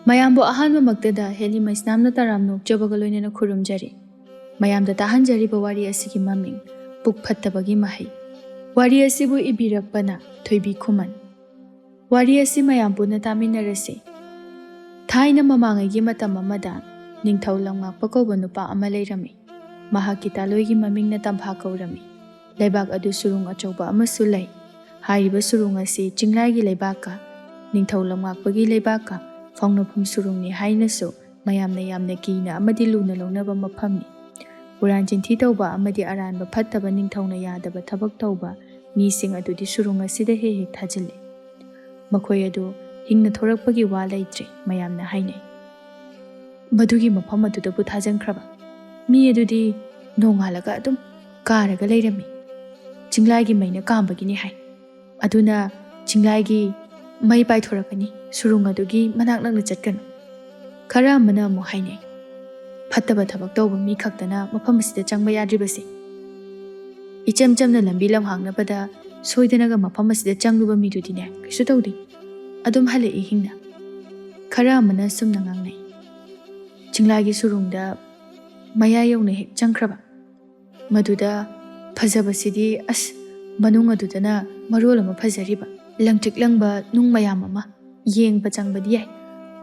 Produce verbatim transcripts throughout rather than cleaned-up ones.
ꯃꯌꯥꯝꯕꯨ ꯑꯍꯥꯟꯕꯃꯛꯇꯗ ꯍꯦꯂꯤ ꯃꯩꯁꯅꯥꯝꯅ ꯇꯔꯥꯝꯅ ꯑꯣꯛꯆꯕꯒ ꯂꯣꯏꯅꯅ ꯈꯨꯔꯨꯝꯖꯔꯤ꯫ ꯃꯌꯥꯝꯗ ꯇꯥꯍꯟꯖꯔꯤꯕ ꯋꯥꯔꯤ ꯑꯁꯤꯒꯤ ꯃꯃꯤꯡ ꯄꯨꯛ ꯐꯠꯇꯕꯒꯤ ꯃꯍꯩ꯫ ꯋꯥꯔꯤ ꯑꯁꯤꯕꯨ ꯏꯕꯤꯔꯛꯄꯅ ꯊꯣꯏꯕꯤ ꯈꯨꯃꯟ꯫ ꯋꯥꯔꯤ ꯑꯁꯤ ꯃꯌꯥꯝ ꯄꯨꯟꯅ ꯇꯥꯃꯤꯟꯅꯔꯁꯤ꯫ ꯊꯥꯏꯅ ꯃꯃꯥꯡꯉꯩꯒꯤ ꯃꯇꯝ ꯑꯃꯗ ꯅꯤꯡꯊꯧ ꯂꯝꯉꯥꯛꯄ ꯀꯧꯕ ꯅꯨꯄꯥ ꯑꯃ ꯂꯩꯔꯝꯃꯤ꯫ ꯃꯍꯥꯛꯀꯤ ꯇꯥꯂꯣꯏꯒꯤ ꯃꯃꯤꯡꯅ ꯇꯝꯐꯥ ꯀꯧꯔꯝꯃꯤ꯫ ꯂꯩꯕꯥꯛ ꯑꯗꯨ ꯁꯨꯔꯨꯡ ꯑꯆꯧꯕ ꯑꯃꯁꯨ ꯂꯩ꯫ ꯍꯥꯏꯔꯤꯕ ꯁꯨꯔꯨꯡ ꯑꯁꯤ ꯆꯤꯡꯂꯥꯏꯒꯤ ꯂꯩꯕꯥꯛꯀ ꯅꯤꯡꯊꯧ ꯂꯝꯉꯥꯛꯄꯒꯤ ꯂꯩꯕꯥꯛꯀ ꯐꯥꯎꯅꯐꯝ ꯁꯨꯔꯨꯡꯅꯤ ꯍꯥꯏꯅꯁꯨ ꯃꯌꯥꯝꯅ ꯌꯥꯝꯅ ꯀꯤꯅ ꯑꯃꯗꯤ ꯂꯨꯅ ꯂꯧꯅꯕ ꯃꯐꯝꯅꯤ꯫ ꯍꯨꯔꯥꯟ ꯆꯤꯟꯊꯤ ꯇꯧꯕ ꯑꯃꯗꯤ ꯑꯔꯥꯟꯕ ꯐꯠꯇꯕ ꯅꯤꯡꯊꯧꯅ ꯌꯥꯗꯕ ꯊꯕꯛ ꯇꯧꯕ ꯃꯤꯁꯤꯡ ꯑꯗꯨꯗꯤ ꯁꯨꯔꯨꯡ ꯑꯁꯤꯗ ꯍꯦꯛ ꯍꯦꯛ ꯊꯥꯖꯤꯜꯂꯤ꯫ ꯃꯈꯣꯏ ꯑꯗꯨ ꯍꯤꯡꯅ ꯊꯣꯔꯛꯄꯒꯤ ꯋꯥ ꯂꯩꯇ꯭ꯔꯦ, ꯃꯌꯥꯝꯅ ꯍꯥꯏꯅꯩ꯫ ꯃꯗꯨꯒꯤ ꯃꯐꯝ ꯑꯗꯨꯗꯕꯨ ꯊꯥꯖꯤꯟꯈ꯭ꯔꯕ ꯃꯤ ꯑꯗꯨꯗꯤ ꯅꯣꯡꯉꯥꯜꯂꯒ ꯑꯗꯨꯝ ꯀꯥꯔꯒ ꯂꯩꯔꯝꯃꯤ꯫ ꯆꯤꯡꯂꯥꯏꯒꯤ ꯃꯩꯅ ꯀꯥꯝꯕꯒꯤꯅꯤ ꯍꯥꯏ꯫ ꯑꯗꯨꯅ ꯆꯤꯡꯂꯥꯏꯒꯤ ꯃꯩ ꯄꯥꯏꯊꯣꯔꯛꯀꯅꯤ, ꯁꯨꯔꯨꯡ ꯑꯗꯨꯒꯤ ꯃꯅꯥꯛ ꯅꯛꯅ ꯆꯠꯀꯅꯨ꯫ ꯈꯔ ꯑꯃꯅ ꯑꯃꯨꯛ ꯍꯥꯏꯅꯩ, ꯐꯠꯇꯕ ꯊꯕꯛ ꯇꯧꯕ ꯃꯤ ꯈꯛꯇꯅ ꯃꯐꯝ ꯑꯁꯤꯗ ꯆꯪꯕ ꯌꯥꯗ꯭ꯔꯤꯕꯁꯦ꯫ ꯏꯆꯝ ꯆꯝꯅ ꯂꯝꯕꯤ ꯂꯝꯍꯥꯡꯅꯕꯗ ꯁꯣꯏꯗꯅꯒ ꯃꯐꯝ ꯑꯁꯤꯗ ꯆꯪꯂꯨꯕ ꯃꯤꯗꯨꯗꯤꯅꯦ, ꯀꯩꯁꯨ ꯇꯧꯗꯦ, ꯑꯗꯨꯝ ꯍꯜꯂꯛꯏ ꯍꯤꯡꯅ꯫ ꯈꯔ ꯑꯃꯅ ꯁꯨꯝꯅ ꯉꯥꯡꯅꯩ, ꯆꯤꯡꯂꯥꯏꯒꯤ ꯁꯨꯔꯨꯡꯗ ꯃꯌꯥ ꯌꯧꯅ ꯍꯦꯛ ꯆꯪꯈ꯭ꯔꯕ ꯃꯗꯨꯗ ꯐꯖꯕꯁꯤꯗꯤ ꯑꯁ, ꯃꯅꯨꯡ ꯑꯗꯨꯗꯅ ꯃꯔꯣꯜ ꯑꯃ ꯐꯖꯔꯤꯕ, ꯂꯪꯇ꯭ꯔꯤꯛ ꯂꯪꯕ ꯅꯨꯡ ꯃꯌꯥꯝ ꯑꯃ꯫ ꯌꯦꯡꯕ ꯆꯪꯕꯗꯤ ꯌꯥꯏ,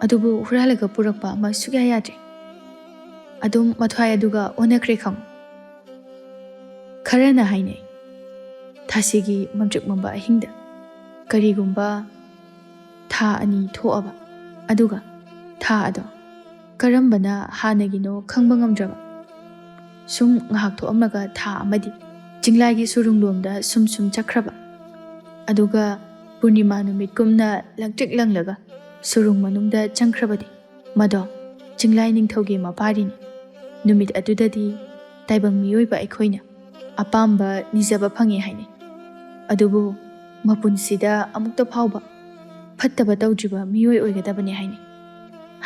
ꯑꯗꯨꯕꯨ ꯍꯨꯔꯥꯜꯂꯒ ꯄꯨꯔꯛꯄ ꯑꯃ ꯁꯨꯛꯌꯥ ꯌꯥꯗ꯭ꯔꯦ꯫ ꯑꯗꯨꯝ ꯃꯊ꯭ꯋꯥꯏ ꯑꯗꯨꯒ ꯑꯣꯟꯅꯈ꯭ꯔꯦ ꯈꯪꯉꯨ꯫ ꯈꯔꯅ ꯍꯥꯏꯅꯩ, ꯊꯥꯁꯤꯒꯤ ꯃꯝꯇ꯭ꯔꯤꯛ ꯃꯝꯕ ꯑꯍꯤꯡꯗ ꯀꯔꯤꯒꯨꯝꯕ ꯊꯥ ꯑꯅꯤ ꯊꯣꯛꯑꯕ, ꯑꯗꯨꯒ ꯊꯥ ꯑꯗꯣ ꯀꯔꯝꯕꯅ ꯍꯥꯟꯅꯒꯤꯅꯣ ꯈꯪꯕ ꯉꯝꯗ꯭ꯔꯕ꯫ ꯁꯨꯝ ꯉꯥꯏꯍꯥꯛ ꯊꯣꯛꯑꯝꯂꯒ ꯊꯥ ꯑꯃꯗꯤ ꯆꯤꯡꯂꯥꯏꯒꯤ ꯁꯨꯔꯨꯡꯂꯣꯝꯗ ꯁꯨꯝ ꯁꯨꯝ ꯆꯠꯈ꯭ꯔꯕ꯫ ꯑꯗꯨꯒ ꯄꯨꯔꯅꯤꯃꯥ ꯅꯨꯃꯤꯠꯀꯨꯝꯅ ꯂꯪꯇ꯭ꯔꯤꯛ ꯂꯪꯂꯒ ꯁꯨꯔꯨꯡ ꯃꯅꯨꯡꯗ ꯆꯪꯈ꯭ꯔꯕꯗꯤ ꯃꯗꯣ ꯆꯤꯡꯂꯥꯏ ꯅꯤꯡꯊꯧꯒꯤ ꯃꯄꯥꯔꯤꯅꯤ꯫ ꯅꯨꯃꯤꯠ ꯑꯗꯨꯗꯗꯤ ꯇꯥꯏꯕꯪ ꯃꯤꯑꯣꯏꯕ ꯑꯩꯈꯣꯏꯅ ꯑꯄꯥꯝꯕ ꯅꯤꯖꯕ ꯐꯪꯉꯤ ꯍꯥꯏꯅꯩ꯫ ꯑꯗꯨꯕꯨ ꯃꯄꯨꯟꯁꯤꯗ ꯑꯃꯨꯛꯇ ꯐꯥꯎꯕ ꯐꯠꯇꯕ ꯇꯧꯗ꯭ꯔꯤꯕ ꯃꯤꯑꯣꯏ ꯑꯣꯏꯒꯗꯕꯅꯤ ꯍꯥꯏꯅꯩ꯫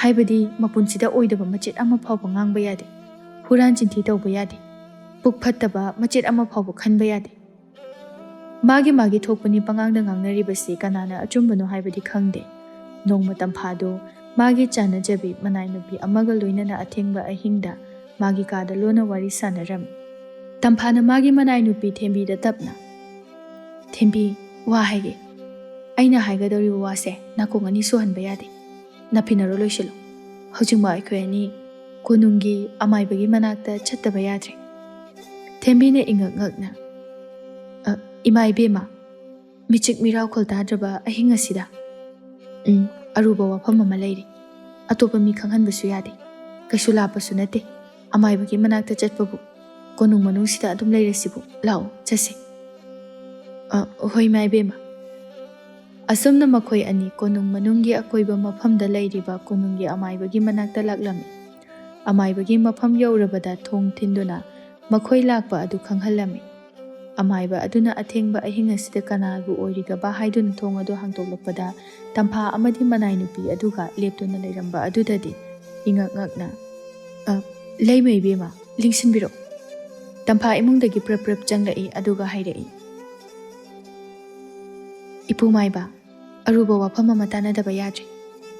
ꯍꯥꯏꯕꯗꯤ ꯃꯄꯨꯟꯁꯤꯗ ꯑꯣꯏꯗꯕ ꯃꯆꯦꯠ ꯑꯃ ꯐꯥꯎꯕ ꯉꯥꯡꯕ ꯌꯥꯗꯦ, ꯍꯨꯔꯥꯟ ꯆꯤꯟꯊꯤ ꯇꯧꯕ ꯌꯥꯗꯦ, ꯄꯨꯛ ꯐꯠꯇꯕ ꯃꯆꯦꯠ ꯑꯃ ꯐꯥꯎꯕ ꯈꯟꯕ ꯌꯥꯗꯦ꯫ ꯃꯥꯒꯤ ꯃꯥꯒꯤ ꯊꯣꯛꯄꯅꯤ ꯄꯉꯥꯡꯗ ꯉꯥꯡꯅꯔꯤꯕꯁꯤ ꯀꯅꯥꯅ ꯑꯆꯨꯝꯕꯅꯣ ꯍꯥꯏꯕꯗꯤ ꯈꯪꯗꯦ꯫ ꯅꯣꯡꯃ ꯇꯝꯐꯥꯗꯨ ꯃꯥꯒꯤ ꯆꯥꯟꯅꯖꯕꯤ ꯃꯅꯥꯏ ꯅꯨꯄꯤ ꯑꯃꯒ ꯂꯣꯏꯅꯅ ꯑꯊꯦꯡꯕ ꯑꯍꯤꯡꯗ ꯃꯥꯒꯤ ꯀꯥꯗ ꯂꯣꯟꯅ ꯋꯥꯔꯤ ꯁꯥꯟꯅꯔꯝꯃꯤ꯫ ꯇꯝꯐꯥꯅ ꯃꯥꯒꯤ ꯃꯅꯥꯏ ꯅꯨꯄꯤ ꯊꯦꯝꯕꯤꯗ ꯇꯞꯅ, "ꯊꯦꯝꯕꯤ, ꯋꯥ ꯍꯥꯏꯒꯦ꯫ ꯑꯩꯅ ꯍꯥꯏꯒꯗꯧꯔꯤꯕ ꯋꯥꯁꯦ ꯅꯥꯀꯣꯡ ꯑꯅꯤ ꯁꯨꯍꯟꯕ ꯌꯥꯗꯦ꯫ ꯅꯥꯐꯤꯟꯅꯔꯣ, ꯂꯣꯏꯁꯤꯜꯂꯨ꯫ ꯍꯧꯖꯤꯛꯃꯛ ꯑꯩꯈꯣꯏ ꯑꯅꯤ ꯀꯣꯅꯨꯡꯒꯤ ꯑꯃꯥꯏꯕꯒꯤ ꯃꯅꯥꯛꯇ ꯆꯠꯇꯕ ꯌꯥꯗ꯭ꯔꯦ꯫" ꯊꯦꯝꯕꯤꯅ ꯏꯉꯛ ꯉꯛꯅ, "ꯑ, ꯏꯃꯥ ꯏꯕꯦꯝꯃ, ꯃꯤꯆꯤꯛ ꯃꯤꯔꯥꯎꯈꯣꯜ ꯇꯥꯗ꯭ꯔꯕ ꯑꯍꯤꯡ ꯑꯁꯤꯗ, ꯎꯝ, ꯑꯔꯨꯕ ꯋꯥꯐꯝ ꯑꯃ ꯂꯩꯔꯤ꯫ ꯑꯇꯣꯞꯄ ꯃꯤ ꯈꯪꯍꯟꯕꯁꯨ ꯌꯥꯗꯦ꯫ ꯀꯩꯁꯨ ꯂꯥꯞꯄꯁꯨ ꯅꯠꯇꯦ꯫ ꯑꯃꯥꯏꯕꯒꯤ ꯃꯅꯥꯛꯇ ꯆꯠꯄꯕꯨ꯫ ꯀꯣꯅꯨꯡ ꯃꯅꯨꯡꯁꯤꯗ ꯑꯗꯨꯝ ꯂꯩꯔꯁꯤꯕꯨ꯫ ꯂꯥꯛꯑꯣ, ꯆꯠꯁꯤ꯫" "ꯑ, ꯍꯣꯏ, ꯏꯃꯥ ꯏꯕꯦꯝꯃ꯫" ꯑꯁꯨꯝꯅ ꯃꯈꯣꯏ ꯑꯅꯤ ꯀꯣꯅꯨꯡ ꯃꯅꯨꯡꯒꯤ ꯑꯀꯣꯏꯕ ꯃꯐꯝꯗ ꯂꯩꯔꯤꯕ ꯀꯣꯅꯨꯡꯒꯤ ꯑꯃꯥꯏꯕꯒꯤ ꯃꯅꯥꯛꯇ ꯂꯥꯛꯂꯝꯃꯤ꯫ ꯑꯃꯥꯏꯕꯒꯤ ꯃꯐꯝ ꯌꯧꯔꯕꯗ ꯊꯣꯡ ꯊꯤꯟꯗꯨꯅ ꯃꯈꯣꯏ ꯂꯥꯛꯄ ꯑꯗꯨ ꯈꯪꯍꯜꯂꯝꯃꯤ꯫ ꯑꯃꯥꯏꯕ ꯑꯗꯨꯅ ꯑꯊꯦꯡꯕ ꯑꯍꯤꯡ ꯑꯁꯤꯗ ꯀꯅꯥꯕꯨ ꯑꯣꯏꯔꯤꯒꯕ ꯍꯥꯏꯗꯨꯅ ꯊꯣꯡ ꯑꯗꯨ ꯍꯥꯡꯗꯣꯛꯂꯛꯄꯗ, ꯇꯝꯐꯥ ꯑꯃꯗꯤ ꯃꯅꯥꯏ ꯅꯨꯄꯤ ꯑꯗꯨꯒ ꯂꯦꯞꯇꯨꯅ ꯂꯩꯔꯝꯕ ꯑꯗꯨꯗꯗꯤ ꯏꯉꯛ ꯉꯛꯅ, "ꯑ, ꯂꯩꯃ ꯏꯕꯦꯝꯃ, ꯂꯤꯡꯁꯤꯟꯕꯤꯔꯛꯎ꯫" ꯇꯝꯐꯥ ꯏꯃꯨꯡꯗꯒꯤ ꯄ꯭ꯔꯞ ꯄ꯭ꯔꯞ ꯆꯪꯂꯛꯏ, ꯑꯗꯨꯒ ꯍꯥꯏꯔꯛꯏ, "ꯏꯄꯨ ꯃꯥꯏꯕ, ꯑꯔꯨꯕ ꯋꯥꯐꯝ ꯑꯃ ꯇꯥꯟꯅꯗꯕ ꯌꯥꯗ꯭ꯔꯦ꯫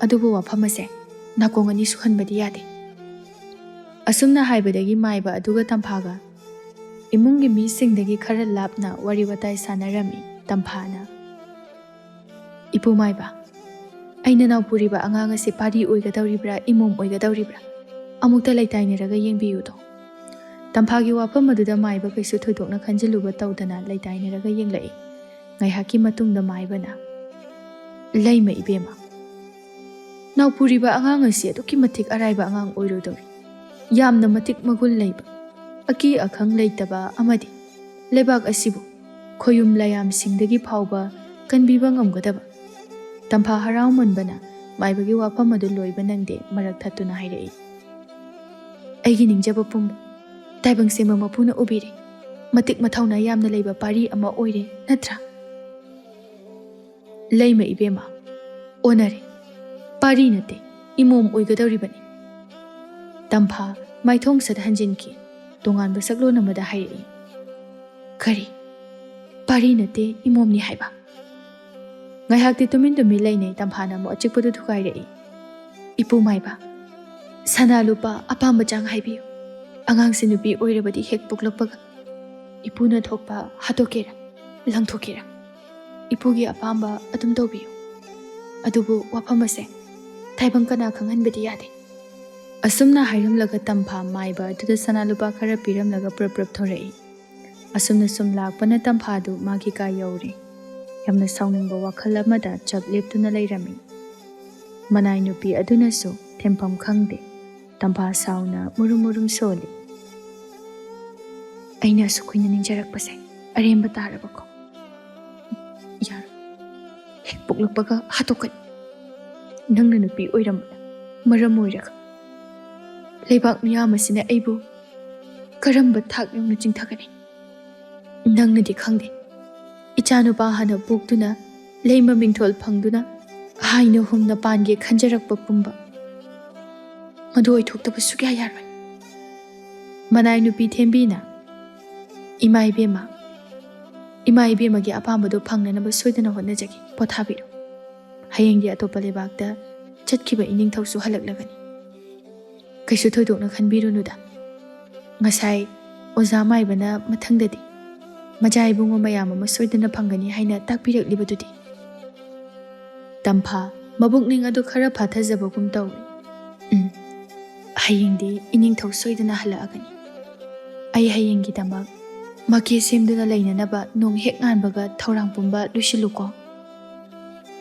ꯑꯗꯨꯕꯨ ꯋꯥꯐꯝ ꯑꯁꯦ ꯅꯥꯀꯣꯡ ꯑꯅꯤ ꯁꯨꯍꯟꯕꯗꯤ ꯌꯥꯗꯦ꯫" ꯑꯁꯨꯝꯅ ꯍꯥꯏꯕꯗꯒꯤ ꯃꯥꯏꯕ ꯑꯗꯨꯒ ꯇꯝꯐꯥꯒ ꯏꯃꯨꯡꯒꯤ ꯃꯤꯁꯤꯡꯗꯒꯤ ꯈꯔ ꯂꯥꯞꯅ ꯋꯥꯔꯤ ꯋꯥꯇꯥꯏ ꯁꯥꯟꯅꯔꯝꯃꯤ꯫ ꯇꯝꯐꯥꯅ, "ꯏꯄꯨ ꯃꯥꯏꯕ, ꯑꯩ ꯅꯅꯥꯎ ꯄꯨꯔꯤꯕ ꯑꯉꯥꯡ ꯑꯁꯤ ꯄꯥꯔꯤ ꯑꯣꯏꯒꯗꯧꯔꯤꯕ꯭ꯔꯥ, ꯏꯃꯣꯝ ꯑꯣꯏꯒꯗꯧꯔꯤꯕ꯭ꯔꯥ? ꯑꯃꯨꯛꯇ ꯂꯩꯇꯥꯏꯅꯔꯒ ꯌꯦꯡꯕꯤꯌꯨꯗꯣ꯫" ꯇꯝꯐꯥꯒꯤ ꯋꯥꯐꯝ ꯑꯗꯨꯗ ꯃꯥꯏꯕ ꯀꯩꯁꯨ ꯊꯣꯏꯗꯣꯛꯅ ꯈꯟꯖꯤꯜꯂꯨꯕ ꯇꯧꯗꯅ ꯂꯩꯇꯥꯏꯅꯔꯒ ꯌꯦꯡꯂꯛꯏ꯫ ꯉꯥꯏꯍꯥꯛꯀꯤ ꯃꯇꯨꯡꯗ ꯃꯥꯏꯕꯅ, "ꯂꯩꯃ ꯏꯕꯦꯝꯃ, ꯅꯥꯎꯄꯨꯔꯤꯕ ꯑꯉꯥꯡ ꯑꯁꯤ ꯑꯗꯨꯛꯀꯤ ꯃꯇꯤꯛ ꯑꯔꯥꯏꯕ ꯑꯉꯥꯡ ꯑꯣꯏꯔꯣꯏꯗꯧꯔꯤ꯫ ꯌꯥꯝꯅ ꯃꯇꯤꯛ ꯃꯒꯨꯟ ꯂꯩꯕ, ꯑꯀꯤ ꯑꯈꯪ ꯂꯩꯇꯕ ꯑꯃꯗꯤ ꯂꯩꯕꯥꯛ ꯑꯁꯤꯕꯨ ꯈꯣꯌꯨꯝ ꯂꯥꯌꯥꯝꯁꯤꯡꯗꯒꯤ ꯐꯥꯎꯕ ꯀꯟꯕꯤꯕ ꯉꯝꯒꯗꯕ꯫" ꯇꯝꯐꯥ ꯍꯔꯥꯎꯃꯟꯕꯅ ꯃꯥꯏꯕꯒꯤ ꯋꯥꯐꯝ ꯑꯗꯨ ꯂꯣꯏꯕ ꯅꯪꯗꯦ, ꯃꯔꯛ ꯊꯠꯇꯨꯅ ꯍꯥꯏꯔꯛꯏ, "ꯑꯩꯒꯤ ꯅꯤꯡꯖꯕ ꯄꯨꯝꯕ ꯇꯥꯏꯕꯪ ꯁꯦꯝꯕ ꯃꯄꯨꯅ ꯎꯕꯤꯔꯦ꯫ ꯃꯇꯤꯛ ꯃꯊꯧꯅꯥ ꯌꯥꯝꯅ ꯂꯩꯕ ꯄꯥꯔꯤ ꯑꯃ ꯑꯣꯏꯔꯦ, ꯅꯠꯇ꯭ꯔꯥ?" "ꯂꯩꯃ ꯏꯕꯦꯝꯃ, ꯑꯣꯟꯅꯔꯦ꯫ ꯄꯥꯔꯤ ꯅꯠꯇꯦ, ꯏꯃꯣꯝ ꯑꯣꯏꯒꯗꯧꯔꯤꯕꯅꯤ꯫" ꯇꯝꯐꯥ ꯃꯥꯏꯊꯣꯡ ꯁꯠ ꯍꯟꯖꯤꯟꯈꯤ꯫ ꯇꯣꯉꯥꯟꯕ ꯁꯛꯂꯣꯟ ꯑꯃꯗ ꯍꯥꯏꯔꯛꯏ, "ꯀꯔꯤ? ꯄꯥꯔꯤ ꯅꯠꯇꯦ, ꯏꯃꯣꯝꯅꯤ ꯍꯥꯏꯕ?" ꯉꯥꯏꯍꯥꯛꯇꯤ ꯇꯨꯃꯤꯟ ꯇꯨꯃꯤꯟ ꯂꯩꯅꯩ꯫ ꯇꯝꯐꯥꯅ ꯑꯃꯨꯛ ꯑꯆꯤꯛꯄꯗꯨ ꯊꯨꯒꯥꯏꯔꯛꯏ꯫ ꯏꯄꯨ ꯃꯥꯏꯕ, ꯁꯅꯥ ꯂꯨꯄꯥ ꯑꯄꯥꯝꯕ ꯆꯥꯡ ꯍꯥꯏꯕꯤꯌꯨ꯫ ꯑꯉꯥꯡꯁꯦ ꯅꯨꯄꯤ ꯑꯣꯏꯔꯕꯗꯤ ꯍꯦꯛ ꯄꯣꯛꯂꯛꯄꯒ ꯏꯄꯨꯅ ꯊꯣꯛꯄ ꯍꯥꯠꯇꯣꯛꯀꯦꯔꯥ, ꯂꯪꯊꯣꯛꯀꯦꯔꯥ, ꯏꯄꯨꯒꯤ ꯑꯄꯥꯝꯕ ꯑꯗꯨꯝ ꯇꯧꯕꯤꯌꯨ꯫ ꯑꯗꯨꯕꯨ ꯋꯥꯐꯝ ꯑꯁꯦ ꯇꯥꯏꯕꯪ ꯀꯅꯥ ꯈꯪꯍꯟꯕꯗꯤ ꯌꯥꯗꯦ꯫ ꯑꯁꯨꯝꯅ ꯍꯥꯏꯔꯝꯂꯒ ꯇꯝꯐꯥ ꯃꯥꯏꯕ ꯑꯗꯨꯗ ꯁꯅꯥ ꯂꯨꯄꯥ ꯈꯔ ꯄꯤꯔꯝꯂꯒ ꯄ꯭ꯔꯞ ꯄ꯭ꯔꯞ ꯊꯣꯔꯛꯏ꯫ ꯑꯁꯨꯝꯅ ꯁꯨꯝ ꯂꯥꯛꯄꯅ ꯇꯝꯐꯥꯗꯨ ꯃꯥꯒꯤ ꯀꯥ ꯌꯧꯔꯦ꯫ ꯌꯥꯝꯅ ꯁꯥꯎꯅꯤꯡꯕ ꯋꯥꯈꯜ ꯑꯃꯗ ꯆꯞ ꯂꯦꯞꯇꯨꯅ ꯂꯩꯔꯝꯃꯤ꯫ ꯃꯅꯥꯏ ꯅꯨꯄꯤ ꯑꯗꯨꯅꯁꯨ ꯊꯦꯝꯐꯝ ꯈꯪꯗꯦ꯫ ꯇꯝꯐꯥ ꯁꯥꯎꯅ ꯃꯨꯔꯨꯝ ꯃꯨꯔꯨꯝ ꯁꯣꯜꯂꯤ꯫ "ꯑꯩꯅ ꯑꯁꯨꯛ ꯀꯨꯏꯅ ꯅꯤꯡꯖꯔꯛꯄꯁꯦ ꯑꯔꯦꯝꯕ ꯇꯥꯔꯕꯀꯣ? ꯌꯥꯔꯣꯏ꯫ ꯍꯦꯛ ꯄꯣꯛꯂꯛꯄꯒ ꯍꯥꯠꯇꯣꯛꯀꯅꯤ꯫ ꯅꯪꯅ ꯅꯨꯄꯤ ꯑꯣꯏꯔꯝꯕꯅ ꯃꯔꯝ ꯑꯣꯏꯔꯒ ꯂꯩꯕꯥꯛ ꯃꯤꯌꯥꯝ ꯑꯁꯤꯅ ꯑꯩꯕꯨ ꯀꯔꯝꯕ ꯊꯥꯛ ꯌꯧꯅ ꯆꯤꯡꯊꯒꯅꯤ? ꯅꯪꯅꯗꯤ ꯈꯪꯗꯦ, ꯏꯆꯥꯅꯨꯄꯥ ꯍꯥꯟꯅ ꯄꯣꯛꯇꯨꯅ ꯂꯩꯃ ꯃꯤꯡꯊꯣꯜ ꯐꯪꯗꯨꯅ ꯍꯥꯏꯅ ꯍꯨꯝꯅ ꯄꯥꯟꯒꯦ ꯈꯟꯖꯔꯛꯄ ꯄꯨꯝꯕ ꯃꯗꯨ ꯑꯣꯏꯊꯣꯛꯇꯕ ꯁꯨꯛꯌꯥ ꯌꯥꯔꯣꯏ꯫" ꯃꯅꯥꯏ ꯅꯨꯄꯤ ꯊꯦꯝꯕꯤꯅ, "ꯏꯃꯥ ꯏꯕꯦꯝꯃ, ꯏꯃꯥ ꯏꯕꯦꯝꯃꯒꯤ ꯑꯄꯥꯝꯕꯗꯣ ꯐꯪꯅꯅꯕ ꯁꯣꯏꯗꯅ ꯍꯣꯠꯅꯖꯒꯦ꯫ ꯄꯣꯊꯥꯕꯤꯔꯣ꯫ ꯍꯌꯦꯡꯗꯤ ꯑꯇꯣꯞꯄ ꯂꯩꯕꯥꯛꯇ ꯆꯠꯈꯤꯕ ꯏꯅꯤꯡꯊꯧꯁꯨ ꯍꯜꯂꯛꯂꯒꯅꯤ꯫ ꯀꯩꯁꯨ ꯊꯣꯏꯗꯣꯛꯅ ꯈꯟꯕꯤꯔꯨꯅꯨꯗ꯫ ꯉꯁꯥꯏ ꯑꯣꯖꯥ ꯃꯥꯏꯕꯅ ꯃꯊꯪꯗꯗꯤ ꯃꯆꯥ ꯏꯕꯨꯡꯉꯣ ꯃꯌꯥꯝ ꯑꯃ ꯁꯣꯏꯗꯅ ꯐꯪꯒꯅꯤ ꯍꯥꯏꯅ ꯇꯥꯛꯄꯤꯔꯛꯂꯤꯕꯗꯨꯗꯤ꯫" ꯇꯝꯐꯥ ꯃꯕꯨꯛꯅꯤꯡ ꯑꯗꯨ ꯈꯔ ꯐꯥꯊꯖꯕꯒꯨꯝ ꯇꯧꯏ꯫ "ꯎꯝ, ꯍꯌꯦꯡꯗꯤ ꯏꯅꯤꯡꯊꯧ ꯁꯣꯏꯗꯅ ꯍꯜꯂꯛꯑꯒꯅꯤ꯫ ꯑꯩ ꯍꯌꯦꯡꯒꯤꯗꯃꯛ ꯃꯀꯦ ꯁꯦꯝꯗꯨꯅ ꯂꯩꯅꯅꯕ ꯅꯣꯡ ꯍꯦꯛ ꯉꯥꯟꯕꯒ ꯊꯧꯔꯥꯡ ꯄꯨꯝꯕ ꯂꯣꯏꯁꯤꯜꯂꯨꯀꯣ꯫"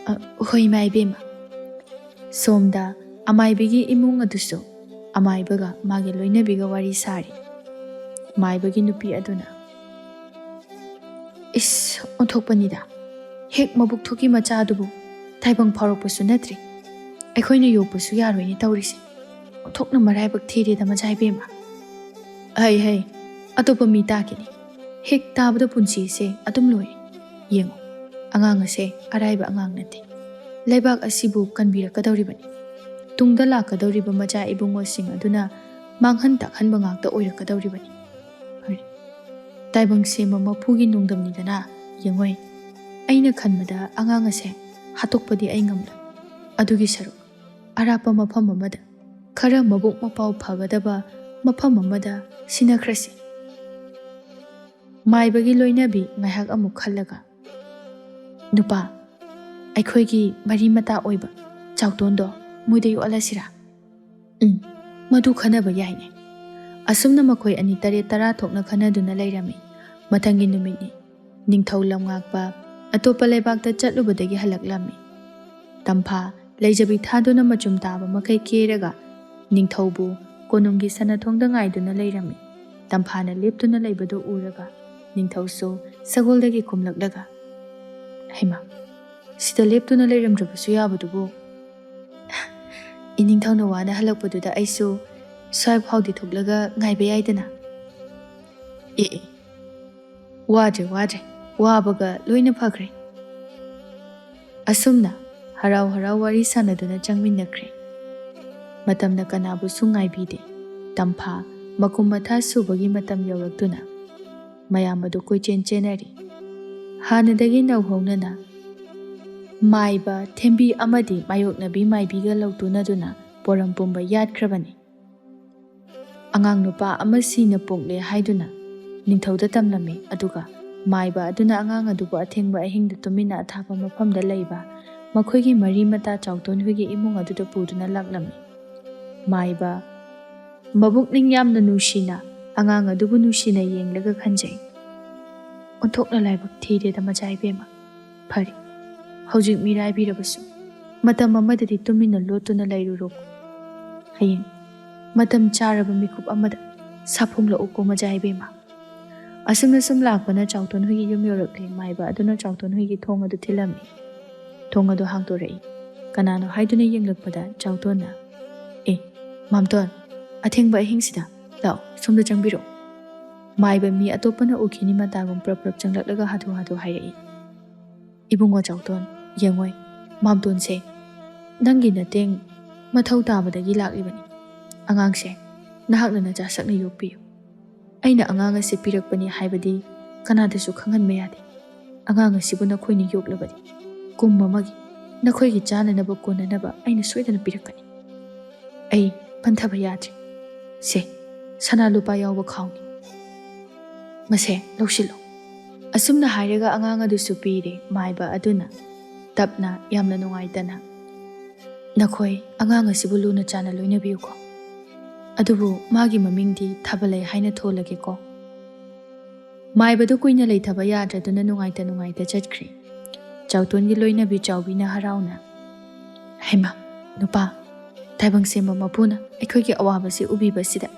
"ꯑ, ꯍꯣꯏ, ꯏꯃꯥ ꯏꯕꯦꯝꯃ꯫" ꯁꯣꯝꯗ ꯑꯃꯥꯏꯕꯤꯒꯤ ꯏꯃꯨꯡ ꯑꯗꯨꯁꯨ ꯑꯃꯥꯏꯕꯒ ꯃꯥꯒꯤ ꯂꯣꯏꯅꯕꯤꯒ ꯋꯥꯔꯤ ꯁꯥꯔꯤ꯫ ꯃꯥꯏꯕꯒꯤ ꯅꯨꯄꯤ ꯑꯗꯨꯅ, "ꯏꯁ, ꯑꯣꯟꯊꯣꯛꯄꯅꯤꯗ꯫ ꯍꯦꯛ ꯃꯕꯨꯛ ꯊꯣꯛꯀꯤ ꯃꯆꯥꯗꯨꯕꯨ ꯇꯥꯏꯕꯪ ꯐꯥꯎꯔꯛꯄꯁꯨ ꯅꯠꯇ꯭ꯔꯤ꯫ ꯑꯩꯈꯣꯏꯅ ꯌꯣꯛꯄꯁꯨ ꯌꯥꯔꯣꯏꯅꯦ ꯇꯧꯔꯤꯁꯦ꯫ ꯑꯣꯟꯊꯣꯛꯅ ꯃꯔꯥꯏꯕꯛ ꯊꯤꯔꯦꯗ ꯃꯆꯥ ꯏꯕꯦꯝꯃ꯫ ꯍꯩ, ꯍꯩ, ꯑꯇꯣꯞꯄ ꯃꯤ ꯇꯥꯈꯤꯅꯤ꯫ ꯍꯦꯛ ꯇꯥꯕꯗ ꯄꯨꯟꯁꯤꯁꯦ ꯑꯗꯨꯝ ꯂꯣꯏꯔꯦ꯫ ꯌꯦꯡꯉꯣ, ꯑꯉꯥꯡ ꯑꯁꯦ ꯑꯔꯥꯏꯕ ꯑꯉꯥꯡ ꯅꯠꯇꯦ꯫ ꯂꯩꯕꯥꯛ ꯑꯁꯤꯕꯨ ꯀꯟꯕꯤꯔꯛꯀꯗꯧꯔꯤꯕꯅꯤ꯫ ꯇꯨꯡꯗ ꯂꯥꯛꯀꯗꯧꯔꯤꯕ ꯃꯆꯥ ꯏꯕꯨꯡꯉꯣꯁꯤꯡ ꯑꯗꯨꯅ ꯃꯥꯡꯍꯟ ꯇꯥꯛꯍꯟꯕ ꯉꯥꯛꯇ ꯑꯣꯏꯔꯛꯀꯗꯧꯔꯤꯕꯅꯤ꯫" ꯍꯣꯏ, ꯇꯥꯏꯕꯪ ꯁꯦꯝꯕ ꯃꯄꯨꯒꯤ ꯅꯣꯡꯗꯝꯅꯤꯗꯅ꯫ ꯌꯦꯡꯉꯣꯏ, ꯑꯩꯅ ꯈꯟꯕꯗ ꯑꯉꯥꯡ ꯑꯁꯦ ꯍꯥꯠꯇꯣꯛꯄꯗꯤ ꯑꯩ ꯉꯝꯂꯣꯏ꯫ ꯑꯗꯨꯒꯤ ꯁꯔꯨꯛ ꯑꯔꯥꯞꯄ ꯃꯐꯝ ꯑꯃꯗ, ꯈꯔ ꯃꯕꯨꯛ ꯃꯄꯥꯎ ꯐꯒꯗꯕ ꯃꯐꯝ ꯑꯃꯗ ꯁꯤꯟꯅꯈ꯭ꯔꯁꯤ꯫ ꯃꯥꯏꯕꯒꯤ ꯂꯣꯏꯅꯕꯤ ꯉꯥꯏꯍꯥꯛ ꯑꯃꯨꯛ ꯈꯜꯂꯒ, "ꯅꯨꯄꯥ, ꯑꯩꯈꯣꯏꯒꯤ ꯃꯔꯤ ꯃꯇꯥ ꯑꯣꯏꯕ ꯆꯥꯎꯇꯣꯟꯗꯣ ꯃꯣꯏꯗ ꯌꯣꯛꯍꯜꯂꯁꯤꯔꯥ?" "ꯎꯝ, ꯃꯗꯨ ꯈꯟꯅꯕ ꯌꯥꯏꯅꯦ꯫" ꯑꯁꯨꯝꯅ ꯃꯈꯣꯏ ꯑꯅꯤ ꯇꯔꯦꯠ ꯇꯔꯥ ꯊꯣꯛꯅ ꯈꯟꯅꯗꯨꯅ ꯂꯩꯔꯝꯃꯤ꯫ ꯃꯊꯪꯒꯤ ꯅꯨꯃꯤꯠꯅꯤ꯫ ꯅꯤꯡꯊꯧ ꯂꯝꯉꯥꯛꯄ ꯑꯇꯣꯞꯄ ꯂꯩꯕꯥꯛꯇ ꯆꯠꯂꯨꯕꯗꯒꯤ ꯍꯜꯂꯛꯂꯝꯃꯤ꯫ ꯇꯝꯐꯥ ꯂꯩꯖꯕꯤ ꯊꯥꯗꯨꯅ ꯃꯆꯨꯝ ꯇꯥꯕ ꯃꯈꯩ ꯀꯦꯔꯒ ꯅꯤꯡꯊꯧꯕꯨ ꯀꯣꯅꯨꯡꯒꯤ ꯁꯅꯥꯊꯣꯡꯗ ꯉꯥꯏꯗꯨꯅ ꯂꯩꯔꯝꯃꯤ꯫ ꯇꯝꯐꯥꯅ ꯂꯦꯞꯇꯨꯅ ꯂꯩꯕꯗꯨ ꯎꯔꯒ ꯅꯤꯡꯊꯧꯁꯨ ꯁꯒꯣꯜꯗꯒꯤ ꯀꯨꯝꯂꯛꯂꯒ, "ꯍꯩꯃꯥ, ꯁꯤꯗ ꯂꯦꯞꯇꯨꯅ ꯂꯩꯔꯝꯗ꯭ꯔꯕꯁꯨ ꯌꯥꯕꯗꯨꯕꯨ?" "ꯏꯅꯤꯡꯊꯧꯅ ꯋꯥꯅ ꯍꯜꯂꯛꯄꯗꯨꯗ ꯑꯩꯁꯨ ꯁ꯭ꯋꯥꯏ ꯐꯥꯎꯗꯤ ꯊꯣꯛꯂꯒ ꯉꯥꯏꯕ ꯌꯥꯏꯗꯅ?" "ꯑꯦ ꯑꯦ, ꯋꯥꯗ꯭ꯔꯦ, ꯋꯥꯗ꯭ꯔꯦ, ꯋꯥꯕꯒ ꯂꯣꯏꯅ ꯐꯈ꯭ꯔꯦ꯫" ꯑꯁꯨꯝꯅ ꯍꯔꯥꯎ ꯍꯔꯥꯎ ꯋꯥꯔꯤ ꯁꯥꯟꯅꯗꯨꯅ ꯆꯪꯃꯤꯟꯅꯈ꯭ꯔꯦ꯫ ꯃꯇꯝꯅ ꯀꯅꯥꯕꯨꯁꯨ ꯉꯥꯏꯕꯤꯗꯦ꯫ ꯇꯝꯐꯥ ꯃꯀꯨꯝ ꯃꯊꯥ ꯁꯨꯕꯒꯤ ꯃꯇꯝ ꯌꯧꯔꯛꯇꯨꯅ ꯃꯌꯥꯝ ꯑꯗꯨ ꯀꯣꯏꯆꯦꯟ ꯆꯦꯟꯅꯔꯤ꯫ ꯍꯥꯟꯅꯗꯒꯤ ꯅꯧꯍꯧꯅꯅ ꯃꯥꯏꯕ ꯊꯦꯝꯕꯤ ꯑꯃꯗꯤ ꯃꯥꯌꯣꯛꯅꯕꯤ ꯃꯥꯏꯕꯤꯒ ꯂꯧꯇꯨꯅꯗꯨꯅ ꯄꯣꯔꯝ ꯄꯨꯝꯕ ꯌꯥꯠꯈ꯭ꯔꯕꯅꯤ꯫ ꯑꯉꯥꯡ ꯅꯨꯄꯥ ꯑꯃ ꯁꯤꯅ ꯄꯣꯛꯂꯦ ꯍꯥꯏꯗꯨꯅ ꯅꯤꯡꯊꯧꯗ ꯇꯝꯂꯝꯃꯤ, ꯑꯗꯨꯒ ꯃꯥꯏꯕ ꯑꯗꯨꯅ ꯑꯉꯥꯡ ꯑꯗꯨꯕꯨ ꯑꯊꯦꯡꯕ ꯑꯍꯤꯡꯗ ꯇꯨꯃꯤꯟꯅ ꯑꯊꯥꯞꯄ ꯃꯐꯝꯗ ꯂꯩꯕ ꯃꯈꯣꯏꯒꯤ ꯃꯔꯤ ꯃꯇꯥ ꯆꯥꯎꯇꯣꯟ ꯍꯨꯏꯒꯤ ꯏꯃꯨꯡ ꯑꯗꯨꯗ ꯄꯨꯗꯨꯅ ꯂꯥꯛꯂꯝꯃꯤ꯫ ꯃꯥꯏꯕ ꯃꯕꯨꯛꯅꯤꯡ ꯌꯥꯝꯅ ꯅꯨꯡꯁꯤꯅ ꯑꯉꯥꯡ ꯑꯗꯨꯕꯨ ꯅꯨꯡꯁꯤꯅ ꯌꯦꯡꯂꯒ ꯈꯟꯖꯩ, "ꯑꯣꯟꯊꯣꯛꯅ ꯂꯥꯏꯕꯛ ꯊꯤꯔꯦꯗ, ꯃꯆꯥ ꯏꯕꯦꯝꯃ꯫ ꯐꯔꯦ, ꯍꯧꯖꯤꯛ ꯃꯤꯔꯥꯏꯕꯤꯔꯕꯁꯨ ꯃꯇꯝ ꯑꯃꯗꯗꯤ ꯇꯨꯃꯤꯟꯅ ꯂꯣꯠꯇꯨꯅ ꯂꯩꯔꯨꯔꯣ꯫ ꯍꯌꯦꯡ ꯃꯇꯝ ꯆꯥꯔꯕ ꯃꯤꯀꯨꯞ ꯑꯃꯗ ꯁꯥꯐꯣꯡꯂꯛꯎꯀꯣ, ꯃꯆꯥ ꯏꯕꯦꯝꯃ꯫" ꯑꯁꯨꯝꯅ ꯁꯨꯝ ꯂꯥꯛꯄꯅ ꯆꯥꯎꯇꯣꯟ ꯍꯨꯏꯒꯤ ꯌꯨꯝ ꯌꯧꯔꯛꯂꯦ꯫ ꯃꯥꯏꯕ ꯑꯗꯨꯅ ꯆꯥꯎꯇꯣꯟ ꯍꯨꯏꯒꯤ ꯊꯣꯡ ꯑꯗꯨ ꯊꯤꯜꯂꯝꯃꯤ꯫ ꯊꯣꯡ ꯑꯗꯨ ꯍꯥꯡꯗꯣꯔꯛꯏ꯫ ꯀꯅꯥꯅꯣ ꯍꯥꯏꯗꯨꯅ ꯌꯦꯡꯂꯛꯄꯗ ꯆꯥꯎꯇꯣꯟꯅ, "ꯑꯦ, ꯃꯥꯝꯇꯣꯟ, ꯑꯊꯦꯡꯕ ꯑꯍꯤꯡꯁꯤꯗ, ꯂꯥꯛꯑꯣ, ꯁꯣꯝꯗ ꯆꯪꯕꯤꯔꯛꯑꯣ꯫" ꯃꯥꯏꯕ ꯃꯤ ꯑꯇꯣꯞꯄꯅ ꯎꯈꯤꯅꯤ ꯃꯇꯥꯒꯨꯝ ꯄ꯭ꯔꯞ ꯄ꯭ꯔꯞ ꯆꯪꯂꯛꯂꯒ ꯍꯥꯊꯨ ꯍꯥꯊꯨ ꯍꯥꯏꯔꯛꯏ꯫ "ꯏꯕꯨꯡꯉꯣ ꯆꯥꯎꯇꯣꯟ, ꯌꯦꯡꯉꯣꯏ, ꯃꯥꯝꯇꯣꯟꯁꯦ ꯅꯪꯒꯤ ꯅꯇꯦꯡ ꯃꯊꯧ ꯇꯥꯕꯗꯒꯤ ꯂꯥꯛꯂꯤꯕꯅꯤ꯫ ꯑꯉꯥꯡꯁꯦ ꯅꯍꯥꯛꯅ ꯅꯆꯥ ꯁꯛꯅ ꯌꯣꯛꯄꯤꯌꯨ꯫ ꯑꯩꯅ ꯑꯉꯥꯡ ꯑꯁꯤ ꯄꯤꯔꯛꯄꯅꯤ ꯍꯥꯏꯕꯗꯤ ꯀꯅꯥꯗꯁꯨ ꯈꯪꯍꯟꯕ ꯌꯥꯗꯦ꯫ ꯑꯉꯥꯡ ꯑꯁꯤꯕꯨ ꯅꯈꯣꯏꯅ ꯌꯣꯛꯂꯕꯗꯤ ꯀꯨꯝ ꯑꯃꯒꯤ ꯅꯈꯣꯏꯒꯤ ꯆꯥꯅꯅꯕ ꯀꯣꯟꯅꯅꯕ ꯑꯩꯅ ꯁꯣꯏꯗꯅ ꯄꯤꯔꯛꯀꯅꯤ꯫ ꯑꯩ ꯄꯟꯊꯕ ꯌꯥꯗ꯭ꯔꯦ꯫ ꯁꯦ, ꯁꯅꯥ ꯂꯨꯄꯥ ꯌꯥꯎꯕ ꯈꯥꯎꯅꯤ꯫ ꯃꯁꯦ ꯂꯧꯁꯤꯜꯂꯣ꯫" ꯑꯁꯨꯝꯅ ꯍꯥꯏꯔꯒ ꯑꯉꯥꯡ ꯑꯗꯨꯁꯨ ꯄꯤꯔꯦ꯫ ꯃꯥꯏꯕ ꯑꯗꯨꯅ ꯇꯞꯅ, ꯌꯥꯝꯅ ꯅꯨꯡꯉꯥꯏꯇꯅ, "ꯅꯈꯣꯏ ꯑꯉꯥꯡ ꯑꯁꯤꯕꯨ ꯂꯨꯅ ꯆꯥꯅ ꯂꯣꯏꯅꯕꯤꯌꯨꯀꯣ꯫ ꯑꯗꯨꯕꯨ ꯃꯥꯒꯤ ꯃꯃꯤꯡꯗꯤ ꯊꯥꯕꯂꯩ ꯍꯥꯏꯅ ꯊꯣꯜꯂꯒꯦꯀꯣ꯫" ꯃꯥꯏꯕꯗꯨ ꯀꯨꯏꯅ ꯂꯩꯊꯕ ꯌꯥꯗ꯭ꯔꯗꯨꯅ ꯅꯨꯡꯉꯥꯏꯇ ꯅꯨꯡꯉꯥꯏꯇ ꯆꯠꯈ꯭ꯔꯦ꯫ ꯆꯥꯎꯇꯣꯟꯒꯤ ꯂꯣꯏꯅꯕꯤ ꯆꯥꯎꯕꯤꯅ ꯍꯔꯥꯎꯅ, "ꯍꯩꯃꯥ, ꯅꯨꯄꯥ, ꯇꯥꯏꯕꯪ ꯁꯦꯝꯕ ꯃꯄꯨꯅ ꯑꯩꯈꯣꯏꯒꯤ ꯑꯋꯥꯕꯁꯤ ꯎꯕꯤꯕꯁꯤꯗ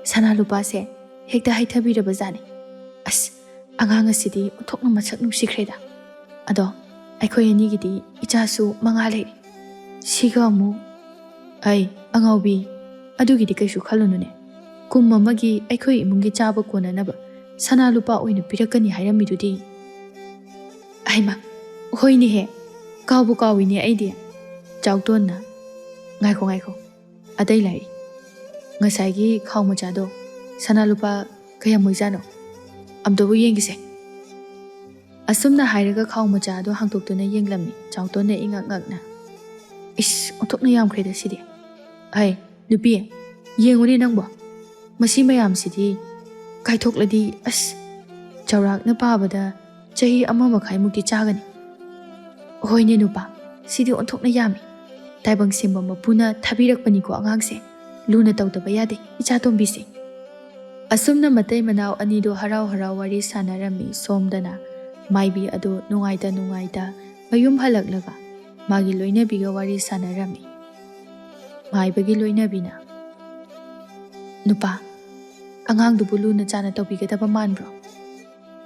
ꯁꯅꯥ ꯂꯨꯄꯥꯁꯦ ꯍꯦꯛꯇ ꯍꯩꯊꯕꯤꯔꯕꯖꯥꯠꯅꯤ꯫ ꯑꯁ, ꯑꯉꯥꯡ ꯑꯁꯤꯗꯤ ꯑꯣꯟꯊꯣꯛꯅ ꯃꯁꯛ ꯅꯨꯡꯁꯤꯈ꯭ꯔꯦꯗ꯫ ꯑꯗꯣ ꯑꯩꯈꯣꯏ ꯑꯅꯤꯒꯤꯗꯤ ꯏꯆꯥꯁꯨ ꯃꯉꯥ ꯂꯩꯔꯦ꯫ ꯁꯤꯒ ꯑꯃꯨꯛ, ꯑꯩ, ꯑꯉꯥꯎꯕꯤ, ꯑꯗꯨꯒꯤꯗꯤ ꯀꯩꯁꯨ ꯈꯜꯂꯨꯅꯨꯅꯦ꯫ ꯀꯨꯝ ꯑꯃꯒꯤ ꯑꯩꯈꯣꯏ ꯏꯃꯨꯡꯒꯤ ꯆꯥꯕ ꯀꯣꯟꯅꯅꯕ ꯁꯅꯥ ꯂꯨꯄꯥ ꯑꯣꯏꯅ ꯄꯤꯔꯛꯀꯅꯤ ꯍꯥꯏꯔꯝꯃꯤꯗꯨꯗꯤ꯫" "ꯍꯩꯃꯥ, ꯍꯣꯏꯅꯦꯍꯦ, ꯀꯥꯎꯕꯨ ꯀꯥꯎꯏꯅꯦ ꯑꯩꯗꯤ꯫" ꯆꯥꯎꯇꯣꯟꯅ, "ꯉꯥꯏꯈꯣ, ꯉꯥꯏꯈꯣ, ꯑꯇꯩ ꯂꯥꯛꯏ꯫ ꯉꯁꯥꯏꯒꯤ ꯈꯥꯎ ꯃꯆꯥꯗꯣ ꯁꯅꯥ ꯂꯨꯄꯥ ꯀꯌꯥꯝ ꯑꯣꯏꯖꯥꯠꯅꯣ? ꯑꯝꯇꯕꯨ ꯌꯦꯡꯒꯦꯁꯦ꯫" ꯑꯁꯨꯝꯅ ꯍꯥꯏꯔꯒ ꯈꯥꯎ ꯃꯆꯥ ꯑꯗꯨ ꯍꯥꯡꯗꯣꯛꯇꯨꯅ ꯌꯦꯡꯂꯝꯃꯤ꯫ ꯆꯥꯎꯇꯣꯟꯅ ꯏꯉꯛ ꯉꯛꯅ, "ꯏꯁ, ꯑꯣꯟꯊꯣꯛꯅ ꯌꯥꯝꯈ꯭ꯔꯦꯗ ꯁꯤꯗꯤ꯫ ꯍꯩ, ꯅꯨꯄꯤ, ꯌꯦꯡꯉꯨꯅꯦ ꯅꯪꯕꯣ꯫ ꯃꯁꯤ ꯃꯌꯥꯝꯁꯤꯗꯤ ꯀꯥꯏꯊꯣꯛꯂꯗꯤ, ꯑꯁ, ꯆꯥꯎꯔꯥꯛꯅ ꯄꯥꯕꯗ ꯆꯍꯤ ꯑꯃ ꯃꯈꯥꯏꯃꯨꯛꯇꯤ ꯆꯥꯒꯅꯤ꯫" "ꯍꯣꯏꯅꯦ ꯅꯨꯄꯥ, ꯁꯤꯗꯤ ꯑꯣꯟꯊꯣꯛꯅ ꯌꯥꯝꯃꯤ꯫ ꯇꯥꯏꯕꯪ ꯁꯦꯝꯕ ꯃꯄꯨꯅ ꯊꯥꯕꯤꯔꯛꯄꯅꯤꯀꯣ ꯑꯉꯥꯡꯁꯦ꯫ ꯂꯨꯅ ꯇꯧꯗꯕ ꯌꯥꯗꯦ ꯏꯆꯥ ꯇꯣꯝꯕꯤꯁꯦ꯫" ꯑꯁꯨꯝꯅ ꯃꯇꯩ ꯃꯅꯥꯎ ꯑꯅꯤꯗꯨ ꯍꯔꯥꯎ ꯍꯔꯥꯎ ꯋꯥꯔꯤ ꯁꯥꯟꯅꯔꯝꯃꯤ꯫ ꯁꯣꯝꯗꯅ ꯃꯥꯏꯕꯤ ꯑꯗꯨ ꯅꯨꯡꯉꯥꯏꯇ ꯅꯨꯡꯉꯥꯏꯇ ꯃꯌꯨꯝ ꯍꯜꯂꯛꯂꯒ ꯃꯥꯒꯤ ꯂꯣꯏꯅꯕꯤꯒ ꯋꯥꯔꯤ ꯁꯥꯟꯅꯔꯝꯃꯤ꯫ ꯃꯥꯏꯕꯒꯤ ꯂꯣꯏꯅꯕꯤꯅ, "ꯅꯨꯄꯥ, ꯑꯉꯥꯡꯗꯨꯕꯨ ꯂꯨꯅ ꯆꯥꯅ ꯇꯧꯕꯤꯒꯗꯕ ꯃꯥꯟꯕ꯭ꯔꯣ?"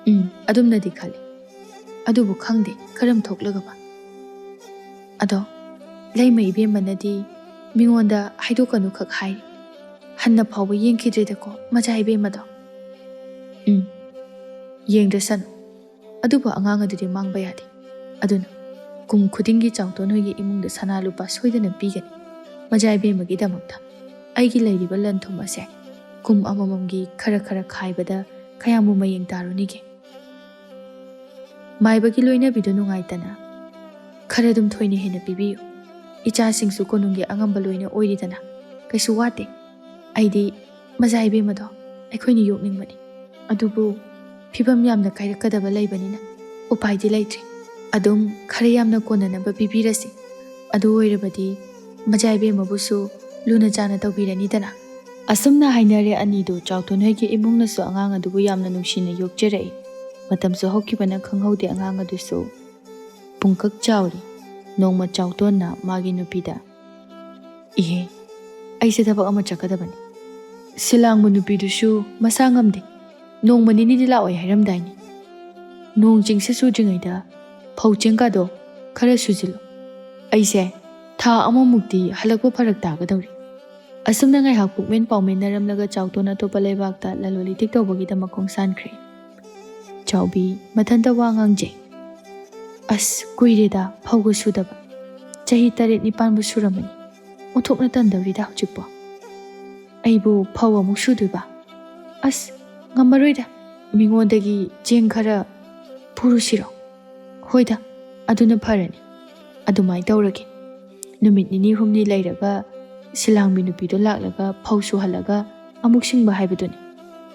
"ꯎꯝ, ꯑꯗꯨꯝꯅꯗꯤ ꯈꯜꯂꯤ꯫ ꯑꯗꯨꯕꯨ ꯈꯪꯗꯦ ꯀꯔꯝ ꯊꯣꯛꯂꯒꯕ꯫ ꯑꯗꯣ ꯂꯩꯃ ꯏꯕꯦꯝꯃꯅꯗꯤ ꯃꯤꯉꯣꯟꯗ ꯍꯥꯏꯗꯣꯛꯀꯅꯨꯈꯛ ꯍꯥꯏꯔꯤ꯫ ꯍꯟꯅ ꯐꯥꯎꯕ ꯌꯦꯡꯈꯤꯗ꯭ꯔꯦꯗꯀꯣ ꯃꯆꯥ ꯏꯕꯦꯝꯃꯗꯣ꯫" "ꯎꯝ, ꯌꯦꯡꯗ꯭ꯔꯁꯅꯨ꯫ ꯑꯗꯨꯕꯨ ꯑꯉꯥꯡ ꯑꯗꯨꯗꯤ ꯃꯥꯡꯕ ꯌꯥꯗꯦ꯫ ꯑꯗꯨꯅ ꯀꯨꯝ ꯈꯨꯗꯤꯡꯒꯤ ꯆꯥꯎꯇꯣꯟ ꯍꯣꯏꯒꯤ ꯏꯃꯨꯡꯗ ꯁꯅꯥ ꯂꯨꯄꯥ ꯁꯣꯏꯗꯅ ꯄꯤꯒꯅꯤ꯫ ꯃꯆꯥ ꯏꯕꯦꯝꯃꯒꯤꯗꯃꯛꯇ ꯑꯩꯒꯤ ꯂꯩꯔꯤꯕ ꯂꯟ ꯊꯨꯝ ꯑꯁꯦ ꯀꯨꯝ ꯑꯃꯃꯝꯒꯤ ꯈꯔ ꯈꯔ ꯈꯥꯏꯕꯗ ꯀꯌꯥꯝꯕꯨ ꯃꯌꯦꯡ ꯇꯥꯔꯨꯅꯤꯒꯦ?" ꯃꯥꯏꯕꯒꯤ ꯂꯣꯏꯅꯕꯤꯗꯨ ꯅꯨꯡꯉꯥꯏꯇꯅ, ꯈꯔ ꯑꯗꯨꯝ ꯊꯣꯏꯅ ꯍꯦꯟꯅ ꯄꯤꯕꯤꯌꯨ꯫ ꯏꯆꯥꯁꯤꯡꯁꯨ ꯀꯣꯅꯨꯡꯒꯤ ꯑꯉꯝꯕ ꯂꯣꯏꯅ ꯑꯣꯏꯔꯤꯗꯅ, ꯀꯩꯁꯨ ꯋꯥꯠꯇꯦ꯫ ꯑꯩꯗꯤ ꯃꯖꯥ ꯏꯕꯦꯝꯃꯗꯣ ꯑꯩꯈꯣꯏꯅ ꯌꯣꯛꯅꯤꯡꯕꯅꯤ, ꯑꯗꯨꯕꯨ ꯐꯤꯕꯝ ꯌꯥꯝꯅ ꯀꯥꯏꯔꯛꯀꯗꯕ ꯂꯩꯕꯅꯤꯅ ꯎꯄꯥꯏꯗꯤ ꯂꯩꯇ꯭ꯔꯦ꯫ ꯑꯗꯨꯝ ꯈꯔ ꯌꯥꯝꯅ ꯀꯣꯟꯅꯅꯕ ꯄꯤꯕꯤꯔꯁꯤ꯫ ꯑꯗꯨ ꯑꯣꯏꯔꯕꯗꯤ ꯃꯖꯥ ꯏꯕꯦꯝꯃꯕꯨꯁꯨ ꯂꯨꯅ ꯆꯥꯅ ꯇꯧꯕꯤꯔꯅꯤꯗꯅ꯫ ꯑꯁꯨꯝꯅ ꯍꯥꯏꯅꯔꯦ ꯑꯅꯤꯗꯨ꯫ ꯆꯥꯎꯊꯣꯟ ꯍꯣꯏꯒꯤ ꯏꯃꯨꯡꯅꯁꯨ ꯑꯉꯥꯡ ꯑꯗꯨꯕꯨ ꯌꯥꯝꯅ ꯅꯨꯡꯁꯤꯅ ꯌꯣꯛꯆꯔꯛꯏ꯫ ꯃꯇꯝꯁꯨ ꯍꯧꯈꯤꯕꯅ ꯈꯪꯍꯧꯗꯦ꯫ ꯑꯉꯥꯡ ꯑꯗꯨꯁꯨ ꯄꯨꯡꯀꯛ ꯆꯥꯎꯔꯤ꯫ ꯅꯣꯡꯃ ꯆꯥꯎꯇꯣꯟꯅ ꯃꯥꯒꯤ ꯅꯨꯄꯤꯗ, "ꯏꯍꯦ, ꯑꯩꯁꯦ ꯊꯕꯛ ꯑꯃ ꯆꯠꯀꯗꯕꯅꯤ꯫ ꯁꯤꯂꯥꯡꯕ ꯅꯨꯄꯤꯗꯨꯁꯨ ꯃꯁꯥ ꯉꯝꯗꯦ꯫ ꯅꯣꯡꯃ ꯅꯤꯅꯤꯗꯤ ꯂꯥꯛꯑꯣꯏ ꯍꯥꯏꯔꯝꯗꯥꯏꯅꯦ꯫ ꯅꯣꯡ ꯆꯤꯡꯁꯦ ꯆꯨꯗ꯭ꯔꯤꯉꯩꯗ ꯐꯧ ꯆꯦꯡꯀꯥꯗꯣ ꯈꯔ ꯁꯨꯖꯤꯜꯂꯨ꯫ ꯑꯩꯁꯦ ꯊꯥ ꯑꯃꯃꯨꯛꯇꯤ ꯍꯜꯂꯛꯄ ꯐꯔꯛ ꯇꯥꯒꯗꯧꯔꯤ꯫" ꯑꯁꯨꯝꯅ ꯉꯥꯏꯍꯥꯛ ꯄꯨꯛꯃꯦꯟ ꯄꯥꯎꯃꯦꯟꯅꯔꯝꯂꯒ ꯆꯥꯎꯇꯣꯟ ꯑꯇꯣꯞꯄ ꯂꯩꯕꯥꯛꯇ ꯂꯂꯣꯟ ꯏꯇꯤꯛ ꯇꯧꯕꯒꯤꯗꯃꯛ ꯈꯣꯡꯁꯥꯟꯈ꯭ꯔꯦ꯫ ꯆꯥꯎꯕꯤ ꯃꯊꯟꯇ ꯋꯥ ꯉꯥꯡꯖꯩ꯫ "ꯑꯁ, ꯀꯨꯏꯔꯦꯗ ꯐꯧꯒ ꯁꯨꯗꯕ꯫ ꯆꯍꯤ ꯇꯔꯦꯠ ꯅꯤꯄꯥꯟꯕꯨ ꯁꯨꯔꯝꯃꯅꯤ꯫ ꯑꯣꯟꯊꯣꯛꯅ ꯇꯟꯗꯧꯔꯤꯗ ꯍꯧꯖꯤꯛꯄꯣ꯫ ꯑꯩꯕꯨ ꯐꯧ ꯑꯃꯨꯛ ꯁꯨꯗꯣꯏꯕ? ꯑꯁ, ꯉꯝꯃꯔꯣꯏꯗ꯫ ꯃꯤꯉꯣꯟꯗꯒꯤ ꯆꯦꯡ ꯈꯔ ꯄꯨꯔꯨꯁꯤꯔꯣ?" "ꯍꯣꯏꯗ, ꯑꯗꯨꯅ ꯐꯔꯅꯤ꯫ ꯑꯗꯨꯃꯥꯏꯅ ꯇꯧꯔꯒꯦ꯫" ꯅꯨꯃꯤꯠ ꯅꯤꯅꯤ ꯍꯨꯝꯅꯤ ꯂꯩꯔꯒ ꯁꯤꯂꯥꯡꯕꯤ ꯅꯨꯄꯤꯗꯣ ꯂꯥꯛꯂꯒ ꯐꯧ ꯁꯨꯍꯜꯂꯒ ꯑꯃꯨꯛ ꯁꯤꯡꯕ ꯍꯥꯏꯕꯗꯨꯅꯤ꯫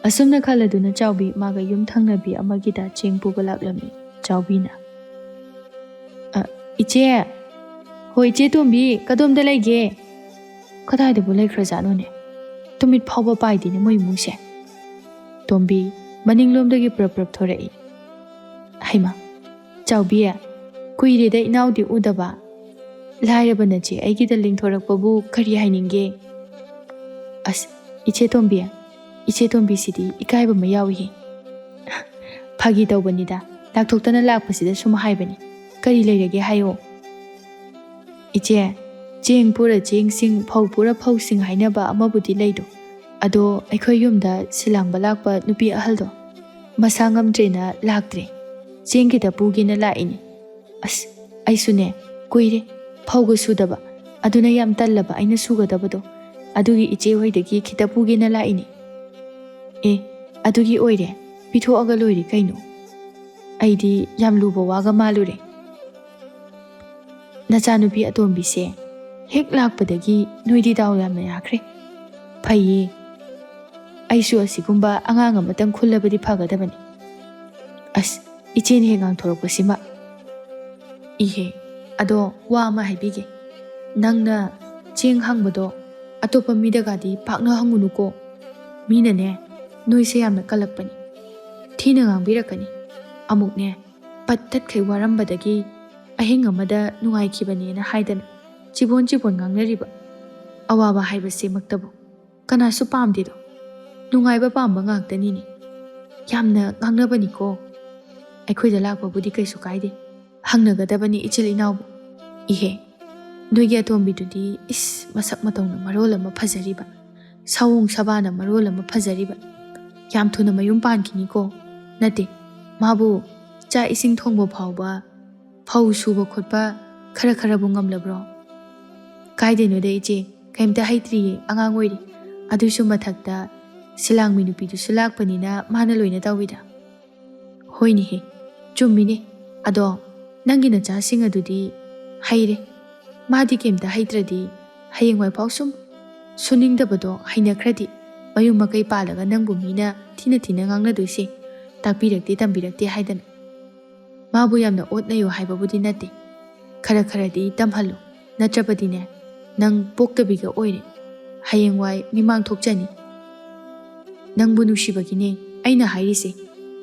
ꯑꯁꯨꯝꯅ ꯈꯜꯂꯗꯨꯅ ꯆꯥꯎꯕꯤ ꯃꯥꯒ ꯌꯨꯝ ꯊꯪꯅꯕꯤ ꯑꯃꯒꯤꯗ ꯆꯦꯡ ꯄꯨꯕ ꯂꯥꯛꯂꯝꯃꯤ꯫ ꯆꯥꯎꯕꯤꯅ, "ꯑ, ꯏꯆꯦ!" "ꯍꯣꯏ, ꯏꯆꯦ ꯇꯣꯝꯕꯤ, ꯀꯗꯣꯝꯗ ꯂꯩꯒꯦ?" "ꯀꯗꯥꯏꯗꯕꯨ ꯂꯩꯈ꯭ꯔꯖꯥꯠꯅꯣꯅꯦ? ꯇꯨꯃꯤꯠ ꯐꯥꯎꯕ ꯄꯥꯏꯗꯦꯅꯦ ꯃꯣꯏ ꯏꯃꯨꯡꯁꯦ꯫" ꯇꯣꯝꯕꯤ ꯃꯅꯤꯡꯂꯣꯝꯗꯒꯤ ꯄ꯭ꯔꯞ ꯄ꯭ꯔꯞ ꯊꯣꯔꯛꯏ꯫ "ꯍꯩꯃꯥ, ꯆꯥꯎꯕꯤ, ꯀꯨꯏꯔꯦꯗ ꯏꯅꯥꯎꯗꯤ ꯎꯗꯕ꯫ ꯂꯥꯏꯔꯕ ꯅꯆꯦ ꯑꯩꯒꯤꯗ ꯂꯤꯡꯊꯣꯔꯛꯄꯕꯨ ꯀꯔꯤ ꯍꯥꯏꯅꯤꯡꯒꯦ?" "ꯑꯁ, ꯏꯆꯦ ꯇꯣꯝꯕꯤ, ꯏꯆꯦ ꯇꯣꯝꯕꯤꯁꯤꯗꯤ ꯏꯀꯥꯏꯕ ꯑꯃ ꯌꯥꯎꯏꯍꯦ꯫" "ꯐꯥꯒꯤ ꯇꯧꯕꯅꯤꯗ, ꯂꯥꯛꯊꯣꯛꯇꯅ ꯂꯥꯛꯄꯁꯤꯗ ꯁꯨꯝ ꯍꯥꯏꯕꯅꯤ꯫ ꯀꯔꯤ ꯂꯩꯔꯒꯦ ꯍꯥꯏꯌꯣ꯫" "ꯏꯆꯦ, ꯆꯦꯡ ꯄꯨꯔ ꯆꯦꯡꯁꯤꯡ, ꯐꯧ ꯄꯨꯔ ꯐꯧꯁꯤꯡ ꯍꯥꯏꯅꯕ ꯑꯃꯕꯨꯗꯤ ꯂꯩꯗꯣ꯫ ꯑꯗꯣ ꯑꯩꯈꯣꯏ ꯌꯨꯝꯗ ꯁꯤꯂꯥꯡꯕ ꯂꯥꯛꯄ ꯅꯨꯄꯤ ꯑꯍꯜꯗꯣ ꯃꯁꯥ ꯉꯝꯗ꯭ꯔꯦꯅ ꯂꯥꯛꯇ꯭ꯔꯦ꯫ ꯆꯦꯡ ꯈꯤꯇ ꯄꯨꯒꯦꯅ ꯂꯥꯛꯏꯅꯤ꯫ ꯑꯁ, ꯑꯩꯁꯨꯅꯦ, ꯀꯨꯏꯔꯦ ꯐꯧꯒ ꯁꯨꯗꯕ꯫ ꯑꯗꯨꯅ ꯌꯥꯝ ꯇꯜꯂꯕ ꯑꯩꯅ ꯁꯨꯒꯗꯕꯗꯣ꯫ ꯑꯗꯨꯒꯤ ꯏꯆꯦ ꯍꯣꯏꯗꯒꯤ ꯈꯤꯇ ꯄꯨꯒꯦꯅ ꯂꯥꯛꯏꯅꯤ꯫" "ꯑꯦ, ꯑꯗꯨꯒꯤ ꯑꯣꯏꯔꯦ, ꯄꯤꯊꯣꯛꯑꯒ ꯂꯣꯏꯔꯦ ꯀꯩꯅꯣ꯫ ꯑꯩꯗꯤ ꯌꯥꯝ ꯂꯨꯕ ꯋꯥꯒ ꯃꯥꯜꯂꯨꯔꯦ꯫" ꯅꯆꯥꯅꯨꯄꯤ ꯑꯇꯣꯝꯕꯤꯁꯦ ꯍꯦꯛ ꯂꯥꯛꯄꯗꯒꯤ ꯅꯣꯏꯗꯤ ꯗꯥꯎ ꯌꯥꯝꯅ ꯌꯥꯈ꯭ꯔꯦ꯫ ꯐꯩꯌꯦ꯫ ꯑꯩꯁꯨ ꯑꯁꯤꯒꯨꯝꯕ ꯑꯉꯥꯡ ꯑꯃꯇꯪ ꯈꯨꯜꯂꯕꯗꯤ ꯐꯒꯗꯕꯅꯤ꯫ ꯑꯁ, ꯏꯆꯦꯅ ꯍꯦꯛ ꯉꯥꯡꯊꯣꯔꯛꯄꯁꯤꯃ꯫ ꯏꯍꯦ, ꯑꯗꯣ ꯋꯥ ꯑꯃ ꯍꯥꯏꯕꯤꯒꯦ꯫ ꯅꯪꯅ ꯆꯦꯡ ꯍꯪꯕꯗꯣ ꯑꯇꯣꯞꯄ ꯃꯤꯗꯒꯗꯤ ꯄꯥꯛꯅ ꯍꯪꯉꯨꯅꯨꯀꯣ꯫ ꯃꯤꯅꯅꯦ, ꯅꯣꯏꯁꯦ ꯌꯥꯝꯅ ꯀꯜꯂꯛꯄꯅꯤ꯫ ꯊꯤꯅ ꯉꯥꯡꯕꯤꯔꯛꯀꯅꯤ꯫ ꯑꯃꯨꯛꯅꯦ, ꯄꯠ ꯇꯠꯈꯩ ꯋꯥꯔꯝꯕꯗꯒꯤ ꯑꯍꯤꯡ ꯑꯃꯗ ꯅꯨꯡꯉꯥꯏꯈꯤꯕꯅꯦꯅ ꯍꯥꯏꯗꯅ ꯆꯤꯕꯣꯟ ꯆꯤꯕꯣꯟ ꯉꯥꯡꯅꯔꯤꯕ꯫ ꯑꯋꯥꯕ ꯍꯥꯏꯕꯁꯤꯃꯛꯇꯕꯨ ꯀꯅꯥꯁꯨ ꯄꯥꯝꯗꯦꯗꯣ꯫ ꯅꯨꯡꯉꯥꯏꯕ ꯄꯥꯝꯕ ꯉꯥꯛꯇꯅꯤꯅꯦ꯫ ꯌꯥꯝꯅ ꯉꯥꯡꯅꯕꯅꯤꯀꯣ꯫ ꯑꯩꯈꯣꯏꯗ ꯂꯥꯛꯄꯕꯨꯗꯤ ꯀꯩꯁꯨ ꯀꯥꯏꯗꯦ꯫ ꯍꯪꯅꯒꯗꯕꯅꯤ ꯏꯆꯤꯜ ꯏꯅꯥꯎꯕꯨ꯫ ꯏꯍꯦ, ꯅꯣꯏꯒꯤ ꯑꯇꯣꯝꯕꯤꯗꯨꯗꯤ ꯏꯁ, ꯃꯁꯛ ꯃꯇꯧꯅ ꯃꯔꯣꯜ ꯑꯃ ꯐꯖꯔꯤꯕ, ꯁꯥꯋꯣꯡ ꯁꯕꯥꯅ ꯃꯔꯣꯜ ꯑꯃ ꯐꯖꯔꯤꯕ꯫ ꯌꯥꯝ ꯊꯨꯅ ꯃꯌꯨꯝ ꯄꯥꯟꯈꯤꯅꯤꯀꯣ꯫ ꯅꯠꯇꯦ, ꯃꯥꯕꯨ ꯆꯥꯛ ꯏꯁꯤꯡ ꯊꯣꯡꯕ ꯐꯥꯎꯕ, ꯐꯧ ꯁꯨꯕ ꯈꯣꯠꯄ ꯈꯔ ꯈꯔꯕꯨ ꯉꯝꯂꯕ꯭ꯔꯣ? ꯀꯥꯏꯗꯩꯅꯣꯗ ꯏꯆꯦ, ꯀꯩꯝꯇ ꯍꯩꯇ꯭ꯔꯤꯌꯦ, ꯑꯉꯥꯡ ꯑꯣꯏꯔꯤ꯫ ꯑꯗꯨꯁꯨ ꯃꯊꯛꯇ ꯁꯤꯂꯥꯡꯃꯤ ꯅꯨꯄꯤꯗꯨꯁꯨ ꯂꯥꯛꯄꯅꯤꯅ ꯃꯥꯅ ꯂꯣꯏꯅ ꯇꯧꯏꯗ꯫ ꯍꯣꯏꯅꯦꯍꯦ, ꯆꯨꯝꯃꯤꯅꯦ꯫ ꯑꯗꯣ ꯅꯪꯒꯤ ꯅꯆꯥꯁꯤꯡ ꯑꯗꯨꯗꯤ ꯍꯩꯔꯦ꯫ ꯃꯥꯗꯤ ꯀꯩꯝꯇ ꯍꯩꯇ꯭ꯔꯗꯤ ꯍꯌꯦꯡꯋꯥꯏꯐꯥꯎ ꯁꯨꯝ ꯁꯨꯅꯤꯡꯗꯕꯗꯣ ꯍꯩꯅꯈ꯭ꯔꯗꯤ ꯃꯌꯨꯝ ꯃꯀꯩ ꯄꯥꯜꯂꯒ ꯅꯪꯕꯨ ꯃꯤꯅ ꯊꯤꯅ ꯊꯤꯅ ꯉꯥꯡꯅꯗꯣꯏꯁꯦ, ꯇꯥꯛꯄꯤꯔꯛꯇꯦ ꯇꯝꯕꯤꯔꯛꯇꯦ ꯍꯥꯏꯗꯅ꯫ ꯃꯥꯕꯨ ꯌꯥꯝꯅ ꯑꯣꯠꯅꯩꯌꯣ ꯍꯥꯏꯕꯕꯨꯗꯤ ꯅꯠꯇꯦ, ꯈꯔ ꯈꯔꯗꯤ ꯇꯝꯍꯜꯂꯨ꯫ ꯅꯠꯇ꯭ꯔꯕꯗꯤꯅꯦ, ꯅꯪ ꯄꯣꯛꯇꯕꯤꯒ ꯑꯣꯏꯔꯦ꯫ ꯍꯌꯦꯡꯋꯥꯏ ꯃꯤꯃꯥꯡ ꯊꯣꯛꯆꯅꯤ꯫ ꯅꯪꯕꯨ ꯅꯨꯡꯁꯤꯕꯒꯤꯅꯦ ꯑꯩꯅ ꯍꯥꯏꯔꯤꯁꯦ꯫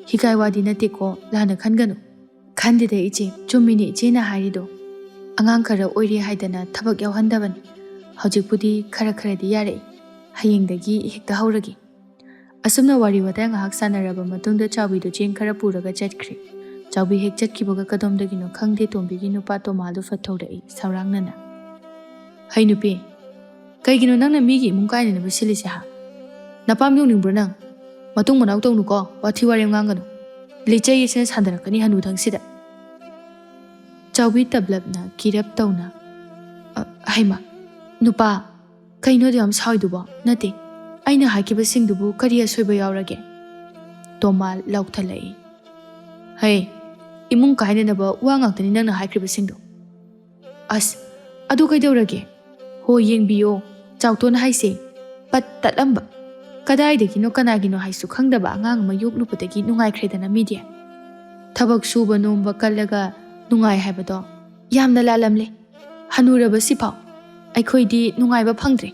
ꯍꯤꯒꯥꯏ ꯋꯥꯗꯤ ꯅꯠꯇꯦꯀꯣ, ꯂꯥꯟꯅ ꯈꯟꯒꯅꯨ꯫ ꯈꯟꯗꯦꯗ ꯏꯆꯦ, ꯆꯨꯝꯃꯤꯅꯦ ꯏꯆꯦꯅ ꯍꯥꯏꯔꯤꯗꯣ꯫ ꯑꯉꯥꯡ ꯈꯔ ꯑꯣꯏꯔꯤ ꯍꯥꯏꯗꯅ ꯊꯕꯛ ꯌꯥꯎꯍꯟꯗꯕꯅꯤ꯫ ꯍꯧꯖꯤꯛꯄꯨꯗꯤ ꯈꯔ ꯈꯔꯗꯤ ꯌꯥꯔꯛꯏ꯫ ꯍꯌꯦꯡꯗꯒꯤ ꯍꯦꯛꯇ ꯍꯧꯔꯒꯦ꯫ ꯑꯁꯨꯝꯅ ꯋꯥꯔꯤ ꯋꯥꯇꯥꯏ ꯉꯥꯏꯍꯥꯛ ꯁꯥꯟꯅꯔꯕ ꯃꯇꯨꯡꯗ ꯆꯥꯎꯕꯤꯗꯨ ꯆꯦꯡ ꯈꯔ ꯄꯨꯔꯒ ꯆꯠꯈ꯭ꯔꯦ꯫ ꯆꯥꯎꯕꯤ ꯍꯦꯛ ꯆꯠꯈꯤꯕꯒ ꯀꯗꯣꯝꯗꯒꯤꯅꯣ ꯈꯪꯗꯦ ꯇꯣꯝꯕꯤꯒꯤ ꯅꯨꯄꯥ ꯇꯣꯃꯥꯗꯨ ꯐꯠ ꯊꯧꯔꯛꯏ ꯁꯧꯔꯥꯡꯅꯅ꯫ "ꯍꯩ ꯅꯨꯄꯤ, ꯀꯩꯒꯤꯅꯣ ꯅꯪꯅ ꯃꯤꯒꯤ ꯏꯃꯨꯡ ꯀꯥꯏꯅꯅꯕ ꯁꯤꯜꯂꯤꯁꯦ ꯍꯥ? ꯅꯄꯥꯝ ꯌꯧꯅꯤꯡꯕ꯭ꯔꯣ ꯅꯪ? ꯃꯇꯨꯡ ꯃꯅꯥꯎ ꯇꯧꯅꯨꯀꯣ, ꯋꯥꯊꯤ ꯋꯥꯔꯦꯝ ꯉꯥꯡꯒꯅꯨ꯫ ꯂꯤꯆꯩ ꯑꯁꯤꯅ ꯁꯥꯟꯗꯔꯛꯀꯅꯤ ꯍꯅꯨꯊꯪꯁꯤꯗ"꯫ ꯆꯥꯎꯕꯤ ꯇꯞꯂꯞꯅ ꯀꯤꯔꯞ ꯇꯧꯅ, "ꯑ, ꯍꯩꯃꯥ, ꯅꯨꯄꯥ, ꯀꯩꯅꯣ ꯑꯗꯨ ꯌꯥꯝ ꯁꯥꯎꯏꯗꯨꯕꯣ? ꯅꯠꯇꯦ, ꯑꯩꯅ ꯍꯥꯏꯈꯤꯕꯁꯤꯡꯗꯨꯕꯨ ꯀꯔꯤ ꯑꯁꯣꯏꯕ ꯌꯥꯎꯔꯒꯦ?" ꯇꯣꯃꯥ ꯂꯥꯎꯊꯠꯂꯛꯏ꯫ "ꯍꯩ, ꯏꯃꯨꯡ ꯀꯥꯏꯅꯅꯕ ꯋꯥ ꯉꯥꯛꯇꯅꯤ ꯅꯪꯅ ꯍꯥꯏꯈ꯭ꯔꯤꯕꯁꯤꯡꯗꯣ꯫ ꯑꯁ, ꯑꯗꯨ ꯀꯩꯗꯧꯔꯒꯦ? ꯍꯣ, ꯌꯦꯡꯕꯤꯌꯣ, ꯆꯥꯎꯇꯣꯟ ꯍꯥꯏꯁꯦ ꯄꯠ ꯇꯠꯂꯝꯕ꯫ ꯀꯗꯥꯏꯗꯒꯤꯅꯣ ꯀꯅꯥꯒꯤꯅꯣ ꯍꯥꯏꯁꯨ ꯈꯪꯗꯕ ꯑꯉꯥꯡ ꯑꯃ ꯌꯣꯛꯂꯨꯕꯗꯒꯤ ꯅꯨꯡꯉꯥꯏꯈ꯭ꯔꯦꯗꯅ ꯃꯤꯗꯤ꯫ ꯊꯕꯛ ꯁꯨꯕ ꯅꯣꯝꯕ ꯀꯜꯂꯒ ꯅꯨꯡꯉꯥꯏ ꯍꯥꯏꯕꯗꯣ ꯌꯥꯝꯅ ꯂꯥꯜꯂꯝꯂꯦ꯫ ꯍꯅꯨꯔꯕꯁꯤꯐꯥꯎ ꯑꯩꯈꯣꯏꯗꯤ ꯅꯨꯡꯉꯥꯏꯕ ꯐꯪꯗ꯭ꯔꯦ꯫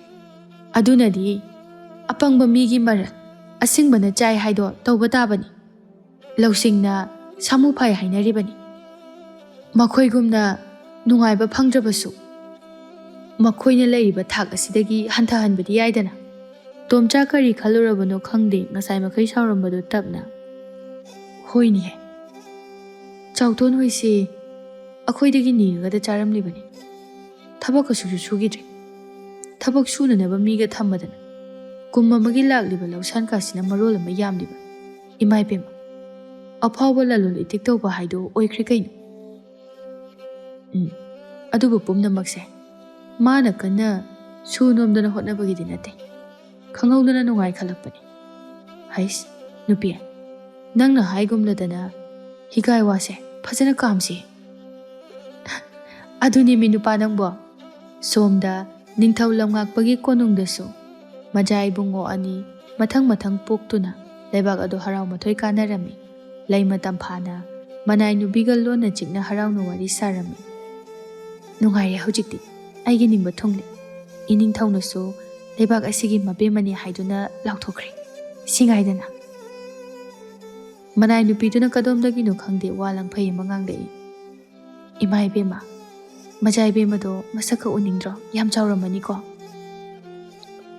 ꯑꯗꯨꯅꯗꯤ ꯑꯄꯪꯕ ꯃꯤꯒꯤ ꯃꯔꯜ, ꯑꯁꯤꯡꯕꯅ ꯆꯥꯏ ꯍꯥꯏꯗꯣ ꯇꯧꯕ ꯇꯥꯕꯅꯤ꯫ ꯂꯧꯁꯤꯡꯅ ꯁꯥꯃꯨ ꯐꯥꯏ ꯍꯥꯏꯅꯔꯤꯕꯅꯤ꯫ ꯃꯈꯣꯏꯒꯨꯝꯅ ꯅꯨꯡꯉꯥꯏꯕ ꯐꯪꯗ꯭ꯔꯕꯁꯨ, ꯃꯈꯣꯏꯅ ꯂꯩꯔꯤꯕ ꯊꯥꯛ ꯑꯁꯤꯗꯒꯤ ꯍꯟꯊꯍꯟꯕꯗꯤ ꯌꯥꯏꯗꯅ꯫ ꯇꯣꯝꯆꯥ ꯀꯔꯤ ꯈꯜꯂꯨꯔꯕꯅꯣ ꯈꯪꯗꯦ, ꯉꯁꯥꯏ ꯃꯈꯩ ꯁꯥꯎꯔꯝꯕꯗꯨ ꯇꯞꯅ, "ꯍꯣꯏꯅꯦꯍꯦ, ꯆꯥꯎꯇꯣꯟ ꯍꯣꯏꯁꯤ ꯑꯩꯈꯣꯏꯗꯒꯤ ꯅꯤꯔꯒꯗ ꯆꯥꯔꯝꯂꯤꯕꯅꯤ꯫ ꯊꯕꯛ ꯀꯁꯨꯁꯨ ꯁꯨꯈꯤꯗ꯭ꯔꯦ꯫ ꯊꯕꯛ ꯁꯨꯅꯅꯕ ꯃꯤꯒ ꯊꯝꯃꯗꯅ꯫ ꯀꯨꯝ ꯑꯃꯒꯤ ꯂꯥꯛꯂꯤꯕ ꯂꯧꯁꯥꯟ ꯀꯥꯁꯤꯅ ꯃꯔꯣꯜ ꯑꯃ ꯌꯥꯝꯂꯤꯕ꯫ ꯏꯃꯥ ꯏꯕꯦꯝꯃ, ꯑꯐꯥꯎꯕ ꯂꯂꯣꯟ ꯏꯇꯤꯛ ꯇꯧꯕ ꯍꯥꯏꯗꯣ ꯑꯣꯏꯈ꯭ꯔꯦ ꯀꯩꯅꯣ?" ꯎꯝ, ꯑꯗꯨꯕꯨ ꯄꯨꯝꯅꯃꯛꯁꯦ ꯃꯥꯅ ꯀꯟꯅ ꯁꯨ ꯅꯣꯝꯗꯅ ꯍꯣꯠꯅꯕꯒꯤꯗꯤ ꯅꯠꯇꯦ꯫ ꯈꯪꯍꯧꯗꯅ ꯅꯨꯡꯉꯥꯏ ꯈꯜꯂꯛꯄꯅꯤ꯫ ꯍꯩꯁ, ꯅꯨꯄꯤ, ꯅꯪꯅ ꯍꯥꯏꯒꯨꯝꯂꯗꯅ ꯍꯤꯒꯥꯏ ꯋꯥꯁꯦ ꯐꯖꯅ ꯀꯥꯝꯁꯤ꯫ ꯑꯗꯨꯅꯦꯃꯤ ꯅꯨꯄꯥ ꯅꯪꯕꯣ꯫ ꯁꯣꯝꯗ ꯅꯤꯡꯊꯧ ꯂꯝꯉꯥꯛꯄꯒꯤ ꯀꯣꯅꯨꯡꯗꯁꯨ ꯃꯖꯥ ꯏꯕꯨꯡꯉꯣ ꯑꯅꯤ ꯃꯊꯪ ꯃꯊꯪ ꯄꯣꯛꯇꯨꯅ ꯂꯩꯕꯥꯛ ꯑꯗꯨ ꯍꯔꯥꯎ ꯃꯊꯣꯏ ꯀꯥꯅꯔꯝꯃꯤ꯫ ꯂꯩꯃ ꯇꯝꯐꯥꯅ ꯃꯅꯥꯏ ꯅꯨꯄꯤꯒ ꯂꯣꯟꯅ ꯆꯤꯛꯅ ꯍꯔꯥꯎꯅ ꯋꯥꯔꯤ ꯁꯥꯔꯝꯃꯤ꯫ ꯅꯨꯡꯉꯥꯏꯔꯦ ꯍꯧꯖꯤꯛꯇꯤ, ꯑꯩꯒꯤ ꯅꯤꯡꯕ ꯊꯨꯡꯂꯦ꯫ ꯏꯅꯤꯡꯊꯧꯅꯁꯨ ꯂꯩꯕꯥꯛ ꯑꯁꯤꯒꯤ ꯃꯕꯦꯝꯃꯅꯤ ꯍꯥꯏꯗꯨꯅ ꯂꯥꯎꯊꯣꯛꯈ꯭ꯔꯦ꯫ ꯁꯤꯡꯉꯥꯏꯗꯅ꯫ ꯃꯅꯥꯏ ꯅꯨꯄꯤꯗꯨꯅ ꯀꯗꯣꯝꯗꯒꯤꯅꯣ ꯈꯪꯗꯦ ꯋꯥ ꯂꯪꯐꯩ ꯑꯃ ꯉꯥꯡꯂꯛꯏ꯫ ꯏꯃꯥ ꯏꯕꯦꯝꯃ, ꯃꯖꯥ ꯏꯕꯦꯝꯃꯗꯣ ꯃꯁꯛꯀ ꯎꯅꯤꯡꯗ꯭ꯔꯣ? ꯌꯥꯝ ꯆꯥꯎꯔꯝꯃꯅꯤꯀꯣ꯫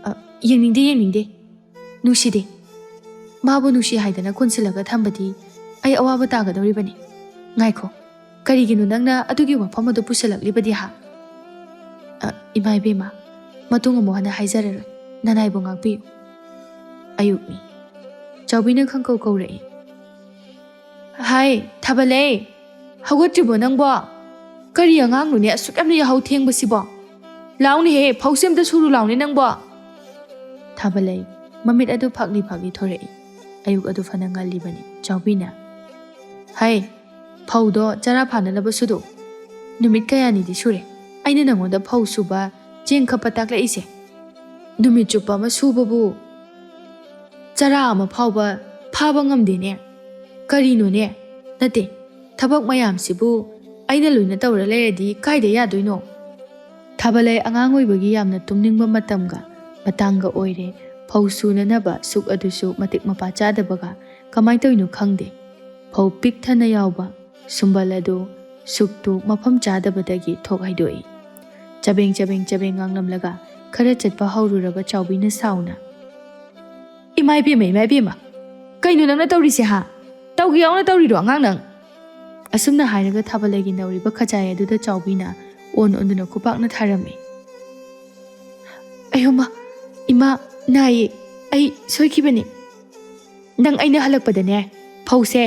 ꯑ, ꯌꯦꯡꯅꯤꯡꯗꯦ, ꯌꯦꯡꯅꯤꯡꯗꯦ꯫ ꯅꯨꯡꯁꯤꯗꯦ꯫ ꯃꯥꯕꯨ ꯅꯨꯡꯁꯤ ꯍꯥꯏꯗꯅ ꯀꯣꯟꯁꯤꯜꯂꯒ ꯊꯝꯕꯗꯤ ꯑꯩ ꯑꯋꯥꯕ ꯇꯥꯒꯗꯧꯔꯤꯕꯅꯤ꯫ ꯉꯥꯏꯈꯣ, ꯀꯔꯤꯒꯤꯅꯣ ꯅꯪꯅ ꯑꯗꯨꯒꯤ ꯋꯥꯐꯝ ꯑꯗꯨ ꯄꯨꯁꯤꯜꯂꯛꯂꯤꯕꯗꯤ ꯍꯥ? ꯑ, ꯏꯃꯥ ꯏꯕꯦꯝꯃ, ꯃꯇꯨꯡ ꯑꯃꯨꯛ ꯍꯟꯅ ꯍꯥꯏꯖꯔꯔꯣꯏ꯫ ꯅꯅꯥꯏꯕꯨ ꯉꯥꯛꯄꯤꯌꯨ꯫ ꯑꯌꯨꯛꯅꯤ꯫ ꯆꯥꯎꯕꯤꯅ ꯈꯪꯀꯧ ꯀꯧꯔꯛꯏ꯫ "ꯍꯥꯏ, ꯊꯥꯕꯂꯩ, ꯍꯧꯒꯠꯇ꯭ꯔꯤꯕꯣ ꯅꯪꯕꯣ? ꯀꯔꯤ ꯑꯉꯥꯡꯅꯣꯅꯦ ꯑꯁꯨꯛ ꯌꯥꯝꯅ ꯌꯥꯍꯧ ꯊꯦꯡꯕꯁꯤꯕꯣ? ꯂꯥꯎꯅꯦꯍꯦ, ꯐꯧꯁꯦ ꯑꯝꯇ ꯁꯨꯔꯨ ꯂꯥꯎꯅꯦ ꯅꯪꯕꯣ!" ꯊꯥꯕꯂꯩ ꯃꯃꯤꯠ ꯑꯗꯨ ꯐꯥꯛꯂꯤ ꯐꯥꯛꯂꯤ ꯊꯣꯔꯛꯏ꯫ ꯑꯌꯨꯛ ꯑꯗꯨ ꯐꯅ ꯉꯜꯂꯤꯕꯅꯤ꯫ ꯆꯥꯎꯕꯤꯅ, "ꯍꯥꯏ, ꯐꯧꯗꯣ ꯆꯔꯥ ꯐꯥꯅꯅꯕ ꯁꯨꯗꯣꯛꯎ꯫ ꯅꯨꯃꯤꯠ ꯀꯌꯥꯅꯤꯗꯤ ꯁꯨꯔꯦ ꯑꯩꯅ ꯅꯪꯉꯣꯟꯗ ꯐꯧ ꯁꯨꯕ, ꯆꯦꯡ ꯈꯞꯄ ꯇꯥꯛꯂꯛꯏꯁꯦ꯫ ꯅꯨꯃꯤꯠ ꯆꯨꯞꯄ ꯑꯃ ꯁꯨꯕꯕꯨ ꯆꯔꯥ ꯑꯃ ꯐꯥꯎꯕ ꯐꯥꯕ ꯉꯝꯗꯦꯅꯦ꯫ ꯀꯔꯤꯅꯣꯅꯦ? ꯅꯠꯇꯦ, ꯊꯕꯛ ꯃꯌꯥꯝꯁꯤꯕꯨ ꯑꯩꯅ ꯂꯣꯏꯅ ꯇꯧꯔ ꯂꯩꯔꯗꯤ ꯀꯥꯏꯗ ꯌꯥꯗꯣꯏꯅꯣ? ꯊꯥꯕꯂꯩ ꯑꯉꯥꯡ ꯑꯣꯏꯕꯒꯤ ꯌꯥꯝꯅ ꯇꯨꯝꯅꯤꯡꯕ ꯃꯇꯝꯒ ꯃꯇꯥꯡꯒ ꯑꯣꯏꯔꯦ꯫ ꯐꯧ ꯁꯨꯅꯅꯕ ꯁꯨꯛ ꯑꯗꯨꯁꯨ ꯃꯇꯤꯛ ꯃꯄꯥ ꯆꯥꯗꯕꯒ ꯀꯃꯥꯏꯅ ꯇꯧꯔꯤꯅꯣ ꯈꯪꯗꯦ꯫ ꯐꯧ ꯄꯤꯛ ꯊꯟꯅ ꯌꯥꯎꯕ ꯁꯨꯝꯕꯜ ꯑꯗꯨ ꯁꯨꯛꯇꯨ ꯃꯐꯝ ꯆꯥꯗꯕꯗꯒꯤ ꯊꯣꯛ ꯍꯥꯏꯗꯣꯛꯏ꯫ ꯆꯕꯦꯡ ꯆꯕꯦꯡ ꯆꯕꯦꯡ ꯉꯥꯡꯂꯝꯂꯒ ꯈꯔ ꯆꯠꯄ ꯍꯧꯔꯨꯔꯕ ꯆꯥꯎꯕꯤꯅ ꯁꯥꯎꯅ, "ꯏꯃꯥ ꯏꯕꯦꯝꯃ, ꯏꯃꯥ ꯏꯕꯦꯝꯃ, ꯀꯩꯅꯣ ꯅꯪꯅ ꯇꯧꯔꯤꯁꯦ, ꯍꯥ? ꯇꯧꯒꯦ ꯌꯥꯎꯅ ꯇꯧꯔꯤꯔꯣ ꯑꯉꯥꯡ ꯅꯪ?" ꯑꯁꯨꯝꯅ ꯍꯥꯏꯔꯒ ꯊꯥꯕꯂꯩꯒꯤ ꯅꯧꯔꯤꯕ ꯈꯖꯥꯏ ꯑꯗꯨꯗ ꯆꯥꯎꯕꯤꯅ ꯑꯣꯟ ꯑꯣꯟꯗꯨꯅ ꯈꯨꯄꯥꯛꯅ ꯊꯥꯔꯝꯃꯤ꯫ "ꯑꯌꯣꯃ, ꯏꯃꯥ, ꯅꯥꯏꯌꯦ, ꯑꯩ ꯁꯣꯏꯈꯤꯕꯅꯤ꯫ ꯅꯪ ꯑꯩꯅ ꯍꯜꯂꯛꯄꯗꯅꯦ, ꯐꯧꯁꯦ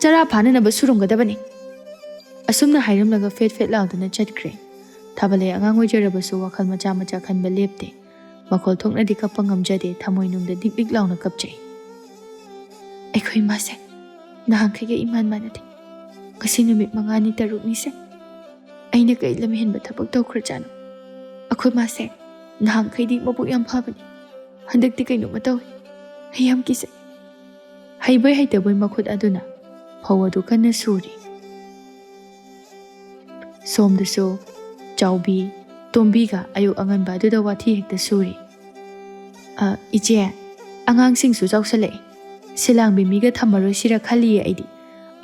ꯆꯔꯥ ꯐꯥꯅꯅꯕ ꯁꯨꯔꯝꯒꯗꯕꯅꯤ꯫" ꯑꯁꯨꯝꯅ ꯍꯥꯏꯔꯝꯂꯒ ꯐꯦꯠ ꯐꯦꯠ ꯂꯥꯎꯗꯨꯅ ꯆꯠꯈ꯭ꯔꯦ꯫ ꯊꯥꯕꯂꯩ ꯑꯉꯥꯡ ꯑꯣꯏꯖꯔꯕꯁꯨ ꯋꯥꯈꯜ ꯃꯆꯥ ꯃꯆꯥ ꯈꯟꯕ ꯂꯦꯞꯇꯦ꯫ ꯃꯈꯣꯜ ꯊꯣꯛꯅꯗꯤ ꯀꯞꯄ ꯉꯝꯖꯗꯦ, ꯊꯃꯣꯏꯅꯨꯡꯗ ꯅꯤꯛ ꯅꯤꯛ ꯂꯥꯎꯅ ꯀꯞꯆꯩ꯫ "ꯑꯩꯈꯣꯏ ꯏꯃꯥꯁꯦ ꯅꯍꯥꯟꯈꯩꯒ ꯏꯃꯥꯟ ꯃꯥꯟꯅꯗꯦ꯫ ꯉꯁꯤ ꯅꯨꯃꯤꯠ ꯃꯉꯥꯅꯤ ꯇꯔꯨꯛꯅꯤꯁꯦ ꯑꯩꯅ ꯀꯩ ꯂꯝꯍꯦꯟꯕ ꯊꯕꯛ ꯇꯧꯈ꯭ꯔꯖꯥꯠꯅꯣ? ꯑꯩꯈꯣꯏ ꯃꯥꯁꯦ ꯅꯍꯥꯟꯈꯩꯗꯤ ꯃꯕꯨꯛ ꯌꯥꯝ ꯐꯕꯅꯤ, ꯍꯟꯗꯛꯇꯤ ꯀꯩꯅꯣꯝꯃ ꯇꯧꯏ꯫ ꯑꯩ ꯌꯥꯝ ꯀꯤꯖꯩ꯫" ꯍꯩꯕꯣꯏ ꯍꯩꯇꯕꯣꯏ ꯃꯈꯨꯠ ꯑꯗꯨꯅ ꯐꯧ ꯑꯗꯨ ꯀꯟꯅ ꯁꯨꯔꯤ꯫ ꯁꯣꯝꯗꯁꯨ ꯆꯥꯎꯕꯤ, ꯇꯣꯝꯕꯤꯒ ꯑꯌꯨꯛ ꯑꯉꯟꯕ ꯑꯗꯨꯗ ꯋꯥꯊꯤ ꯍꯦꯛꯇ ꯁꯨꯔꯤ꯫ "ꯑ, ꯏꯆꯦ, ꯑꯉꯥꯡꯁꯤꯡꯁꯨ ꯆꯥꯎꯁꯜꯂꯛꯑꯦ꯫ ꯁꯤꯂꯥꯡꯕꯤ ꯃꯤꯒ ꯊꯝꯃꯔꯣꯏꯁꯤꯔ ꯈꯜꯂꯤꯌꯦ ꯑꯩꯗꯤ꯫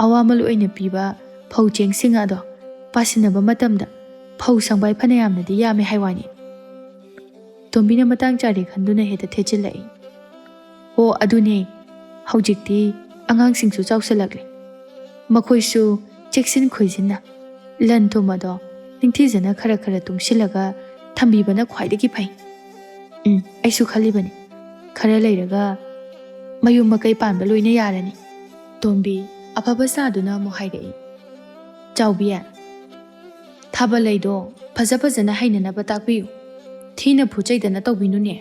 ꯑꯋꯥꯃꯜ ꯑꯣꯏꯅ ꯄꯤꯕ ꯐꯧ ꯆꯦꯡꯁꯤꯡ ꯑꯗꯣ ꯄꯥꯁꯤꯟꯅꯕ ꯃꯇꯝꯗ ꯐꯧ ꯁꯪꯕꯥꯏ ꯐꯅꯌꯥꯝꯅꯗꯤ ꯌꯥꯝꯃꯦ ꯍꯥꯏ ꯋꯥꯅꯤ꯫" ꯇꯣꯝꯕꯤꯅ ꯃꯇꯥꯡ ꯆꯥꯔꯦ ꯈꯟꯗꯨꯅ ꯍꯦꯛꯇ ꯊꯦꯠꯆꯤꯜꯂꯛꯏ꯫ "ꯑꯣ, ꯑꯗꯨꯅꯦ, ꯍꯧꯖꯤꯛꯇꯤ ꯑꯉꯥꯡꯁꯤꯡꯁꯨ ꯆꯥꯎꯁꯜꯂꯛꯂꯦ꯫ ꯃꯈꯣꯏꯁꯨ ꯆꯦꯛꯁꯤꯟ ꯈꯣꯏꯖꯤꯟꯅ ꯂꯟ ꯊꯨꯝ ꯑꯗꯣ ꯅꯤꯡꯊꯤꯖꯅ ꯈꯔ ꯈꯔ ꯇꯨꯡꯁꯤꯜꯂꯒ ꯊꯝꯕꯤꯕꯅ ꯈ꯭ꯋꯥꯏꯗꯒꯤ ꯐꯩ꯫" "ꯎꯝ, ꯑꯩꯁꯨ ꯈꯜꯂꯤꯕꯅꯤ꯫ ꯈꯔ ꯂꯩꯔꯒ ꯃꯌꯨꯝ ꯃꯀꯩ ꯄꯥꯟꯕ ꯂꯣꯏꯅ ꯌꯥꯔꯅꯤ꯫" ꯇꯣꯝꯕꯤ ꯑꯐꯕ ꯁꯥꯗꯨꯅ ꯑꯃꯨꯛ ꯍꯥꯏꯔꯛꯏ, "ꯆꯥꯎꯕꯤ, ꯊꯥꯕꯂꯩꯗꯣ ꯐꯖ ꯐꯖꯅ ꯍꯩꯅꯅꯕ ꯇꯥꯛꯄꯤꯌꯨ꯫ ꯊꯤꯅ ꯐꯨꯆꯩꯗꯅ ꯇꯧꯕꯤꯅꯨꯅꯦ꯫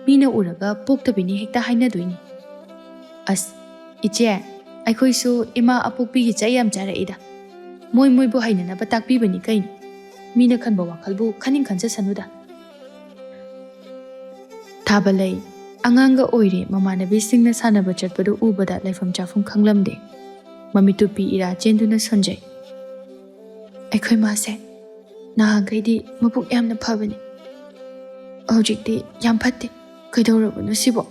ꯃꯤꯅ ꯎꯔꯒ ꯄꯣꯛꯇꯕꯤꯅꯤ ꯍꯦꯛꯇ ꯍꯥꯏꯅꯗꯣꯏꯅꯤ꯫" "ꯑꯁ, ꯏꯆꯦ, ꯑꯩꯈꯣꯏꯁꯨ ꯏꯃꯥ ꯑꯄꯣꯛꯄꯤꯒꯤ ꯆꯩ ꯌꯥꯝ ꯆꯥꯔꯛꯏꯗ꯫ ꯃꯣꯏ ꯃꯣꯏꯕꯨ ꯍꯩꯅꯅꯕ ꯇꯥꯛꯄꯤꯕꯅꯤ ꯀꯩꯅꯣ꯫ ꯃꯤꯅ ꯈꯟꯕ ꯋꯥꯈꯜꯕꯨ ꯈꯟꯅꯤꯡ ꯈꯟꯖꯁꯅꯨꯗ꯫ ꯊꯥꯕꯂꯩ ꯑꯉꯥꯡꯒ ꯑꯣꯏꯔꯦ, ꯃꯃꯥꯟꯅꯕꯤꯁꯤꯡꯅ ꯁꯥꯟꯅꯕ ꯆꯠꯄꯗꯨ ꯎꯕꯗ ꯂꯩꯐꯝ ꯆꯥꯐꯝ ꯈꯪꯂꯝꯗꯦ꯫ ꯃꯃꯤꯠꯇꯨ ꯄꯤ ꯏꯔꯥ ꯆꯦꯟꯗꯨꯅ ꯁꯣꯟꯖꯩ꯫ ꯑꯩꯈꯣꯏ ꯃꯥꯁꯦ ꯅꯍꯥꯟꯈꯩꯗꯤ ꯃꯕꯨꯛ ꯌꯥꯝꯅ ꯐꯕꯅꯤ, ꯍꯧꯖꯤꯛꯇꯤ ꯌꯥꯝ ꯐꯠꯇꯦ꯫ ꯀꯩꯗꯧꯔꯕꯅꯣ ꯁꯤꯕꯣ?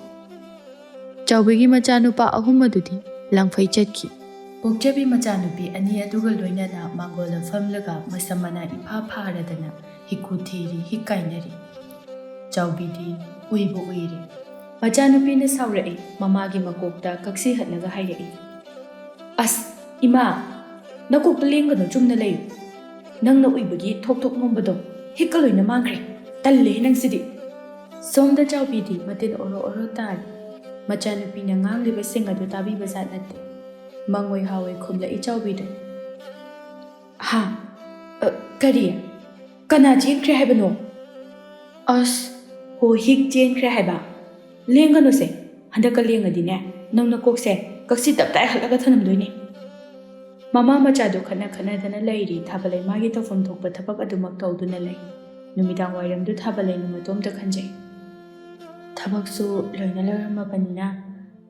ꯆꯥꯎꯕꯤꯒꯤ ꯃꯆꯥꯅꯨꯄꯥ ꯑꯍꯨꯝ ꯑꯗꯨꯗꯤ ꯂꯥꯡꯐꯩ ꯆꯠꯈꯤ꯫ ꯄꯣꯛꯆꯕꯤ ꯃꯆꯥꯅꯨꯄꯤ ꯑꯅꯤ ꯑꯗꯨꯒ ꯂꯣꯏꯅꯅ ꯃꯥꯡꯒꯣꯜꯗ ꯐꯝꯂꯒ ꯃꯁꯝ ꯃꯅꯥ ꯏꯐꯥ ꯐꯥꯔꯗꯅ ꯍꯤꯀꯨ ꯊꯤꯔꯤ, ꯍꯤꯛ ꯀꯥꯏꯅꯔꯤ꯫ ꯆꯥꯎꯕꯤꯗꯤ ꯎꯏꯕꯨ ꯎꯏꯔꯦ꯫ ꯃꯆꯥꯅꯨꯄꯤꯅ ꯁꯥꯎꯔꯛꯏ, ꯃꯃꯥꯒꯤ ꯃꯀꯣꯛꯇ ꯀꯛꯁꯤ ꯍꯠꯂꯒ ꯍꯥꯏꯔꯛꯏ, "ꯑꯁ, ꯏꯃꯥ, ꯅꯀꯣꯛꯇ ꯂꯦꯡꯒꯅꯨ, ꯆꯨꯝꯅ ꯂꯩꯌꯨ꯫ ꯅꯪꯅ ꯎꯏꯕꯒꯤ ꯊꯣꯛ ꯊꯣꯛ ꯅꯣꯝꯕꯗꯣ ꯍꯤꯛꯀ ꯂꯣꯏꯅ ꯃꯥꯡꯈ꯭ꯔꯦ꯫ ꯇꯜꯂꯦ ꯅꯪꯁꯤꯗꯤ!" ꯁꯣꯝꯗ ꯆꯥꯎꯕꯤꯗꯤ ꯃꯇꯤꯟ ꯑꯣꯔꯣ ꯑꯣꯔꯣ ꯇꯥꯔꯤ꯫ ꯃꯆꯥꯅꯨꯄꯤꯅ ꯉꯥꯡꯂꯤꯕꯁꯤꯡ ꯑꯗꯨ ꯇꯥꯕꯤꯕ ꯖꯥꯠ ꯅꯠꯇꯦ꯫ ꯃꯪꯑꯣꯏ ꯍꯥꯎꯑꯣꯏ ꯈꯨꯝꯂꯛꯏ ꯆꯥꯎꯕꯤꯗꯨ꯫ "ꯍꯥ? ꯑ, ꯀꯔꯤ? ꯀꯅꯥ ꯆꯦꯟꯈ꯭ꯔꯦ ꯍꯥꯏꯕꯅꯣ?" "ꯑꯁ, ꯍꯣ, ꯍꯤꯛ ꯆꯦꯟꯈ꯭ꯔꯦ ꯍꯥꯏꯕ꯫ ꯂꯦꯡꯒꯅꯨꯁꯦ, ꯍꯟꯗꯛꯀ ꯂꯦꯡꯉꯗꯤꯅꯦ, ꯅꯪ ꯅꯀꯣꯛꯁꯦ ꯀꯛꯁꯤ ꯇꯞꯇꯥꯏ ꯍꯠꯂꯒ ꯊꯅꯝꯗꯣꯏꯅꯦ꯫" ꯃꯃꯥ ꯃꯆꯥꯗꯨ ꯈꯠꯅ ꯈꯠꯅꯗꯅ ꯂꯩꯔꯤ꯫ ꯊꯥꯕꯂꯩ ꯃꯥꯒꯤ ꯇꯧꯐꯝ ꯊꯣꯛꯄ ꯊꯕꯛ ꯑꯗꯨꯃꯛ ꯇꯧꯗꯨꯅ ꯂꯩ꯫ ꯅꯨꯃꯤꯗꯥꯡ ꯋꯥꯏꯔꯝꯗꯨ ꯊꯥꯕꯂꯩꯅ ꯃꯇꯣꯝꯇ ꯈꯟꯖꯩ꯫ "ꯊꯕꯛꯁꯨ ꯂꯣꯏꯅ ꯂꯣꯏꯔꯝꯃꯕꯅꯤꯅ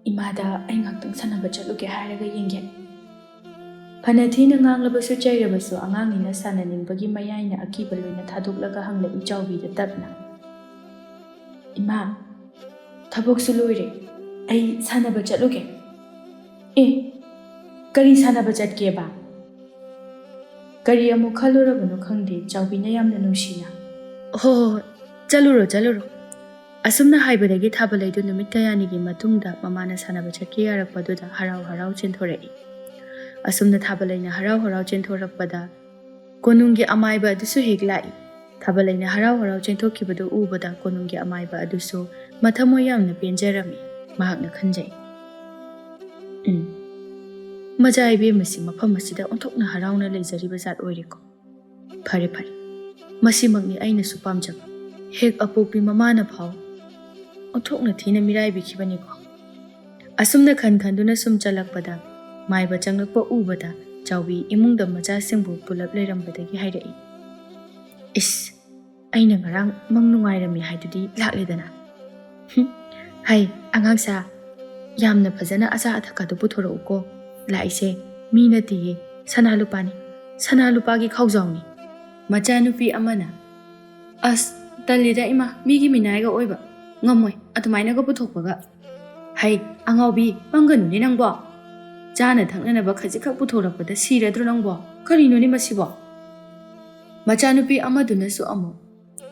ꯏꯃꯥꯗ ꯑꯩ ꯉꯥꯛꯇꯪ ꯁꯥꯟꯅꯕ ꯆꯠꯂꯨꯒꯦ ꯍꯥꯏꯔꯒ ꯌꯦꯡꯒꯦ꯫" ꯐꯅ ꯊꯤꯅ ꯉꯥꯡꯂꯕꯁꯨ ꯆꯩꯔꯕꯁꯨ ꯑꯉꯥꯡꯅꯤꯅ ꯁꯥꯟꯅꯅꯤꯡꯕꯒꯤ ꯃꯌꯥꯏꯅ ꯑꯀꯤꯕ ꯂꯣꯏꯅ ꯊꯥꯗꯣꯛꯂꯒ ꯍꯪꯂꯛꯏ ꯆꯥꯎꯕꯤꯗ ꯇꯞꯅ꯫ "ꯏꯃꯥ, ꯊꯕꯛꯁꯨ ꯂꯣꯏꯔꯦ, ꯑꯩ ꯁꯥꯟꯅꯕ ꯆꯠꯂꯨꯒꯦ꯫" "ꯑꯦ, ꯀꯔꯤ ꯁꯥꯟꯅꯕ ꯆꯠꯀꯦꯕ?" ꯀꯔꯤ ꯑꯃꯨꯛ ꯈꯜꯂꯨꯔꯕꯅꯣ ꯈꯪꯗꯦ, ꯆꯥꯎꯕꯤꯅ ꯌꯥꯝꯅ ꯅꯨꯡꯁꯤꯅ, "ꯍꯣ, ꯍꯣ, ꯍꯣꯏ, ꯆꯠꯂꯨꯔꯣ, ꯆꯠꯂꯨꯔꯣ꯫" ꯑꯁꯨꯝꯅ ꯍꯥꯏꯕꯗꯒꯤ ꯊꯥꯕꯂꯩꯗꯨ ꯅꯨꯃꯤꯠ ꯀꯌꯥꯅꯤꯒꯤ ꯃꯇꯨꯡꯗ ꯃꯃꯥꯅ ꯁꯥꯟꯅꯕ ꯆꯠꯀꯦ ꯌꯥꯔꯛꯄꯗꯨꯗ ꯍꯔꯥꯎ ꯍꯔꯥꯎ ꯆꯦꯟꯊꯣꯔꯛꯏ꯫ ꯑꯁꯨꯝꯅ ꯊꯥꯕꯂꯩꯅ ꯍꯔꯥꯎ ꯍꯔꯥꯎ ꯆꯦꯟꯊꯣꯔꯛꯄꯗ ꯀꯣꯅꯨꯡꯒꯤ ꯑꯃꯥꯏꯕ ꯑꯗꯨꯁꯨ ꯍꯦꯛ ꯂꯥꯛꯏ꯫ ꯊꯥꯕꯂꯩꯅ ꯍꯔꯥꯎ ꯍꯔꯥꯎ ꯆꯦꯟꯊꯣꯛꯈꯤꯕꯗꯨ ꯎꯕꯗ ꯀꯣꯅꯨꯡꯒꯤ ꯑꯃꯥꯏꯕ ꯑꯗꯨꯁꯨ ꯃꯊꯃꯣꯏ ꯌꯥꯝꯅ ꯄꯦꯟꯖꯔꯝꯃꯤ꯫ ꯃꯍꯥꯛꯅ ꯈꯟꯖꯩ, "ꯎꯝ, ꯃꯆꯥ ꯏꯕꯦꯝꯃꯁꯤ ꯃꯐꯝ ꯑꯁꯤꯗ ꯑꯣꯟꯊꯣꯛꯅ ꯍꯔꯥꯎꯅ ꯂꯩꯖꯔꯤꯕ ꯖꯥꯠ ꯑꯣꯏꯔꯦꯀꯣ꯫ ꯐꯔꯦ, ꯐꯔꯦ, ꯃꯁꯤꯃꯛꯅꯤ ꯑꯩꯅꯁꯨ ꯄꯥꯝꯖꯕ꯫ ꯍꯦꯛ ꯑꯄꯣꯛꯄꯤ ꯃꯃꯥꯅ ꯐꯥꯎ ꯑꯣꯟꯊꯣꯛꯅ ꯊꯤꯅ ꯃꯤꯔꯥꯏꯕꯤꯈꯤꯕꯅꯤꯀꯣ꯫" ꯑꯁꯨꯝꯅ ꯈꯟ ꯈꯟꯗꯨꯅ ꯁꯨꯝ ꯆꯠꯂꯛꯄꯗ ꯃꯥꯏꯕ ꯆꯪꯂꯛꯄ ꯎꯕꯗ ꯆꯥꯎꯕꯤ ꯏꯃꯨꯡꯗ ꯃꯆꯥꯁꯤꯡꯕꯨ ꯄꯨꯂꯞ ꯂꯩꯔꯝꯕꯗꯒꯤ ꯍꯥꯏꯔꯛꯏ꯫ "ꯏꯁ, ꯑꯩꯅ ꯉꯔꯥꯡ ꯃꯪ ꯅꯨꯡꯉꯥꯏꯔꯝꯃꯤ ꯍꯥꯏꯗꯨꯗꯤ ꯂꯥꯛꯂꯦꯗꯅ꯫ ꯍꯨꯝ, ꯍꯩ, ꯑꯉꯥꯡꯁꯥ, ꯌꯥꯝꯅ ꯐꯖꯅ ꯑꯆꯥ ꯑꯊꯛꯀꯗꯨ ꯄꯨꯊꯣꯔꯛꯎꯀꯣ꯫ ꯂꯥꯛꯏꯁꯦ ꯃꯤ ꯅꯠꯇꯦꯌꯦ, ꯁꯅꯥ ꯂꯨꯄꯥꯅꯤ, ꯁꯅꯥ ꯂꯨꯄꯥꯒꯤ ꯈꯥꯎꯖꯥꯎꯅꯤ"꯫ ꯃꯆꯥꯅꯨꯄꯤ ꯑꯃꯅ, "ꯑꯁ, ꯇꯜꯂꯤꯗ ꯏꯃꯥ, ꯃꯤꯒꯤ ꯃꯤꯅꯥꯏꯒ ꯑꯣꯏꯕ ꯉꯝꯃꯣꯏ ꯑꯗꯨꯃꯥꯏꯅꯒ ꯄꯨꯊꯣꯛꯄꯒ꯫ ꯍꯩ, ꯑꯉꯥꯎꯕꯤ, ꯄꯪꯒꯅꯨꯅꯦ ꯅꯪꯕꯣ꯫ ꯆꯥꯅ ꯊꯛꯅꯅꯕ ꯈꯖꯤꯛꯈꯛ ꯄꯨꯊꯣꯔꯛꯄꯗ ꯁꯤꯔꯗ꯭ꯔꯣ ꯅꯪꯕꯣ? ꯀꯔꯤꯅꯣꯅꯦ ꯃꯁꯤꯕꯣ?" ꯃꯆꯥꯅꯨꯄꯤ ꯑꯃꯗꯨꯅꯁꯨ ꯑꯃꯨꯛ,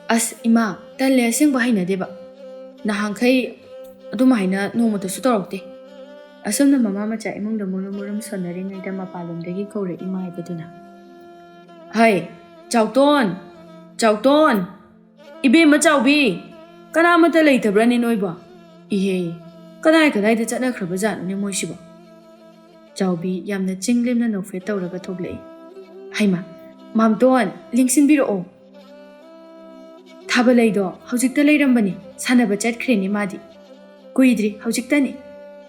"ꯑꯁ ꯏꯃꯥ, ꯇꯜꯂꯦ, ꯑꯁꯦꯡꯕ ꯍꯩꯅꯗꯦꯕ꯫ ꯅꯍꯥꯟꯈꯩ ꯑꯗꯨꯃꯥꯏꯅ ꯅꯣꯡꯃꯇꯁꯨ ꯇꯧꯔꯛꯇꯦ"꯫ ꯑꯁꯨꯝꯅ ꯃꯃꯥ ꯃꯆꯥ ꯏꯃꯨꯡꯗ ꯃꯨꯔꯨꯝ ꯃꯨꯔꯨꯝ ꯁꯣꯟꯅꯔꯤꯉꯩꯗ ꯃꯄꯥꯟꯂꯣꯝꯗꯒꯤ ꯀꯧꯔꯛꯏ ꯃꯥꯏꯕꯗꯨꯅ, "ꯍꯩ, ꯆꯥꯎꯇꯣꯟ! ꯆꯥꯎꯇꯣꯟ! ꯏꯕꯦꯝꯃ ꯆꯥꯎꯕꯤ! ꯀꯅꯥꯃꯠꯇ ꯂꯩꯇꯕ꯭ꯔꯅꯦ ꯅꯣꯏꯕꯣ? ꯏꯍꯦ, ꯀꯗꯥꯏ ꯀꯗꯥꯏꯗ ꯆꯠꯅꯈ꯭ꯔꯕ ꯖꯥꯠꯅꯣꯅꯦ ꯃꯣꯏꯁꯤꯕꯣ?" ꯆꯥꯎꯕꯤ ꯌꯥꯝꯅ ꯆꯤꯡ ꯂꯦꯝꯅ ꯅꯣꯛꯐꯦꯠ ꯇꯧꯔꯒ ꯊꯣꯛꯂꯛꯏ꯫ "ꯍꯩꯃꯥ, ꯃꯥꯝꯇꯣꯟ, ꯂꯦꯡꯁꯤꯟꯕꯤꯔꯛꯑꯣ꯫ ꯊꯥꯕꯂꯩꯗꯣ ꯍꯧꯖꯤꯛꯇ ꯂꯩꯔꯝꯕꯅꯤ, ꯁꯥꯟꯅꯕ ꯆꯠꯈ꯭ꯔꯦꯅꯦ ꯃꯥꯗꯤ꯫ ꯀꯨꯏꯗ꯭ꯔꯤ, ꯍꯧꯖꯤꯛꯇꯅꯤ꯫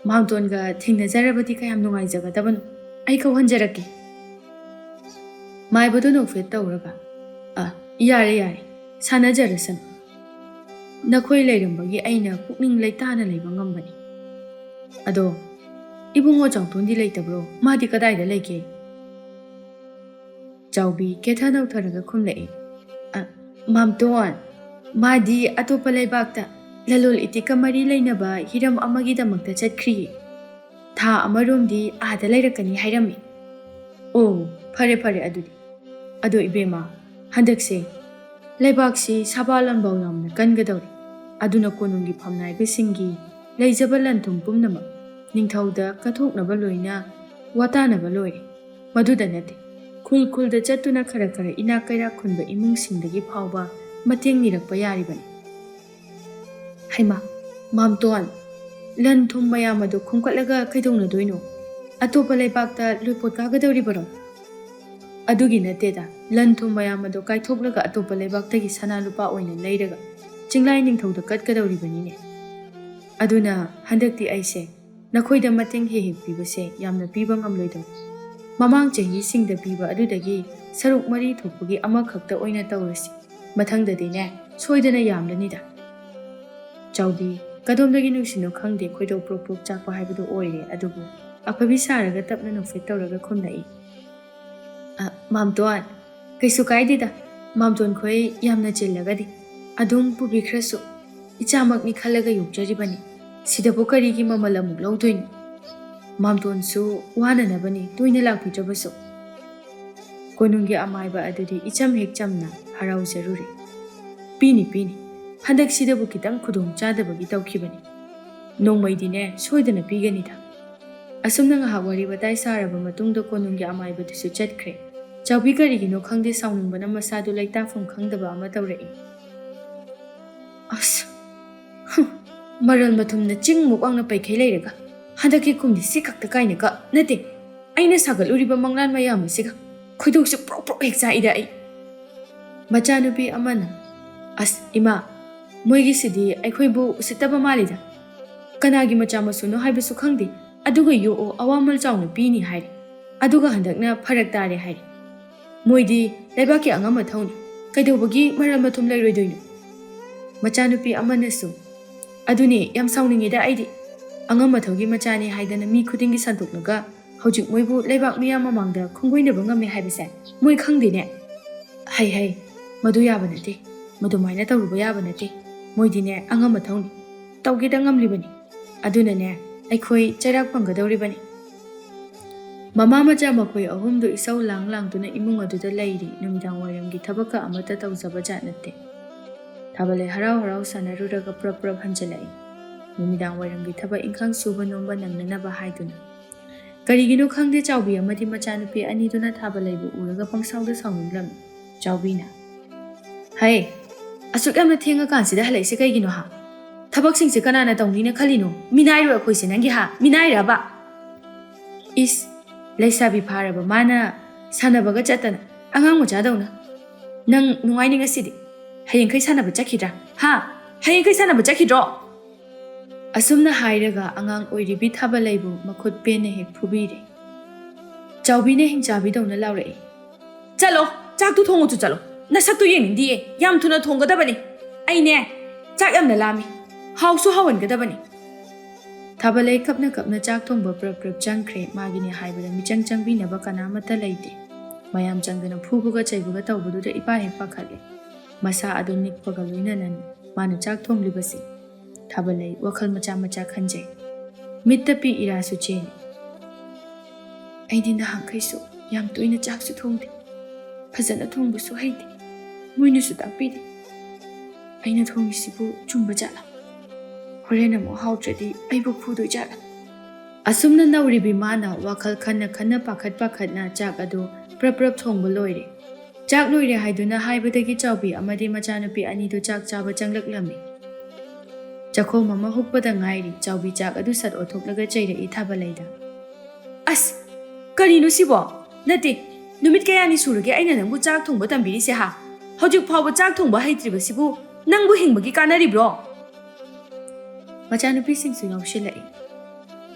ꯃꯥꯝꯇꯣꯟꯒ ꯊꯦꯡꯅꯖꯔꯕꯗꯤ ꯀꯌꯥꯝ ꯅꯨꯡꯉꯥꯏꯖꯒꯗꯕꯅꯣ꯫ ꯑꯩ ꯀꯧꯍꯟꯖꯔꯛꯀꯦ"꯫ ꯃꯥꯏꯕꯗꯨ ꯅꯣꯛꯐꯦꯠ ꯇꯧꯔꯒ, "ꯑ, ꯌꯥꯔꯦ, ꯌꯥꯔꯦ, ꯁꯥꯟꯅꯖꯔꯁꯅꯨ꯫ ꯅꯈꯣꯏ ꯂꯩꯔꯝꯕꯒꯤ ꯑꯩꯅ ꯄꯨꯛꯅꯤꯡ ꯂꯩꯇꯥꯅ ꯂꯩꯕ ꯉꯝꯕꯅꯤ꯫ ꯑꯗꯣ, ꯏꯕꯨꯡꯉꯣ ꯆꯥꯎꯇꯣꯟꯗꯤ ꯂꯩꯇꯕ꯭ꯔꯣ? ꯃꯥꯗꯤ ꯀꯗꯥꯏꯗ ꯂꯩꯒꯦ?" ꯆꯥꯎꯕꯤ ꯀꯦꯊ ꯅꯧꯊꯔꯒ ꯈꯨꯝꯂꯛꯏ, "ꯑ, ꯃꯥꯝꯇꯣꯟ, ꯃꯥꯗꯤ ꯑꯇꯣꯞꯄ ꯂꯩꯕꯥꯛꯇ ꯂꯂꯣꯜ ꯏꯇꯤꯛꯀ ꯃꯔꯤ ꯂꯩꯅꯕ ꯍꯤꯔꯝ ꯑꯃꯒꯤꯗꯃꯛꯇ ꯆꯠꯈ꯭ꯔꯤꯌꯦ꯫ ꯊꯥ ꯑꯃꯔꯣꯝꯗꯤ ꯑꯥꯗ ꯂꯩꯔꯛꯀꯅꯤ ꯍꯥꯏꯔꯝꯃꯤ"꯫ "ꯑꯣ, ꯐꯔꯦ ꯐꯔꯦ ꯑꯗꯨꯗꯤ꯫ ꯑꯗꯣ ꯏꯕꯦꯝꯃ, ꯍꯟꯗꯛꯁꯦ ꯂꯩꯕꯥꯛꯁꯤ ꯁꯥꯕ ꯂꯥꯟꯕꯥꯎ ꯌꯥꯝꯅ ꯀꯟꯒꯗꯧꯔꯤ꯫ ꯑꯗꯨꯅ ꯀꯣꯅꯨꯡꯒꯤ ꯐꯝꯅꯥꯏꯕꯁꯤꯡꯒꯤ ꯂꯩꯖꯕ ꯂꯟ ꯊꯨꯝ ꯄꯨꯝꯅꯃꯛ ꯅꯤꯡꯊꯧꯗ ꯀꯠꯊꯣꯛꯅꯕ ꯂꯣꯏꯅ ꯋꯥꯇꯥꯅꯕ ꯂꯣꯏꯔꯦ꯫ ꯃꯗꯨꯗ ꯅꯠꯇꯦ, ꯈꯨꯜ ꯈꯨꯜꯗ ꯆꯠꯇꯨꯅ ꯈꯔ ꯈꯔ ꯏꯅꯥꯛ ꯀꯩꯔꯥꯛ ꯈꯨꯟꯕ ꯏꯃꯨꯡꯁꯤꯡꯗꯒꯤ ꯐꯥꯎꯕ ꯃꯇꯦꯡ ꯅꯤꯔꯛꯄ ꯌꯥꯔꯤꯕꯅꯤ"꯫ "ꯍꯩꯃꯥ, ꯃꯥꯝꯇꯣꯟ, ꯂꯟ ꯊꯨꯝ ꯃꯌꯥꯝ ꯑꯗꯨ ꯈꯣꯝꯀꯠꯂꯒ ꯀꯩꯗꯧꯅꯗꯣꯏꯅꯣ? ꯑꯇꯣꯞꯄ ꯂꯩꯕꯥꯛꯇ ꯂꯣꯏꯄꯣꯠ ꯀꯥꯒꯗꯧꯔꯤꯕꯔꯣ?" "ꯑꯗꯨꯒꯤ ꯅꯠꯇꯦꯗ, ꯂꯟ ꯊꯨꯝ ꯃꯌꯥꯝ ꯑꯗꯨ ꯀꯥꯏꯊꯣꯛꯂꯒ ꯑꯇꯣꯞꯄ ꯂꯩꯕꯥꯛꯇꯒꯤ ꯁꯅꯥ ꯂꯨꯄꯥ ꯑꯣꯏꯅ ꯂꯩꯔꯒ ꯆꯤꯡꯂꯥꯏ ꯅꯤꯡꯊꯧꯗ ꯀꯠꯀꯗꯧꯔꯤꯕꯅꯤꯅꯦ꯫ ꯑꯗꯨꯅ ꯍꯟꯗꯛꯇꯤ ꯑꯩꯁꯦ ꯅꯈꯣꯏꯗ ꯃꯇꯦꯡ ꯍꯦꯛ ꯍꯦꯛ ꯄꯤꯕꯁꯦ ꯌꯥꯝꯅ ꯄꯤꯕ ꯉꯝꯂꯣꯏꯗꯧꯔꯤ"꯫ ꯃꯃꯥꯡ ꯆꯍꯤꯁꯤꯡꯗ ꯄꯤꯕ ꯑꯗꯨꯗꯒꯤ ꯁꯔꯨꯛ ꯃꯔꯤ ꯊꯣꯛꯄꯒꯤ ꯑꯃꯈꯛꯇ ꯑꯣꯏꯅ ꯇꯧꯔꯁꯤ꯫ ꯃꯊꯪꯗꯗꯤꯅꯦ, ꯁꯣꯏꯗꯅ ꯌꯥꯝꯂꯅꯤꯗ꯫ ꯆꯥꯎꯕꯤ, ꯀꯗꯣꯝꯗꯒꯤ ꯅꯨꯡꯁꯤꯠꯅꯣ ꯈꯪꯗꯦ, ꯈꯣꯏꯗꯧ ꯄ꯭ꯔꯣꯛ ꯄ꯭ꯔꯣꯛ ꯆꯥꯛꯄ ꯍꯥꯏꯕꯗꯨ ꯑꯣꯏꯔꯦ꯫ ꯑꯗꯨꯕꯨ ꯑꯐꯕꯤ ꯁꯥꯔꯒ ꯇꯞꯅ ꯅꯣꯛꯐꯦꯠ ꯇꯧꯔꯒ ꯈꯨꯝꯂꯛꯏ, "ꯑ, ꯃꯥꯝꯇꯣꯟ, ꯀꯩꯁꯨ ꯀꯥꯏꯗꯦꯗ꯫ ꯃꯥꯝꯇꯣꯟ ꯈꯣꯏ ꯌꯥꯝꯅ ꯆꯤꯜꯂꯒꯗꯤ ꯑꯗꯨꯝ ꯄꯨꯕꯤꯈ꯭ꯔꯁꯨ꯫ ꯏꯆꯥꯃꯛꯅꯤ ꯈꯜꯂꯒ ꯌꯣꯛꯆꯔꯤꯕꯅꯤ꯫ ꯁꯤꯗꯕꯨ ꯀꯔꯤꯒꯤ ꯃꯃꯜ ꯑꯃꯨꯛ ꯂꯧꯗꯣꯏꯅꯣ? ꯃꯥꯝꯇꯣꯟꯁꯨ ꯋꯥꯅꯅꯕꯅꯤ ꯇꯣꯏꯅ ꯂꯥꯛꯄꯤꯗ꯭ꯔꯕꯁꯨ꯫" ꯀꯣꯅꯨꯡꯒꯤ ꯑꯃꯥꯏꯕ ꯑꯗꯨꯗꯤ ꯏꯆꯝ ꯍꯦꯛ ꯆꯝꯅ ꯍꯔꯥꯎꯖꯔꯨꯔꯦ꯫ "ꯄꯤꯅꯤ, ꯄꯤꯅꯤ꯫ ꯍꯟꯗꯛꯁꯤꯗꯕꯨ ꯈꯤꯇꯪ ꯈꯨꯗꯣꯡ ꯆꯥꯗꯕꯒꯤ ꯇꯧꯈꯤꯕꯅꯤ꯫ ꯅꯣꯡꯃꯩꯗꯤꯅꯦ, ꯁꯣꯏꯗꯅ ꯄꯤꯒꯅꯤꯗ꯫" ꯑꯁꯨꯝꯅ ꯉꯥꯏꯍꯥꯛ ꯋꯥꯔꯤ ꯋꯥꯇꯥꯏ ꯁꯥꯔꯕ ꯃꯇꯨꯡꯗ ꯀꯣꯅꯨꯡꯒꯤ ꯑꯃꯥꯏꯕꯗꯨꯁꯨ ꯆꯠꯈ꯭ꯔꯦ꯫ ꯆꯥꯎꯕꯤ ꯀꯔꯤꯒꯤꯅꯣ ꯈꯪꯗꯦ, ꯁꯥꯎꯅꯤꯡꯕꯅ ꯃꯁꯥꯗꯨ ꯂꯩꯇꯥꯐꯝ ꯈꯪꯗꯕ ꯑꯃ ꯇꯧꯔꯛꯏ꯫ "ꯑꯁ, ꯍꯨꯝ, ꯃꯔꯜ ꯃꯊꯨꯝꯅ ꯆꯤꯡꯃꯨꯛ ꯋꯥꯡꯅ ꯄꯩꯈꯩ ꯂꯩꯔꯒ ꯍꯟꯗꯛꯀꯤ ꯀꯨꯝꯗꯤ ꯁꯤ ꯈꯛꯇ ꯀꯥꯏꯅ ꯀ ꯅꯠꯇꯦ, ꯑꯩꯅ ꯁꯥꯒꯠꯂꯨꯔꯤꯕ ꯃꯪꯂꯥꯟ ꯃꯌꯥꯝ ꯑꯁꯤꯒ ꯈꯣꯏꯗꯧꯁꯦ ꯄ꯭ꯔꯣꯛ ꯄ꯭ꯔꯣꯛ ꯍꯦꯛ ꯆꯥꯛꯏꯗ ꯑꯩ꯫" ꯃꯆꯥꯅꯨꯄꯤ ꯑꯃꯅ, "ꯑꯁ ꯏꯃꯥ, ꯃꯣꯏꯒꯤꯁꯤꯗꯤ ꯑꯩꯈꯣꯏꯕꯨ ꯎꯁꯤꯠꯇꯕ ꯃꯥꯜꯂꯤꯗ꯫ ꯀꯅꯥꯒꯤ ꯃꯆꯥ ꯃꯁꯨꯅꯣ ꯍꯥꯏꯕꯁꯨ ꯈꯪꯗꯦ, ꯑꯗꯨꯒ ꯌꯣꯛꯑꯣ, ꯑꯋꯥꯃꯜ ꯆꯥꯎꯅ ꯄꯤꯅꯤ ꯍꯥꯏꯔꯤ, ꯑꯗꯨꯒ ꯍꯟꯗꯛꯅ ꯐꯔꯛ ꯇꯥꯔꯦ ꯍꯥꯏꯔꯤ꯫ ꯃꯣꯏꯗꯤ ꯂꯩꯕꯥꯛꯀꯤ ꯑꯉꯝ ꯑꯊꯧꯅꯤ, ꯀꯩꯗꯧꯕꯒꯤ ꯃꯔꯜ ꯃꯊꯨꯝ ꯂꯩꯔꯣꯏꯗꯣꯏꯅꯣ?" ꯃꯆꯥꯅꯨꯄꯤ ꯑꯃꯅꯁꯨ, "ꯑꯗꯨꯅꯦ ꯌꯥꯝ ꯁꯥꯎꯅꯤꯡꯉꯤꯗ ꯑꯩꯗꯤ꯫ ꯑꯉꯝ ꯑꯊꯧꯒꯤ ꯃꯆꯥꯅꯤ ꯍꯥꯏꯗꯅ ꯃꯤ ꯈꯨꯗꯤꯡꯒꯤ ꯁꯟꯗꯣꯛꯂꯒ ꯍꯧꯖꯤꯛ ꯃꯣꯏꯕꯨ ꯂꯩꯕꯥꯛ ꯃꯤꯌꯥꯝ ꯃꯃꯥꯡꯗ ꯈꯣꯡꯒꯣꯏꯅꯕ ꯉꯝꯃꯦ ꯍꯥꯏꯕꯁꯦ ꯃꯣꯏ ꯈꯪꯗꯦꯅꯦ꯫ ꯍꯩ ꯍꯩ, ꯃꯗꯨ ꯌꯥꯕ ꯅꯠꯇꯦ, ꯃꯗꯨꯃꯥꯏꯅ ꯇꯧꯔꯨꯕ ꯌꯥꯕ ꯅꯠꯇꯦ꯫ ꯃꯣꯏꯗꯤꯅꯦ ꯑꯉꯝ ꯑꯊꯧꯅꯤ, ꯇꯧꯒꯦꯗ ꯉꯝꯂꯤꯕꯅꯤ꯫ ꯑꯗꯨꯅꯅꯦ ꯑꯩꯈꯣꯏ ꯆꯩꯔꯥꯛ ꯐꯪꯒꯗꯧꯔꯤꯕꯅꯤ꯫" ꯃꯃꯥ ꯃꯆꯥ ꯃꯈꯣꯏ ꯑꯍꯨꯝꯗꯨ ꯏꯁꯧ ꯂꯥꯡ ꯂꯥꯡꯗꯨꯅ ꯏꯃꯨꯡ ꯑꯗꯨꯗ ꯂꯩꯔꯤ꯫ ꯅꯨꯃꯤꯗꯥꯡ ꯋꯥꯏꯔꯝꯒꯤ ꯊꯕꯛꯀ ꯑꯃꯠꯇ ꯇꯧꯖꯕ ꯖꯥꯠ ꯅꯠꯇꯦ꯫ ꯊꯥꯕꯂꯩ ꯍꯔꯥꯎ ꯍꯔꯥꯎ ꯁꯥꯟꯅꯔꯨꯔꯒ ꯄ꯭ꯔꯞ ꯄ꯭ꯔꯞ ꯍꯟꯖꯤꯜꯂꯛꯏ꯫ ꯅꯨꯃꯤꯗꯥꯡ ꯋꯥꯏꯔꯝꯒꯤ ꯊꯕꯛ ꯏꯪꯈꯥꯡ ꯁꯨꯕ ꯅꯣꯝꯕ ꯅꯪꯅꯅꯕ ꯍꯥꯏꯗꯨꯅ꯫ ꯀꯔꯤꯒꯤꯅꯣ ꯈꯪꯗꯦ, ꯆꯥꯎꯕꯤ ꯑꯃꯗꯤ ꯃꯆꯥꯅꯨꯄꯤ ꯑꯅꯤꯗꯨꯅ ꯊꯥꯕꯂꯩꯕꯨ ꯎꯔꯒ ꯄꯪꯁꯥꯎꯗ ꯁꯥꯎꯅꯤꯡꯂꯝꯃꯤ꯫ ꯆꯥꯎꯕꯤꯅ, "ꯍꯩ, ꯑꯁꯨꯛ ꯌꯥꯝꯅ ꯊꯦꯡꯉꯀꯥꯟꯁꯤꯗ ꯍꯜꯂꯛꯏꯁꯦ ꯀꯩꯒꯤꯅꯣ ꯍꯥ? ꯊꯕꯛꯁꯤꯡꯁꯦ ꯀꯅꯥꯅ ꯇꯧꯅꯤꯅ ꯈꯜꯂꯤꯅꯣ? ꯃꯤꯅꯥꯏꯔꯣ ꯑꯩꯈꯣꯏꯁꯦ ꯅꯪꯒꯤ ꯍꯥ? ꯃꯤꯅꯥꯏꯔꯕ?" "ꯏꯁ, ꯂꯩꯁꯥꯕꯤ ꯐꯥꯔꯕ ꯃꯥꯅ ꯁꯥꯟꯅꯕꯒ ꯆꯠꯇꯅ ꯑꯉꯥꯡ ꯃꯆꯥꯗꯧꯅ꯫ ꯅꯪ ꯅꯨꯡꯉꯥꯏꯅꯤ ꯉꯁꯤꯗꯤ꯫ ꯍꯌꯦꯡꯈꯩ ꯁꯥꯟꯅꯕ ꯆꯠꯈꯤꯗ꯭ꯔꯥ? ꯍꯥ? ꯍꯌꯦꯡꯈꯩ ꯁꯥꯟꯅꯕ ꯆꯠꯈꯤꯗ꯭ꯔꯣ?" ꯑꯁꯨꯝꯅ ꯍꯥꯏꯔꯒ ꯑꯉꯥꯡ ꯑꯣꯏꯔꯤꯕꯤ ꯊꯥꯕꯂꯩꯕꯨ ꯃꯈꯨꯠ ꯄꯦꯟꯅ ꯍꯦꯛ ꯐꯨꯕꯤꯔꯦ꯫ ꯆꯥꯎꯕꯤꯅ ꯍꯤꯡꯆꯥꯕꯤꯗꯧꯅ ꯂꯥꯎꯔꯛꯏ꯫ "ꯆꯠꯂꯣ, ꯆꯥꯛꯇꯨ ꯊꯣꯡꯉꯨꯆꯣ ꯆꯠꯂꯣ꯫ ꯅꯁꯛꯇꯨ ꯌꯦꯡꯅꯤꯡꯗꯤꯌꯦ, ꯌꯥꯝ ꯊꯨꯅ ꯊꯣꯡꯒꯗꯕꯅꯤ꯫ ꯑꯩꯅꯦ, ꯆꯥꯛ ꯌꯥꯝꯅ ꯂꯥꯝꯃꯤ꯫ ꯍꯥꯎꯁꯨ ꯍꯥꯎꯍꯟꯒꯗꯕꯅꯤ꯫" ꯊꯥꯕꯂꯩ ꯀꯞꯅ ꯀꯞꯅ ꯆꯥꯛ ꯊꯣꯡꯕ ꯄ꯭ꯔꯞ ꯄ꯭ꯔꯞ ꯆꯪꯈ꯭ꯔꯦ꯫ ꯃꯥꯒꯤꯅꯦ ꯍꯥꯏꯕꯗ ꯃꯤꯆꯪ ꯆꯪꯕꯤꯅꯕ ꯀꯅꯥꯃꯠꯇ ꯂꯩꯇꯦ꯫ ꯃꯌꯥꯝ ꯆꯪꯗꯅ ꯐꯨꯕꯒ ꯆꯩꯕꯒ ꯇꯧꯕꯗꯨꯗ ꯏꯄꯥ ꯍꯦꯛ ꯄꯥꯈꯠꯂꯦ꯫ ꯃꯁꯥ ꯑꯗꯨ ꯅꯤꯛꯄꯒ ꯂꯣꯏꯅꯅꯅꯤ ꯃꯥꯅ ꯆꯥꯛ ꯊꯣꯡꯂꯤꯕꯁꯤ꯫ ꯊꯥꯕꯂꯩ ꯋꯥꯈꯜ ꯃꯆꯥ ꯃꯆꯥ ꯈꯟꯖꯩ꯫ ꯃꯤꯠꯇ ꯄꯤ ꯏꯔꯥꯁꯨ ꯆꯦꯜꯂꯤ꯫ "ꯑꯩꯗꯤ ꯅꯍꯥꯟꯈꯩꯁꯨ ꯌꯥꯝ ꯇꯣꯏꯅ ꯆꯥꯛꯁꯨ ꯊꯣꯡꯗꯦ, ꯐꯖꯅ ꯊꯣꯡꯕꯁꯨ ꯍꯩꯇꯦ, ꯃꯣꯏꯅꯁꯨ ꯇꯥꯛꯄꯤꯗꯦ꯫ ꯑꯩꯅ ꯊꯣꯡꯉꯤꯁꯤꯕꯨ ꯆꯨꯝꯕ ꯖꯥꯠꯂꯥ? ꯍꯣꯔꯦꯟ ꯑꯃꯨꯛ ꯍꯥꯎꯇ꯭ꯔꯗꯤ ꯑꯩꯕꯨ ꯐꯨꯗꯣꯏ ꯖꯥꯠꯂꯥ?" ꯑꯁꯨꯝꯅ ꯅꯧꯔꯤꯕꯤ ꯃꯥꯅ ꯋꯥꯈꯜ ꯈꯟꯅ ꯈꯟꯅ ꯄꯥꯈꯠ ꯄꯥꯈꯠꯅ ꯆꯥꯛ ꯑꯗꯨ ꯄ꯭ꯔꯞ ꯄ꯭ꯔꯞ ꯊꯣꯡꯕ ꯂꯣꯏꯔꯦ꯫ ꯆꯥꯛ ꯂꯣꯏꯔꯦ ꯍꯥꯏꯗꯨꯅ ꯍꯥꯏꯕꯗꯒꯤ ꯆꯥꯎꯕꯤ ꯑꯃꯗꯤ ꯃꯆꯥꯅꯨꯄꯤ ꯑꯅꯤꯗꯨ ꯆꯥꯛ ꯆꯥꯕ ꯆꯪꯂꯛꯂꯝꯃꯤ꯫ ꯆꯥꯛꯈꯣꯝ ꯑꯃ ꯍꯨꯛꯄꯗ ꯉꯥꯏꯔꯤ꯫ ꯆꯥꯎꯕꯤ ꯆꯥꯛ ꯑꯗꯨ ꯁꯠ ꯑꯣꯠꯊꯣꯛꯂꯒ ꯆꯩꯔꯛꯏ ꯊꯥꯕꯂꯩꯗ꯫ "ꯑꯁ, ꯀꯔꯤꯅꯣ ꯁꯤꯕꯣ? ꯅꯠꯇꯦ, ꯅꯨꯃꯤꯠ ꯀꯌꯥꯅꯤ ꯁꯨꯔꯒꯦ ꯑꯩꯅ ꯅꯪꯕꯨ ꯆꯥꯛ ꯊꯣꯡꯕ ꯇꯝꯕꯤꯔꯤꯁꯦ, ꯍꯥ? ꯍꯧꯖꯤꯛ ꯐꯥꯎꯕ ꯆꯥꯛ ꯊꯣꯡꯕ ꯍꯩꯇ꯭ꯔꯤꯕꯁꯤꯕꯨ ꯅꯪꯕꯨ ꯍꯤꯡꯕꯒꯤ ꯀꯥꯟꯅꯔꯤꯕ꯭ꯔꯣ?" ꯃꯆꯥꯅꯨꯄꯤꯁꯤꯡꯁꯨ ꯌꯥꯎꯁꯤꯜꯂꯛꯏ꯫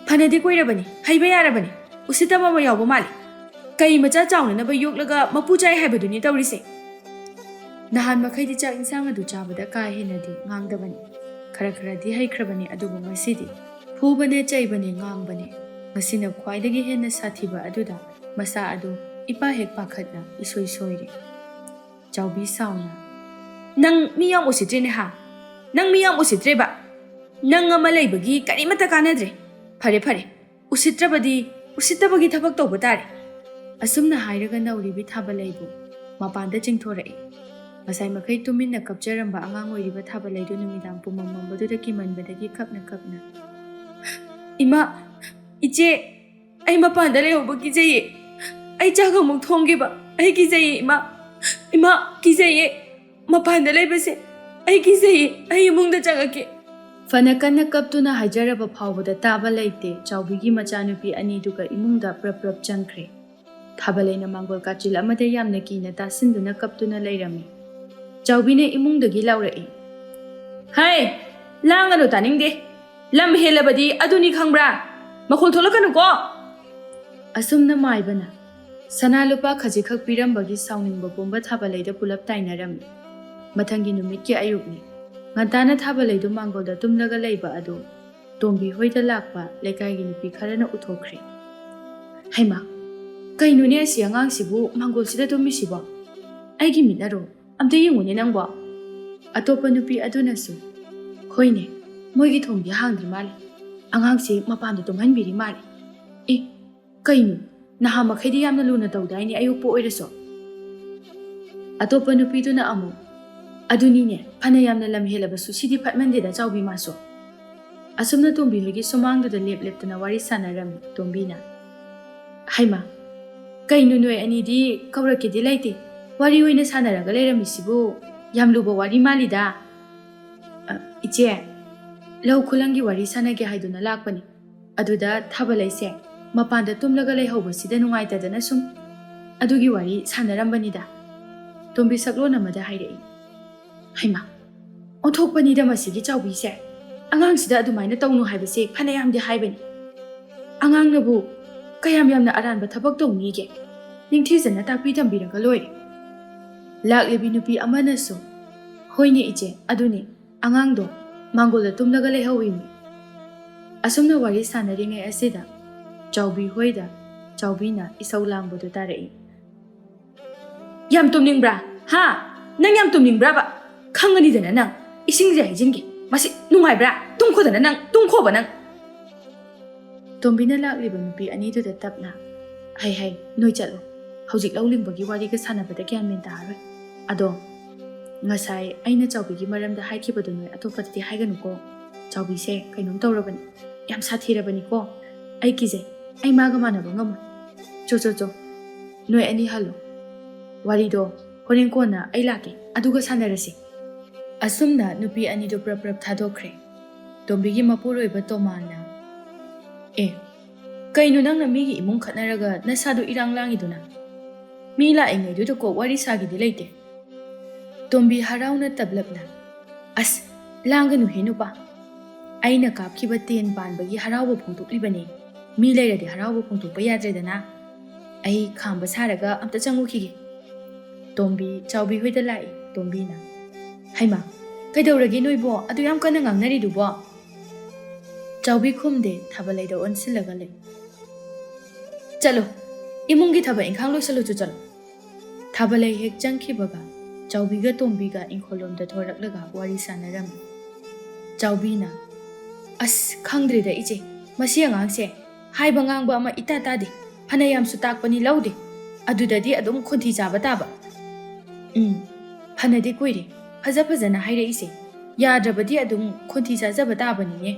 "ꯐꯅꯗꯤ ꯀꯨꯏꯔꯕꯅꯤ, ꯍꯩꯕ ꯌꯥꯔꯕꯅꯤ꯫ ꯎꯁꯤꯠꯇꯕ ꯑꯃ ꯌꯥꯎꯕ ꯃꯥꯜꯂꯤ꯫ ꯀꯩ ꯃꯆꯥ ꯆꯥꯎꯅꯅꯕ ꯌꯣꯛꯂꯒ ꯃꯄꯨ ꯆꯥꯏ ꯍꯥꯏꯕꯗꯨꯅꯤ ꯇꯧꯔꯤꯁꯦ꯫ ꯅꯍꯥꯟ ꯃꯈꯩꯗꯤ ꯆꯥꯛ ꯏꯟꯁꯥꯡ ꯑꯗꯨ ꯆꯥꯕꯗ ꯀꯥ ꯍꯦꯟꯅꯗꯤ ꯉꯥꯡꯗꯕꯅꯤ꯫ ꯈꯔ ꯈꯔꯗꯤ ꯍꯩꯈ꯭ꯔꯕꯅꯤ, ꯑꯗꯨꯕꯨ ꯉꯁꯤꯗꯤ ꯐꯨꯕꯅꯦ, ꯆꯩꯕꯅꯦ, ꯉꯥꯡꯕꯅꯦ꯫ ꯉꯁꯤꯅ ꯈ꯭ꯋꯥꯏꯗꯒꯤ ꯍꯦꯟꯅ ꯁꯥꯊꯤꯕ ꯑꯗꯨꯗ ꯃꯁꯥ ꯑꯗꯨ ꯏꯄꯥ ꯍꯦꯛ ꯄꯥꯈꯠꯅ ꯏꯁꯣꯏ ꯁꯣꯏꯔꯦ꯫" ꯆꯥꯎꯕꯤ ꯁꯥꯎꯅ, "ꯅꯪ ꯃꯤ ꯌꯥꯝ ꯎꯁꯤꯠꯇ꯭ꯔꯦꯅꯦ ꯍꯥ? ꯅꯪ ꯃꯤ ꯌꯥꯝ ꯎꯁꯤꯠꯇ꯭ꯔꯦꯕ꯫ ꯅꯪ ꯑꯃ ꯂꯩꯕꯒꯤ ꯀꯔꯤꯃꯠꯇ ꯀꯥꯟꯅꯗ꯭ꯔꯦ꯫ ꯐꯔꯦ, ꯐꯔꯦ꯫ ꯎꯁꯤꯠꯇ꯭ꯔꯕꯗꯤ ꯎꯁꯤꯠꯇꯕꯒꯤ ꯊꯕꯛ ꯇꯧꯕ ꯇꯥꯔꯦ꯫" ꯑꯁꯨꯝꯅ ꯍꯥꯏꯔꯒ ꯅꯧꯔꯤꯕꯤ ꯊꯥꯕꯂꯩꯕꯨ ꯃꯄꯥꯟꯗ ꯆꯤꯡꯊꯣꯔꯛꯏ꯫ ꯉꯁꯥꯏ ꯃꯈꯩ ꯇꯨꯃꯤꯟꯅ ꯀꯞꯆꯔꯝꯕ ꯑꯉꯥꯡ ꯑꯣꯏꯔꯤꯕ ꯊꯥꯕꯂꯩꯗꯨ ꯅꯨꯃꯤꯗꯥꯡ ꯄꯨꯝꯃꯝ ꯃꯝꯕꯗꯨꯗ ꯀꯤꯃꯟꯕꯗꯒꯤ ꯀꯞꯅ ꯀꯞꯅ, "ꯏꯃꯥ, ꯏꯆꯦ, ꯑꯩ ꯃꯄꯥꯟꯗ ꯂꯩꯍꯧꯕ ꯀꯤꯖꯩꯌꯦ꯫ ꯑꯩ ꯆꯥꯛ ꯑꯃꯨꯛ ꯊꯣꯡꯒꯦꯕ꯫ ꯑꯩ ꯀꯤꯖꯩꯌꯦ, ꯏꯃꯥ꯫ ꯏꯃꯥ, ꯀꯤꯖꯩꯌꯦ꯫ ꯃꯄꯥꯟꯗ ꯂꯩꯕꯁꯦ ꯑꯩ ꯀꯤꯖꯩꯌꯦ꯫ ꯑꯩ ꯏꯃꯨꯡꯗ ꯆꯪꯉꯛꯀꯦ꯫" ꯐꯅ ꯀꯟꯅ ꯀꯞꯇꯨꯅ ꯍꯥꯏꯖꯔꯕ ꯐꯥꯎꯕꯗ ꯇꯥꯕ ꯂꯩꯇꯦ꯫ ꯆꯥꯎꯕꯤꯒꯤ ꯃꯆꯥꯅꯨꯄꯤ ꯑꯅꯤꯗꯨꯒ ꯏꯃꯨꯡꯗ ꯄ꯭ꯔꯞ ꯄ꯭ꯔꯞ ꯆꯪꯈ꯭ꯔꯦ꯫ ꯊꯥꯕꯂꯩꯅ ꯃꯥꯡꯒꯣꯜ ꯀꯥꯆꯤꯜ ꯑꯃꯗ ꯌꯥꯝꯅ ꯀꯤꯅ ꯇꯥꯁꯤꯟꯗꯨꯅ ꯀꯞꯇꯨꯅ ꯂꯩꯔꯝꯃꯤ꯫ ꯆꯥꯎꯕꯤꯅ ꯏꯃꯨꯡꯗꯒꯤ ꯂꯥꯎꯔꯛꯏ, "ꯍꯩ! ꯂꯥꯡꯒꯅꯨ, ꯇꯥꯅꯤꯡꯗꯦ꯫ ꯂꯝ ꯍꯦꯜꯂꯕꯗꯤ ꯑꯗꯨꯅꯤ, ꯈꯪꯕ꯭ꯔꯥ? ꯃꯈꯣꯜ ꯊꯣꯛꯂꯛꯀꯅꯨꯀꯣ!" ꯑꯁꯨꯝꯅ ꯃꯥꯏꯕꯅ ꯁꯅꯥ ꯂꯨꯄꯥ ꯈꯖꯤꯛꯈꯛ ꯄꯤꯔꯝꯕꯒꯤ ꯁꯥꯎꯅꯤꯡꯕ ꯄꯨꯝꯕ ꯊꯥꯕꯂꯩꯗ ꯄꯨꯂꯞ ꯇꯥꯏꯅꯔꯝꯃꯤ꯫ ꯃꯊꯪꯒꯤ ꯅꯨꯃꯤꯠꯀꯤ ꯑꯌꯨꯛꯅꯤ꯫ ꯉꯟꯇꯥꯅ ꯊꯥꯕꯂꯩꯗꯨ ꯃꯥꯡꯒꯣꯜꯗ ꯇꯨꯝꯂꯒ ꯂꯩꯕ ꯑꯗꯨ ꯇꯣꯝꯕꯤ ꯍꯣꯏꯗ ꯂꯥꯛꯄ ꯂꯩꯀꯥꯏꯒꯤ ꯅꯨꯄꯤ ꯈꯔꯅ ꯎꯊꯣꯛꯈ꯭ꯔꯦ꯫ "ꯍꯩꯃꯥ, ꯀꯩꯅꯣꯅꯦ ꯑꯁꯤ ꯑꯉꯥꯡꯁꯤꯕꯨ ꯃꯥꯡꯒꯣꯜꯁꯤꯗ ꯇꯨꯝꯃꯤꯁꯤꯕꯣ? ꯑꯩꯒꯤ ꯃꯤꯠꯅꯔꯣ? ꯑꯝꯇ ꯌꯦꯡꯉꯨꯅꯦ ꯅꯪꯕꯣ?" ꯑꯇꯣꯞꯄ ꯅꯨꯄꯤ ꯑꯗꯨꯅꯁꯨ, "ꯍꯣꯏꯅꯦ, ꯃꯣꯏꯒꯤ ꯊꯣꯡꯗꯤ ꯍꯥꯡꯗ꯭ꯔꯤ ꯃꯥꯜꯂꯦ꯫ ꯑꯉꯥꯡꯁꯦ ꯃꯄꯥꯟꯗ ꯇꯨꯝꯍꯟꯕꯤꯔꯤ ꯃꯥꯜꯂꯦ꯫ ꯑꯦ, ꯀꯩꯅꯣ? ꯅꯍꯥ ꯃꯈꯩꯗꯤ ꯌꯥꯝꯅ ꯂꯨꯅ ꯇꯧꯗꯥꯏꯅꯦ ꯑꯌꯣꯛꯄ ꯑꯣꯏꯔꯁꯨ?" ꯑꯇꯣꯞꯄ ꯅꯨꯄꯤꯗꯨꯅ ꯑꯃꯨꯛ, "ꯑꯗꯨꯅꯤꯅꯦ, ꯐꯅ ꯌꯥꯝꯅ ꯂꯝ ꯍꯦꯜꯂꯕꯁꯨ ꯁꯤꯗꯤ ꯐꯠꯃꯟꯗꯦꯗ ꯆꯥꯎꯕꯤ ꯃꯥꯁꯨ꯫" ꯑꯁꯨꯝꯅ ꯇꯣꯝꯕꯤ ꯍꯣꯏꯒꯤ ꯁꯨꯃꯥꯡꯗꯨꯗ ꯂꯦꯞ ꯂꯦꯞꯇꯅ ꯋꯥꯔꯤ ꯁꯥꯟꯅꯔꯝꯃꯤ ꯇꯣꯝꯕꯤꯅ꯫ "ꯍꯩꯃꯥ, ꯀꯩꯅꯣ ꯅꯣꯏ ꯑꯅꯤꯗꯤ ꯀꯧꯔꯛꯀꯦꯗꯤ ꯂꯩꯇꯦ, ꯋꯥꯔꯤ ꯑꯣꯏꯅ ꯁꯥꯟꯅꯔꯒ ꯂꯩꯔꯝꯃꯤꯁꯤꯕꯨ? ꯌꯥꯝ ꯂꯨꯕ ꯋꯥꯔꯤ ꯃꯥꯜꯂꯤꯗ꯫" "ꯑ, ꯏꯆꯦ, ꯂꯧ ꯈꯨꯂꯪꯒꯤ ꯋꯥꯔꯤ ꯁꯥꯟꯅꯒꯦ ꯍꯥꯏꯗꯨꯅ ꯂꯥꯛꯄꯅꯤ꯫ ꯑꯗꯨꯗ ꯊꯥꯕꯂꯩꯁꯦ ꯃꯄꯥꯟꯗ ꯇꯨꯝꯂꯒ ꯂꯩꯍꯧꯕꯁꯤꯗ ꯅꯨꯡꯉꯥꯏꯇꯗꯅ ꯁꯨꯝ ꯑꯗꯨꯒꯤ ꯋꯥꯔꯤ ꯁꯥꯟꯅꯔꯝꯕꯅꯤꯗ꯫" ꯇꯣꯝꯕꯤ ꯁꯛꯂꯣꯟ ꯑꯃꯗ ꯍꯥꯏꯔꯛꯏ꯫ "ꯍꯩꯃꯥ, ꯑꯣꯟꯊꯣꯛꯄꯅꯤꯗ ꯃꯁꯤꯒꯤ ꯆꯥꯎꯕꯤꯁꯦ꯫ ꯑꯉꯥꯡꯁꯤꯗ ꯑꯗꯨꯃꯥꯏꯅ ꯇꯧꯅꯨ ꯍꯥꯏꯕꯁꯦ ꯐꯅꯌꯥꯝꯗꯤ ꯍꯥꯏꯕꯅꯤ꯫ ꯑꯉꯥꯡꯅꯕꯨ ꯀꯌꯥꯝ ꯌꯥꯝꯅ ꯑꯔꯥꯟꯕ ꯊꯕꯛ ꯇꯧꯅꯤꯒꯦ? ꯅꯤꯡꯊꯤꯖꯅ ꯇꯥꯛꯄꯤ ꯇꯝꯕꯤꯔꯒ ꯂꯣꯏꯔꯦ꯫" ꯂꯥꯛꯂꯤꯕꯤ ꯅꯨꯄꯤ ꯑꯃꯅꯁꯨ, "ꯍꯣꯏꯅꯦ ꯏꯆꯦ, ꯑꯗꯨꯅꯤ, ꯑꯉꯥꯡꯗꯣ ꯃꯥꯡꯒꯣꯜꯗ ꯇꯨꯝꯂꯒ ꯂꯩꯍꯧꯋꯤꯅꯦ꯫" ꯑꯁꯨꯝꯅ ꯋꯥꯔꯤ ꯁꯥꯟꯅꯔꯤꯉꯩ ꯑꯁꯤꯗ ꯆꯥꯎꯕꯤ ꯍꯣꯏꯗ ꯆꯥꯎꯕꯤꯅ ꯏꯁꯧ ꯂꯥꯡꯕꯗꯨ ꯇꯥꯔꯛꯏ꯫ "ꯌꯥꯝ ꯇꯨꯝꯅꯤꯡꯕ꯭ꯔꯥ? ꯍꯥ? ꯅꯪ ꯌꯥꯝ ꯇꯨꯝꯅꯤꯡꯕ꯭ꯔꯥꯕ? ꯈꯪꯒꯅꯤꯗꯅ ꯅꯪ꯫ ꯏꯁꯤꯡꯁꯦ ꯍꯩꯖꯤꯟꯒꯦ꯫ ꯃꯁꯤ ꯅꯨꯡꯉꯥꯏꯕ꯭ꯔꯥ? ꯇꯨꯝꯈꯣꯗꯅ ꯅꯪ, ꯇꯨꯝꯈꯣꯕ ꯅꯪ꯫" ꯇꯣꯝꯕꯤꯅ ꯂꯥꯛꯂꯤꯕ ꯅꯨꯄꯤ ꯑꯅꯤꯗꯨꯗ ꯇꯞꯅ, "ꯍꯩ ꯍꯩ, ꯅꯣꯏ ꯆꯠꯂꯣ꯫ ꯍꯧꯖꯤꯛ ꯂꯧ ꯂꯤꯡꯕꯒꯤ ꯋꯥꯔꯤꯒ ꯁꯥꯟꯅꯕꯗ ꯒ꯭ꯌꯥꯟ ꯃꯦꯟ ꯇꯥꯔꯔꯣꯏ꯫ ꯑꯗꯣ, ꯉꯁꯥꯏ ꯑꯩꯅ ꯆꯥꯎꯕꯤꯒꯤ ꯃꯔꯝꯗ ꯍꯥꯏꯈꯤꯕꯗꯣ ꯅꯣꯏ ꯑꯇꯣꯞꯄꯗꯗꯤ ꯍꯥꯏꯒꯅꯨꯀꯣ꯫ ꯆꯥꯎꯕꯤꯁꯦ ꯀꯩꯅꯣꯝ ꯇꯧꯔꯕꯅꯤ꯫ ꯌꯥꯝ ꯁꯥꯊꯤꯔꯕꯅꯤꯀꯣ꯫ ꯑꯩ ꯀꯤꯖꯩ꯫ ꯑꯩ ꯃꯥꯒ ꯃꯥꯟꯅꯕ ꯉꯝꯃꯣꯏ꯫ ꯆꯣ, ꯆꯣ, ꯆꯣ꯫ ꯅꯣꯏ ꯑꯅꯤ ꯍꯜꯂꯣ꯫ ꯋꯥꯔꯤꯗꯣ ꯍꯣꯔꯦꯟ ꯀꯣꯟꯅ ꯑꯩ ꯂꯥꯛꯀꯦ, ꯑꯗꯨꯒ ꯁꯥꯟꯅꯔꯁꯤ꯫" ꯑꯁꯨꯝꯅ ꯅꯨꯄꯤ ꯑꯅꯤꯗꯨ ꯄ꯭ꯔꯞ ꯄ꯭ꯔꯞ ꯊꯥꯗꯣꯛꯈ꯭ꯔꯦ꯫ ꯇꯣꯝꯕꯤꯒꯤ ꯃꯄꯨꯔꯣꯏꯕ ꯇꯣꯃꯥꯅ, "ꯑꯦ, ꯀꯩꯅꯣ ꯅꯪꯅ ꯃꯤꯒꯤ ꯏꯃꯨꯡ ꯈꯠꯅꯔꯒ ꯅꯁꯥꯗꯣ ꯏꯔꯥꯡ ꯂꯥꯡꯉꯤꯗꯨꯅ? ꯃꯤ ꯂꯥꯛꯏꯉꯩꯗꯨꯗ ꯀꯣꯛ ꯋꯥꯔꯤ ꯁꯥꯒꯦꯗꯤ ꯂꯩꯇꯦ꯫" ꯇꯣꯝꯕꯤ ꯍꯔꯥꯎꯅ ꯇꯞꯂꯞꯅ, "ꯑꯁ, ꯂꯥꯡꯒꯅꯨꯍꯦ ꯅꯨꯄꯥ꯫ ꯑꯩꯅ ꯀꯥꯞꯈꯤꯕ ꯇꯦꯟ ꯄꯥꯟꯕꯒꯤ ꯍꯔꯥꯎꯕ ꯐꯣꯡꯗꯣꯛꯂꯤꯕꯅꯦ꯫ ꯃꯤ ꯂꯩꯔꯗꯤ ꯍꯔꯥꯎꯕ ꯐꯣꯡꯗꯣꯛꯄ ꯌꯥꯗ꯭ꯔꯦꯗꯅ꯫ ꯑꯩ ꯈꯥꯝꯕ ꯁꯥꯔꯒ ꯑꯝꯇ ꯆꯪꯉꯨꯈꯤꯒꯦ꯫ ꯇꯣꯝꯕꯤ ꯆꯥꯎꯕꯤ ꯍꯣꯏꯗ ꯂꯥꯛꯏ꯫ ꯇꯣꯝꯕꯤꯅ, "ꯍꯩꯃꯥ, ꯀꯩꯗꯧꯔꯒꯦ ꯅꯣꯏꯕꯣ? ꯑꯗꯨ ꯌꯥꯝ ꯀꯟꯅ ꯉꯥꯡꯅꯔꯤꯗꯨꯕꯣ?" ꯆꯥꯎꯕꯤ ꯈꯨꯝꯗꯦ, ꯊꯥꯕꯂꯩꯗ ꯑꯣꯟꯁꯤꯜꯂꯒ ꯂꯩ꯫ "ꯆꯠꯂꯣ, ꯏꯃꯨꯡꯒꯤ ꯊꯕꯛ ꯏꯪꯈꯥꯡ ꯂꯣꯏꯁꯜꯂꯨꯆꯣ, ꯆꯠꯂꯣ꯫" ꯊꯥꯕꯂꯩ ꯍꯦꯛ ꯆꯪꯈꯤꯕꯒ ꯆꯥꯎꯕꯤꯒ ꯇꯣꯝꯕꯤꯒ ꯏꯪꯈꯣꯜꯂꯣꯝꯗ ꯊꯣꯔꯛꯂꯒ ꯋꯥꯔꯤ ꯁꯥꯟꯅꯔꯝꯃꯤ꯫ ꯆꯥꯎꯕꯤꯅ, "ꯑꯁ, ꯈꯪꯗ꯭ꯔꯦꯗ ꯏꯆꯦ, ꯃꯁꯤ ꯑꯉꯥꯡꯁꯦ ꯍꯥꯏꯕ ꯉꯥꯡꯕ ꯑꯃ ꯏꯇꯥ ꯇꯥꯗꯦ꯫ ꯐꯅ ꯌꯥꯝꯁꯨ ꯇꯥꯛꯄꯅꯤ, ꯂꯧꯗꯦ꯫ ꯑꯗꯨꯗꯗꯤ ꯑꯗꯨꯝ ꯈꯣꯟꯊꯤ ꯆꯥꯕ ꯇꯥꯕ꯫ ꯎꯝ, ꯐꯅꯗꯤ ꯀꯨꯏꯔꯦ ꯐꯖ ꯐꯖꯅ ꯍꯥꯏꯔꯛꯏꯁꯦ꯫ ꯌꯥꯗ꯭ꯔꯕꯗꯤ ꯑꯗꯨꯝ ꯈꯣꯟꯊꯤ ꯆꯥꯖꯕ ꯇꯥꯕꯅꯤꯅꯦ꯫"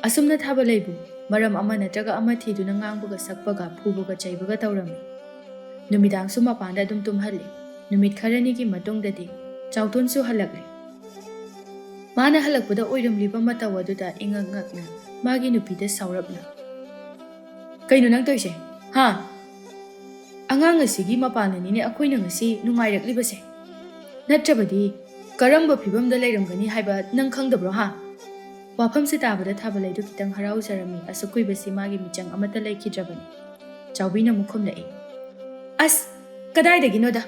ꯑꯁꯨꯝꯅ ꯊꯥꯕꯂꯩꯕꯨ ꯃꯔꯝ ꯑꯃ ꯅꯠꯇ꯭ꯔꯒ ꯑꯃ ꯊꯤꯗꯨꯅ ꯉꯥꯡꯕꯒ ꯁꯛꯄꯒ ꯐꯨꯕꯒ ꯆꯩꯕꯒ ꯇꯧꯔꯝꯃꯤ꯫ ꯅꯨꯃꯤꯗꯥꯡꯁꯨ ꯃꯄꯥꯟꯗ ꯑꯗꯨꯝ ꯇꯨꯝꯍꯜꯂꯤ꯫ ꯅꯨꯃꯤꯠ ꯈꯔꯅꯤꯒꯤ ꯃꯇꯨꯡꯗꯗꯤ ꯆꯥꯎꯊꯣꯟꯁꯨ ꯍꯜꯂꯛꯂꯦ꯫ ꯃꯥꯅ ꯍꯜꯂꯛꯄꯗ ꯑꯣꯏꯔꯝꯂꯤꯕ ꯃꯇꯧ ꯑꯗꯨꯗ ꯏꯉꯛ ꯉꯛꯅ ꯃꯥꯒꯤ ꯅꯨꯄꯤꯗ ꯁꯥꯎꯔꯞꯅ, "ꯀꯩꯅꯣ ꯅꯪ ꯇꯧꯔꯤꯁꯦ? ꯍꯥ? ꯑꯉꯥꯡ ꯑꯁꯤꯒꯤ ꯃꯄꯥꯟꯅꯅꯤꯅꯦ ꯑꯩꯈꯣꯏꯅ ꯉꯁꯤ ꯅꯨꯡꯉꯥꯏꯔꯛꯂꯤꯕꯁꯦ꯫ ꯅꯠꯇ꯭ꯔꯕꯗꯤ ꯀꯔꯝꯕ ꯐꯤꯕꯝꯗ ꯂꯩꯔꯝꯒꯅꯤ ꯍꯥꯏꯕ ꯅꯪ ꯈꯪꯗꯕ꯭ꯔꯣ, ꯍꯥ?" ꯋꯥꯐꯝꯁꯦ ꯇꯥꯕꯗ ꯊꯥꯕꯂꯩꯗꯨ ꯈꯤꯇꯪ ꯍꯔꯥꯎꯖꯔꯝꯃꯤ꯫ ꯑꯁꯨꯛ ꯀꯨꯏꯕꯁꯤ ꯃꯥꯒꯤ ꯃꯤꯆꯪ ꯑꯃꯠꯇ ꯂꯩꯈꯤꯗ꯭ꯔꯕꯅꯤ꯫ ꯆꯥꯎꯕꯤꯅ ꯑꯃꯨꯛ ꯈꯨꯝꯂꯛꯏ, "ꯑꯁ, ꯀꯗꯥꯏꯗꯒꯤꯅꯣꯗ,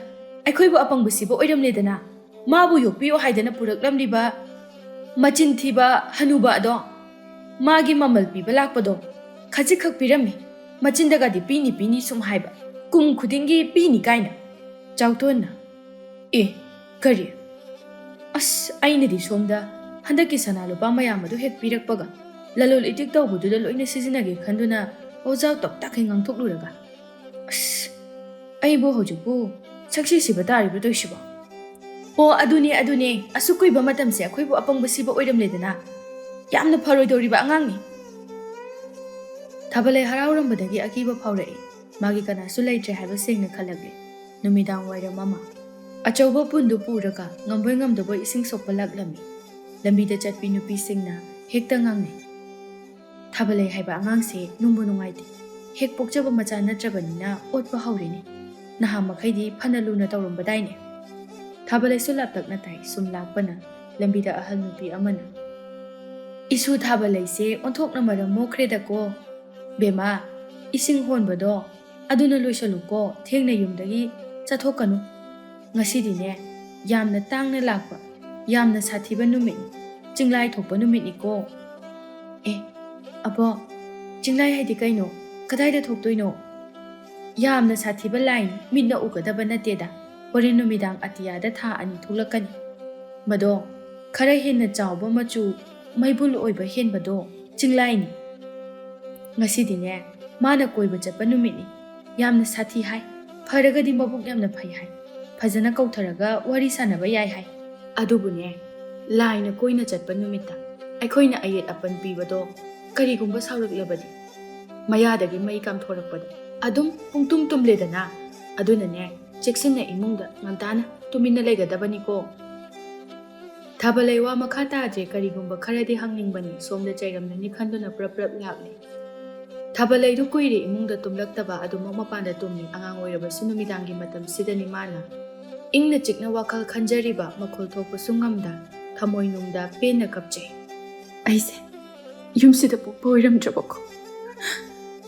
ꯑꯩꯈꯣꯏꯕꯨ ꯑꯄꯪꯕꯁꯤꯕꯨ ꯑꯣꯏꯔꯝꯂꯦꯗꯅ꯫ ꯃꯥꯕꯨ ꯌꯣꯛꯄꯤꯌꯣ ꯍꯥꯏꯗꯅ ꯄꯨꯔꯛꯂꯝꯂꯤꯕ ꯃꯆꯤꯟ ꯊꯤꯕ ꯍꯅꯨꯕ ꯑꯗꯣ, ꯃꯥꯒꯤ ꯃꯃꯜ ꯄꯤꯕ ꯂꯥꯛꯄꯗꯣ ꯈꯖꯤꯛꯈꯛ ꯄꯤꯔꯝꯃꯤ꯫ ꯃꯆꯤꯟꯗꯒꯗꯤ ꯄꯤꯅꯤ ꯄꯤꯅꯤ ꯁꯨꯝ ꯍꯥꯏꯕ, ꯀꯨꯝ ꯈꯨꯗꯤꯡꯒꯤ ꯄꯤꯅꯤ ꯀꯥꯏꯅ꯫" ꯆꯥꯎꯊꯣꯟꯅ, "ꯑꯦ, ꯀꯔꯤ? ꯑꯁ, ꯑꯩꯅꯗꯤ ꯁꯣꯝꯗ ꯍꯟꯗꯛꯀꯤ ꯁꯅꯥ ꯂꯨꯄꯥ ꯃꯌꯥꯝ ꯑꯗꯨ ꯍꯦꯛ ꯄꯤꯔꯛꯄꯒ ꯂꯂꯣꯜ ꯏꯇꯤꯛ ꯇꯧꯕꯗꯨꯗ ꯂꯣꯏꯅ ꯁꯤꯖꯤꯟꯅꯒꯦ ꯈꯟꯗꯨꯅ ꯄꯥꯎꯖꯥꯎ ꯇꯣꯛꯇꯥꯛꯈꯩ ꯉꯥꯡꯊꯣꯛꯂꯨꯔꯒ, ꯑꯁ, ꯑꯩꯕꯨ ꯍꯧꯖꯤꯛꯄꯨ ꯁꯛꯁꯤ ꯁꯤꯕ ꯇꯥꯔꯤꯕ꯭ꯔꯥ ꯇꯧꯔꯤꯁꯤꯕꯣ? ꯑꯣ, ꯑꯗꯨꯅꯦ, ꯑꯗꯨꯅꯦ, ꯑꯁꯨꯛ ꯀꯨꯏꯕ ꯃꯇꯝꯁꯦ ꯑꯩꯈꯣꯏꯕꯨ ꯑꯄꯪꯕ ꯁꯤꯕ ꯑꯣꯏꯔꯝꯂꯦꯗꯅ꯫ ꯌꯥꯝꯅ ꯐꯔꯣꯏꯗꯧꯔꯤꯕ ꯑꯉꯥꯡꯅꯤ꯫" ꯊꯥꯕꯂꯩ ꯍꯔꯥꯎꯔꯝꯕꯗꯒꯤ ꯑꯀꯤꯕ ꯐꯥꯎꯔꯛꯏ꯫ ꯃꯥꯒꯤ ꯀꯅꯥꯁꯨ ꯂꯩꯇ꯭ꯔꯦ ꯍꯥꯏꯕ ꯁꯦꯡꯅ ꯈꯜꯂꯛꯂꯦ꯫ ꯅꯨꯃꯤꯗꯥꯡ ꯋꯥꯏꯔꯝ ꯑꯃ ꯑꯆꯧꯕ ꯄꯨꯟꯗꯨ ꯄꯨꯔꯒ ꯉꯝꯕꯣꯏ ꯉꯝꯗꯕꯣꯏ ꯏꯁꯤꯡ ꯁꯣꯛꯄ ꯂꯥꯛꯂꯝꯃꯤ꯫ ꯂꯝꯕꯤꯗ ꯆꯠꯄꯤ ꯅꯨꯄꯤꯁꯤꯡꯅ ꯍꯦꯛꯇ ꯉꯥꯡꯅꯩ, "ꯊꯥꯕꯂꯩ ꯍꯥꯏꯕ ꯑꯉꯥꯡꯁꯦ ꯅꯨꯡꯕꯨ ꯅꯨꯡꯉꯥꯏꯇꯦ꯫ ꯍꯦꯛ ꯄꯣꯛꯆꯕ ꯃꯆꯥ ꯅꯠꯇ꯭ꯔꯕꯅꯤꯅ ꯑꯣꯠꯄ ꯍꯧꯔꯦꯅꯦ꯫ ꯅꯍꯥ ꯃꯈꯩꯗꯤ ꯐꯅ ꯂꯨꯅ ꯇꯧꯔꯝꯕꯗꯥꯏꯅꯦ꯫" ꯊꯥꯕꯂꯩꯁꯨ ꯂꯥꯞꯇꯛꯅ ꯇꯥꯏ꯫ ꯁꯨꯝ ꯂꯥꯛꯄꯅ ꯂꯝꯕꯤꯗ ꯑꯍꯜ ꯅꯨꯄꯤ ꯑꯃꯅ, "ꯏꯁꯨ ꯊꯥꯕꯂꯩꯁꯦ ꯑꯣꯟꯊꯣꯛꯅ ꯃꯔꯝ ꯃꯣꯛꯈ꯭ꯔꯦꯗꯀꯣ꯫ "ꯕꯦꯝꯃ, ꯏꯁꯤꯡ ꯍꯣꯟꯕꯗꯣ ꯑꯗꯨꯅ ꯂꯣꯏꯁꯜꯂꯨꯀꯣ, ꯊꯦꯡꯅ ꯌꯨꯝꯗꯒꯤ ꯆꯠꯊꯣꯛꯀꯅꯨ꯫ ꯉꯁꯤꯗꯤꯅꯦ, ꯌꯥꯝꯅ ꯇꯥꯡꯅ ꯂꯥꯛꯄ, ꯌꯥꯝꯅ ꯁꯥꯊꯤꯕ ꯅꯨꯃꯤꯠꯅꯤ, ꯆꯤꯡꯂꯥꯏ ꯊꯣꯛꯄ ꯅꯨꯃꯤꯠꯅꯤꯀꯣ꯫" "ꯑꯦ, ꯑꯕꯣ, ꯆꯤꯡꯂꯥꯏ ꯍꯥꯏꯗꯤ ꯀꯩꯅꯣ? ꯀꯗꯥꯏꯗ ꯊꯣꯛꯇꯣꯏꯅꯣ?" "ꯌꯥꯝꯅ ꯁꯥꯊꯤꯕ ꯂꯥꯏꯅꯤ, ꯃꯤꯠꯅ ꯎꯒꯗꯕ ꯅꯠꯇꯦꯗ꯫ ꯍꯣꯔꯦꯟ ꯅꯨꯃꯤꯗꯥꯡ ꯑꯇꯤꯌꯥꯗ ꯊꯥ ꯑꯅꯤ ꯊꯣꯛꯂꯛꯀꯅꯤ꯫ ꯃꯗꯣ ꯈꯔ ꯍꯦꯟꯅ ꯆꯥꯎꯕ, ꯃꯆꯨ ꯃꯩꯕꯨꯜ ꯑꯣꯏꯕ ꯍꯦꯟꯕꯗꯣ ꯆꯤꯡꯂꯥꯏꯅꯤ꯫ ꯉꯁꯤꯗꯤꯅꯦ, ꯃꯥꯅ ꯀꯣꯏꯕ ꯆꯠꯄ ꯅꯨꯃꯤꯠꯅꯤ꯫ ꯌꯥꯝꯅ ꯁꯥꯊꯤ ꯍꯥꯏ꯫ ꯐꯔꯒꯗꯤ ꯃꯕꯨꯛ ꯌꯥꯝꯅ ꯐꯩ ꯍꯥꯏ꯫ ꯐꯖꯅ ꯀꯧꯊꯔꯒ ꯋꯥꯔꯤ ꯁꯥꯟꯅꯕ ꯌꯥꯏ ꯍꯥꯏ꯫ ꯑꯗꯨꯕꯨꯅꯦ, ꯂꯥꯏꯅ ꯀꯣꯏꯅ ꯆꯠꯄ ꯅꯨꯃꯤꯠꯇ ꯑꯩꯈꯣꯏꯅ ꯑꯌꯦꯠ ꯑꯄꯟ ꯄꯤꯕꯗꯣ ꯀꯔꯤꯒꯨꯝꯕ ꯁꯥꯎꯔꯛꯂꯕꯗꯤ, ꯃꯌꯥꯗꯒꯤ ꯃꯩ ꯀꯥꯝꯊꯣꯔꯛꯄꯗ ꯑꯗꯨꯝ ꯄꯨꯡꯇꯨꯝ ꯇꯨꯝꯂꯦꯗꯅ꯫ ꯑꯗꯨꯅꯅꯦ, ꯆꯦꯛꯁꯤꯟꯅ ꯏꯃꯨꯡꯗ ꯉꯟꯇꯥꯅ ꯇꯨꯃꯤꯟꯅ ꯂꯩꯒꯗꯕꯅꯤꯀꯣ꯫" ꯊꯥꯕꯂꯩ ꯋꯥ ꯃꯈꯥ ꯇꯥꯗ꯭ꯔꯦ꯫ ꯀꯔꯤꯒꯨꯝꯕ ꯈꯔꯗꯤ ꯍꯪꯅꯤꯡꯕꯅꯤ꯫ ꯁꯣꯝꯗ ꯆꯩꯔꯝꯂꯅꯤ ꯈꯟꯗꯨꯅ ꯄ꯭ꯔꯞ ꯄ꯭ꯔꯞ ꯂꯥꯛꯂꯦ꯫ ꯊꯥꯕꯂꯩꯗꯨ ꯀꯨꯏꯔꯦ ꯏꯃꯨꯡꯗ ꯇꯨꯝꯂꯛꯇꯕ, ꯑꯗꯨꯃꯛ ꯃꯄꯥꯟꯗ ꯇꯨꯝꯃꯤ꯫ ꯑꯉꯥꯡ ꯑꯣꯏꯔꯕꯁꯨ ꯅꯨꯃꯤꯗꯥꯡꯒꯤ ꯃꯇꯝꯁꯤꯗꯅꯤ ꯃꯥꯅ ꯏꯪꯅ ꯆꯤꯛꯅ ꯋꯥꯈꯜ ꯈꯟꯖꯔꯤꯕ, ꯃꯈꯣꯜ ꯊꯣꯛꯄꯁꯨ ꯉꯝꯗ, ꯊꯃꯣꯏꯅꯨꯡꯗ ꯄꯦꯟꯅ ꯀꯞꯆꯩ꯫ "ꯑꯩꯁꯦ ꯌꯨꯝꯁꯤꯗ ꯄꯣꯛꯄ ꯑꯣꯏꯔꯝꯗ꯭ꯔꯕꯀꯣ?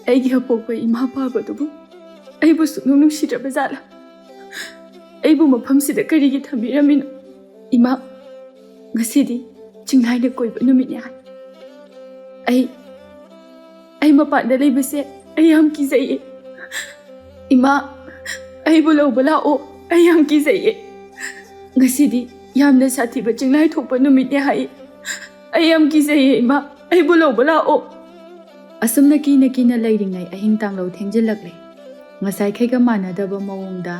ꯑꯩꯒꯤ ꯑꯄꯣꯛꯄ ꯏꯃꯥ ꯄꯥꯕꯗꯨꯕꯨ ꯑꯩꯕꯨ ꯁꯨꯛꯅꯨꯡ ꯅꯨꯡꯁꯤꯗ꯭ꯔꯕ ꯖꯥꯠꯂꯥ? ꯑꯩꯕꯨ ꯃꯐꯝꯁꯤꯗ ꯀꯔꯤꯒꯤ ꯊꯝꯕꯤꯔꯝꯃꯤꯅꯣ? ꯏꯃꯥ, ꯉꯁꯤꯗꯤ ꯆꯤꯡꯂꯥꯏꯅ ꯀꯣꯏꯕ ꯅꯨꯃꯤꯠꯅꯤ ꯍꯥꯏ꯫ ꯑꯩ, ꯑꯩ ꯃꯄꯥꯟꯗ ꯂꯩꯕꯁꯦ ꯑꯩ ꯌꯥꯝ ꯀꯤꯖꯩꯌꯦ꯫ ꯏꯃꯥ, ꯑꯩꯕꯨ ꯂꯧꯕ ꯂꯥꯛꯑꯣ, ꯑꯩ ꯌꯥꯝ ꯀꯤꯖꯩꯌꯦ꯫ ꯉꯁꯤꯗꯤ ꯌꯥꯝꯅ ꯁꯥꯊꯤꯕ ꯆꯤꯡꯂꯥꯏ ꯊꯣꯛꯄ ꯅꯨꯃꯤꯠꯅꯦ ꯍꯥꯏ꯫ ꯑꯩ ꯌꯥꯝ ꯀꯤꯖꯩꯌꯦ ꯏꯃꯥ, ꯑꯩꯕꯨ ꯂꯧꯕ ꯂꯥꯛꯑꯣ꯫" ꯑꯁꯨꯝꯅ ꯀꯤꯅ ꯀꯤꯅ ꯂꯩꯔꯤꯉꯩ ꯑꯍꯤꯡ ꯇꯥꯡꯂꯧ ꯊꯦꯡꯖꯤꯜꯂꯛꯂꯦ꯫ ꯉꯁꯥꯏꯈꯩꯒ ꯃꯥꯟꯅꯗꯕ ꯃꯑꯣꯡꯗ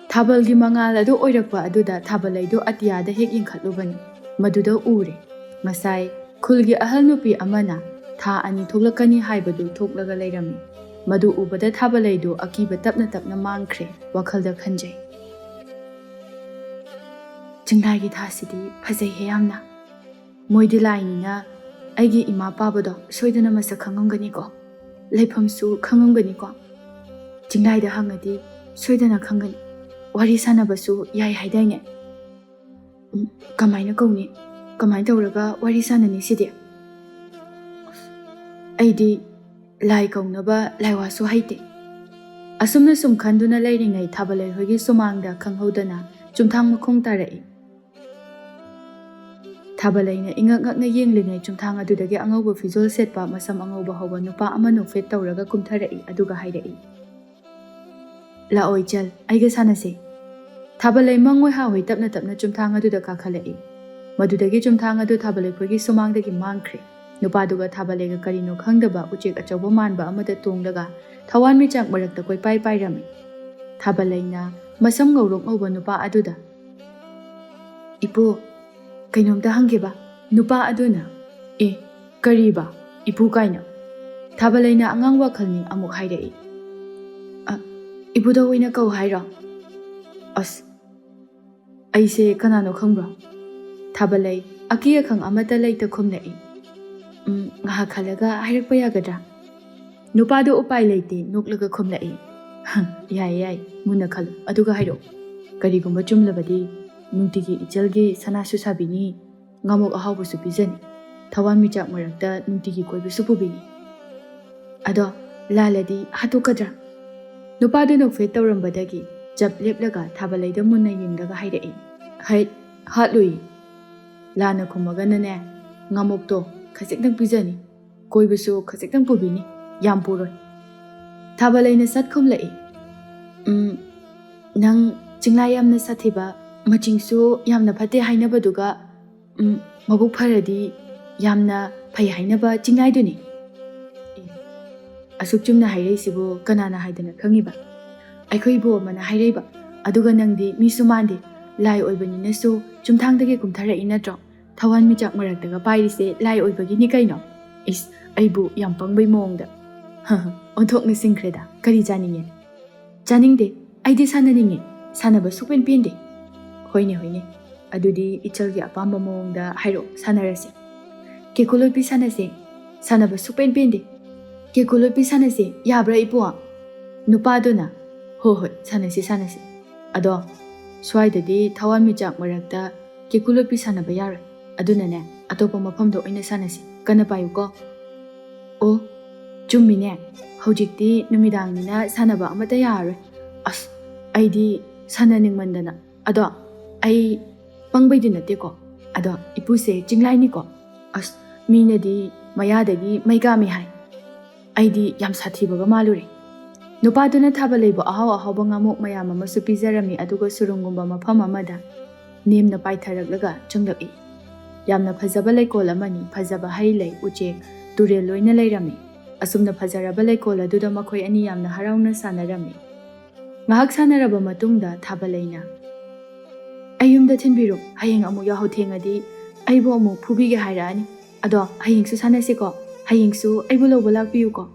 ꯊꯥꯕꯜꯒꯤ ꯃꯉꯥꯜ ꯑꯗꯨ ꯑꯣꯏꯔꯛꯄ ꯑꯗꯨꯗ ꯊꯥꯕꯂꯩꯗꯨ ꯑꯇꯤꯌꯥꯗ ꯍꯦꯛ ꯌꯦꯡꯈꯠꯂꯨꯕꯅꯤ꯫ ꯃꯗꯨꯗ ꯎꯔꯦ, ꯉꯁꯥꯏ ꯈꯨꯜꯒꯤ ꯑꯍꯜ ꯅꯨꯄꯤ ꯑꯃꯅ ꯊꯥ ꯑꯅꯤ ꯊꯣꯛꯂꯛꯀꯅꯤ ꯍꯥꯏꯕꯗꯨ ꯊꯣꯛꯂꯒ ꯂꯩꯔꯝꯃꯤ꯫ ꯃꯗꯨ ꯎꯕꯗ ꯊꯥꯕꯂꯩꯗꯨ ꯑꯀꯤꯕ ꯇꯞꯅ ꯇꯞꯅ ꯃꯥꯡꯈ꯭ꯔꯦ꯫ ꯋꯥꯈꯜꯗ ꯈꯟꯖꯩ, "ꯆꯤꯡꯂꯥꯏꯒꯤ ꯊꯥꯁꯤꯗꯤ ꯐꯖꯩꯍꯦ ꯌꯥꯝꯅ꯫ ꯃꯣꯏꯗꯤ ꯂꯥꯏꯅꯤꯅ ꯑꯩꯒꯤ ꯏꯃꯥ ꯄꯥꯕꯗꯣ ꯁꯣꯏꯗꯅ ꯃꯁꯛ ꯈꯪꯉꯝꯒꯅꯤꯀꯣ? ꯂꯩꯐꯝꯁꯨ ꯈꯪꯉꯝꯒꯅꯤꯀꯣ? ꯆꯤꯡꯂꯥꯏꯗ ꯍꯪꯉꯗꯤ ꯁꯣꯏꯗꯅ ꯈꯪꯒꯅꯤ꯫ ꯋꯥꯔꯤ ꯁꯥꯟꯅꯕꯁꯨ ꯌꯥꯏ ꯍꯥꯏꯗꯥꯏꯅꯦ? ꯎꯝ, ꯀꯃꯥꯏꯅ ꯀꯧꯅꯤ? ꯀꯃꯥꯏꯅ ꯇꯧꯔꯒ ꯋꯥꯔꯤ ꯁꯥꯟꯅꯅꯤ ꯁꯤꯗꯤ? ꯑꯩꯗꯤ ꯂꯥꯏ ꯀꯧꯅꯕ ꯂꯥꯏꯋꯥꯁꯨ ꯍꯩꯇꯦ꯫ ꯑꯁꯨꯝꯅ ꯁꯨꯝ ꯈꯟꯗꯨꯅ ꯂꯩꯔꯤꯉꯩ ꯊꯥꯕꯂꯩ ꯍꯣꯏꯒꯤ ꯁꯨꯃꯥꯡꯗ ꯈꯪꯍꯧꯗꯅ ꯆꯨꯝꯊꯥꯡ ꯃꯈꯣꯡ ꯇꯥꯔꯛꯏ꯫ ꯊꯥꯕꯂꯩꯅ ꯏꯉꯛ ꯉꯛꯅ ꯌꯦꯡꯂꯤꯉꯩ ꯆꯨꯝꯊꯥꯡ ꯑꯗꯨꯗꯒꯤ ꯑꯉꯧꯕ ꯐꯤꯖꯣꯜ ꯁꯦꯠꯄ ꯃꯁꯝ ꯑꯉꯧꯕ ꯍꯧꯕ ꯅꯨꯄꯥ ꯑꯃ ꯅꯣꯛꯐꯦꯠ ꯇꯧꯔꯒ ꯀꯨꯝꯊꯔꯛꯏ, ꯑꯗꯨꯒ ꯍꯥꯏꯔꯛꯏ, "ꯂꯥꯛꯑꯣ ꯏꯆꯜ, ꯑꯩꯒ ꯁꯥꯟꯅꯁꯦ꯫" ꯊꯥꯕꯂꯩ ꯃꯪ ꯑꯣꯏꯍꯥ ꯍꯣꯏ ꯇꯞꯅ ꯇꯞꯅ ꯆꯨꯝꯊꯥꯡ ꯑꯗꯨꯗ ꯀꯥꯈꯠꯂꯛꯏ꯫ ꯃꯗꯨꯗꯒꯤ ꯆꯨꯝꯊꯥꯡ ꯑꯗꯨ ꯊꯥꯕꯂꯩ ꯈꯣꯏꯒꯤ ꯁꯨꯃꯥꯡꯗꯒꯤ ꯃꯥꯡꯈ꯭ꯔꯦ꯫ ꯅꯨꯄꯥꯗꯨꯒ ꯊꯥꯕꯂꯩꯒ ꯀꯔꯤꯅꯣ ꯈꯪꯗꯕ ꯎꯆꯦꯛ ꯑꯆꯧꯕ ꯃꯥꯟꯕ ꯑꯃꯗ ꯇꯣꯡꯂꯒ ꯊꯋꯥꯟꯃꯤꯆꯥꯛ ꯃꯔꯛꯇ ꯀꯣꯏꯄꯥꯏ ꯄꯥꯏꯔꯝꯃꯤ꯫ ꯊꯥꯕꯂꯩꯅ ꯃꯁꯝ ꯉꯧꯔꯣꯛ ꯉꯧꯕ ꯅꯨꯄꯥ ꯑꯗꯨꯗ, "ꯏꯄꯨ, ꯀꯩꯅꯣꯝꯇ ꯍꯪꯒꯦꯕ?" ꯅꯨꯄꯥ ꯑꯗꯨꯅ, "ꯑꯦ, ꯀꯔꯤꯕ? ꯏꯄꯨ ꯀꯥꯏꯅ?" ꯊꯥꯕꯂꯩꯅ ꯑꯉꯥꯡ ꯋꯥꯈꯜꯅꯤ ꯑꯃꯨꯛ ꯍꯥꯏꯔꯛꯏ, "ꯑ, ꯏꯄꯨꯗ ꯑꯣꯏꯅ ꯀꯧ ꯍꯥꯏꯔꯣ?" "ꯑꯁ, ꯑꯩꯁꯦ ꯀꯅꯥꯅꯣ ꯈꯪꯕ꯭ꯔꯣ?" ꯊꯥꯕꯂꯩ ꯑꯀꯤ ꯑꯈꯪ ꯑꯃꯠꯇ ꯂꯩꯇ ꯈꯨꯝꯂꯛꯏ꯫ "ꯎꯝ, ꯉꯥꯏꯍꯥꯛ ꯈꯜꯂꯒ ꯍꯥꯏꯔꯛꯄ ꯌꯥꯒꯗ꯭ꯔꯥ?" ꯅꯨꯄꯥꯗꯨ ꯎꯄꯥꯏ ꯂꯩꯇꯦ ꯅꯣꯛꯂꯒ ꯈꯨꯝꯂꯛꯏ꯫ "ꯌꯥꯏ, ꯌꯥꯏ, ꯃꯨꯟꯅ ꯈꯜꯂꯨ, ꯑꯗꯨꯒ ꯍꯥꯏꯔꯛꯎ꯫ ꯀꯔꯤꯒꯨꯝꯕ ꯆꯨꯝꯂꯕꯗꯤ ꯅꯨꯡꯇꯤꯒꯤ ꯏꯆꯜꯒꯤ ꯁꯅꯥꯁꯨ ꯁꯥꯕꯤꯅꯤ, ꯉꯥꯃꯣꯛ ꯑꯍꯥꯎꯕꯁꯨ ꯄꯤꯖꯅꯤ, ꯊꯋꯥꯟꯃꯤꯆꯥꯛ ꯃꯔꯛꯇ ꯅꯨꯡꯇꯤꯒꯤ ꯀꯣꯏꯕꯁꯨ ꯄꯨꯕꯤꯅꯤ꯫ ꯑꯗꯣ ꯂꯥꯜꯂꯗꯤ ꯍꯥꯠꯇꯣꯛꯀꯗ꯭ꯔꯥ?" ꯅꯨꯄꯥꯗꯨ ꯅꯣꯛꯐꯦꯠ ꯇꯧꯔꯝꯕꯗꯒꯤ ꯆꯞ ꯂꯦꯞꯂꯒ ꯊꯥꯕꯂꯩꯗ ꯃꯨꯟꯅ ꯌꯦꯡꯂꯒ ꯍꯥꯏꯔꯛꯏ, "ꯍꯩꯠ, ꯍꯥꯠꯂꯨꯏ꯫ ꯂꯥꯟꯅ ꯈꯨꯝꯃꯒꯅꯅꯦ, ꯉꯥꯃꯣꯛꯇꯣ ꯈꯖꯤꯛꯇꯪ ꯄꯤꯖꯅꯤ, ꯀꯣꯏꯕꯁꯨ ꯈꯖꯤꯛꯇꯪ ꯄꯨꯕꯤꯅꯤ, ꯌꯥꯝ ꯄꯨꯔꯣꯏ꯫" ꯊꯥꯕꯂꯩꯅ ꯁꯠ ꯈꯨꯝꯂꯛꯏ, "ꯎꯝ, ꯅꯪ ꯆꯤꯡꯂꯥꯏ ꯌꯥꯝꯅ ꯁꯥꯊꯤꯕ, ꯃꯆꯤꯡꯁꯨ ꯌꯥꯝꯅ ꯐꯠꯇꯦ ꯍꯥꯏꯅꯕꯗꯨꯒ, ꯎꯝ, ꯃꯕꯨꯛ ꯐꯔꯗꯤ ꯌꯥꯝꯅ ꯐꯩ ꯍꯥꯏꯅꯕ ꯆꯤꯡꯂꯥꯏꯗꯨꯅꯤ꯫" "ꯑꯦ, ꯑꯁꯨꯛ ꯆꯨꯝꯅ ꯍꯥꯏꯔꯛꯏꯁꯤꯕꯨ ꯀꯅꯥꯅ ꯍꯥꯏꯗꯅ ꯈꯪꯉꯤꯕ?" "ꯑꯩꯈꯣꯏ ꯏꯕꯣ ꯑꯃꯅ ꯍꯥꯏꯔꯛꯏꯕ꯫ ꯑꯗꯨꯒ ꯅꯪꯗꯤ ꯃꯤꯁꯨ ꯃꯥꯟꯗꯦ, ꯂꯥꯏ ꯑꯣꯏꯕꯅꯤꯅꯁꯨ ꯆꯨꯝꯊꯥꯡꯗꯒꯤ ꯀꯨꯝꯊꯔꯛꯏ ꯅꯠꯇ꯭ꯔꯣ? ꯊꯋꯥꯟꯃꯤꯆꯥꯛ ꯃꯔꯛꯇꯒ ꯄꯥꯏꯔꯤꯁꯦ ꯂꯥꯏ ꯑꯣꯏꯕꯒꯤꯅꯤ ꯀꯩꯅꯣ?" ꯏꯁ, ꯑꯩꯕꯨ ꯌꯥꯝ ꯄꯪꯕꯩ ꯃꯑꯣꯡꯗ꯫ "ꯑꯣꯟꯊꯣꯛꯅ ꯁꯤꯡꯈ꯭ꯔꯦꯗ, ꯀꯔꯤ ꯆꯥꯅꯤꯡꯉꯦ?" "ꯆꯥꯅꯤꯡꯗꯦ, ꯑꯩꯗꯤ ꯁꯥꯟꯅꯅꯤꯡꯉꯦ, ꯁꯥꯟꯅꯕ ꯁꯨꯛꯄꯦꯟ ꯄꯦꯟꯗꯦ꯫" "ꯍꯣꯏꯅꯦ, ꯍꯣꯏꯅꯦ, ꯑꯗꯨꯗꯤ ꯏꯆꯜꯒꯤ ꯑꯄꯥꯝꯕ ꯃꯑꯣꯡꯗ ꯍꯥꯏꯔꯛꯑꯣ, ꯁꯥꯟꯅꯔꯁꯦ꯫" "ꯀꯦꯀꯨ ꯂꯣꯠꯄꯤ ꯁꯥꯟꯅꯁꯦ꯫" "ꯁꯥꯟꯅꯕ ꯁꯨꯛꯄꯦꯟ ꯄꯦꯟꯗꯦ꯫" "ꯀꯦꯀꯨ ꯂꯣꯠꯄꯤ ꯁꯥꯟꯅꯁꯦ, ꯌꯥꯕ꯭ꯔꯥ ꯏꯄꯨ?" ꯅꯨꯄꯥꯗꯨꯅ, "ꯍꯣ ꯍꯣꯏ, ꯁꯥꯟꯅꯁꯤ, ꯁꯥꯟꯅꯁꯤ꯫ ꯑꯗꯣ ꯁ꯭ꯋꯥꯏꯗꯗꯤ ꯊꯋꯥꯟꯃꯤꯆꯥꯛ ꯃꯔꯛꯇ ꯀꯦꯀꯨ ꯂꯣꯠꯄꯤ ꯁꯥꯟꯅꯕ ꯌꯥꯔꯣꯏ꯫ ꯑꯗꯨꯅꯅꯦ, ꯑꯇꯣꯞꯄ ꯃꯐꯝꯗ ꯑꯣꯏꯅ ꯁꯥꯟꯅꯁꯤ꯫ ꯀꯟꯅ ꯄꯥꯏꯌꯨꯀꯣ꯫" "ꯑꯣ, "ꯆꯨꯝꯃꯤꯅꯦ, ꯍꯧꯖꯤꯛꯇꯤ ꯅꯨꯃꯤꯗꯥꯡꯅꯤꯅ ꯁꯥꯟꯅꯕ ꯑꯃꯠꯇ ꯌꯥꯔꯔꯣꯏ꯫ ꯑꯁ, ꯑꯩꯗꯤ ꯁꯥꯟꯅꯅꯤꯡꯃꯟꯗꯅ꯫ ꯑꯗꯣ ꯑꯩ ꯄꯪꯕꯩꯗꯤ ꯅꯠꯇꯦꯀꯣ, ꯑꯗꯣ ꯏꯄꯨꯁꯦ ꯆꯤꯡꯂꯥꯏꯅꯤꯀꯣ꯫ ꯑꯁ, ꯃꯤꯅꯗꯤ ꯃꯌꯥꯗꯒꯤ ꯃꯩ ꯀꯥꯝꯃꯤ ꯍꯥꯏ꯫ ꯑꯩꯗꯤ ꯌꯥꯝ ꯁꯥꯊꯤꯕꯒ ꯃꯥꯜꯂꯨꯔꯦ"꯫ ꯅꯨꯄꯥꯗꯨꯅ ꯊꯥꯕꯂꯩꯕꯨ ꯑꯍꯥꯎ ꯑꯍꯥꯎꯕ ꯉꯥꯃꯣꯛ ꯃꯌꯥꯝ ꯑꯃꯁꯨ ꯄꯤꯖꯔꯝꯃꯤ, ꯑꯗꯨꯒ ꯁꯨꯔꯨꯡꯒꯨꯝꯕ ꯃꯐꯝ ꯑꯃꯗ ꯅꯦꯝꯅ ꯄꯥꯏꯊꯔꯛꯂꯒ ꯆꯪꯂꯛꯏ꯫ ꯌꯥꯝꯅ ꯐꯖꯕ ꯂꯩꯀꯣꯜ ꯑꯃꯅꯤ, ꯐꯖꯕ ꯍꯩ ꯂꯩ, ꯎꯆꯦꯛ, ꯇꯨꯔꯦꯜ ꯂꯣꯏꯅ ꯂꯩꯔꯝꯃꯤ꯫ ꯑꯁꯨꯝꯅ ꯐꯖꯔꯕ ꯂꯩꯀꯣꯜ ꯑꯗꯨꯗ ꯃꯈꯣꯏ ꯑꯅꯤ ꯌꯥꯝꯅ ꯍꯔꯥꯎꯅ ꯁꯥꯟꯅꯔꯝꯃꯤ꯫ ꯉꯥꯏꯍꯥꯛ ꯁꯥꯟꯅꯔꯕ ꯃꯇꯨꯡꯗ ꯊꯥꯕꯂꯩꯅ, "ꯑꯩ ꯌꯨꯝꯗ ꯊꯤꯟꯕꯤꯔꯣ, ꯍꯌꯦꯡ ꯑꯃꯨꯛ ꯌꯥꯍꯧ ꯊꯦꯡꯉꯗꯤ ꯑꯩꯕꯨ ꯑꯃꯨꯛ ꯐꯨꯕꯤꯒꯦ ꯍꯥꯏꯔꯛꯑꯅꯤ꯫ ꯑꯗꯣ ꯍꯌꯦꯡꯁꯨ ꯁꯥꯟꯅꯁꯤꯀꯣ, ꯍꯌꯦꯡꯁꯨ ꯑꯩꯕꯨ ꯂꯧꯕ ꯂꯥꯛꯄꯤꯌꯨꯀꯣ"꯫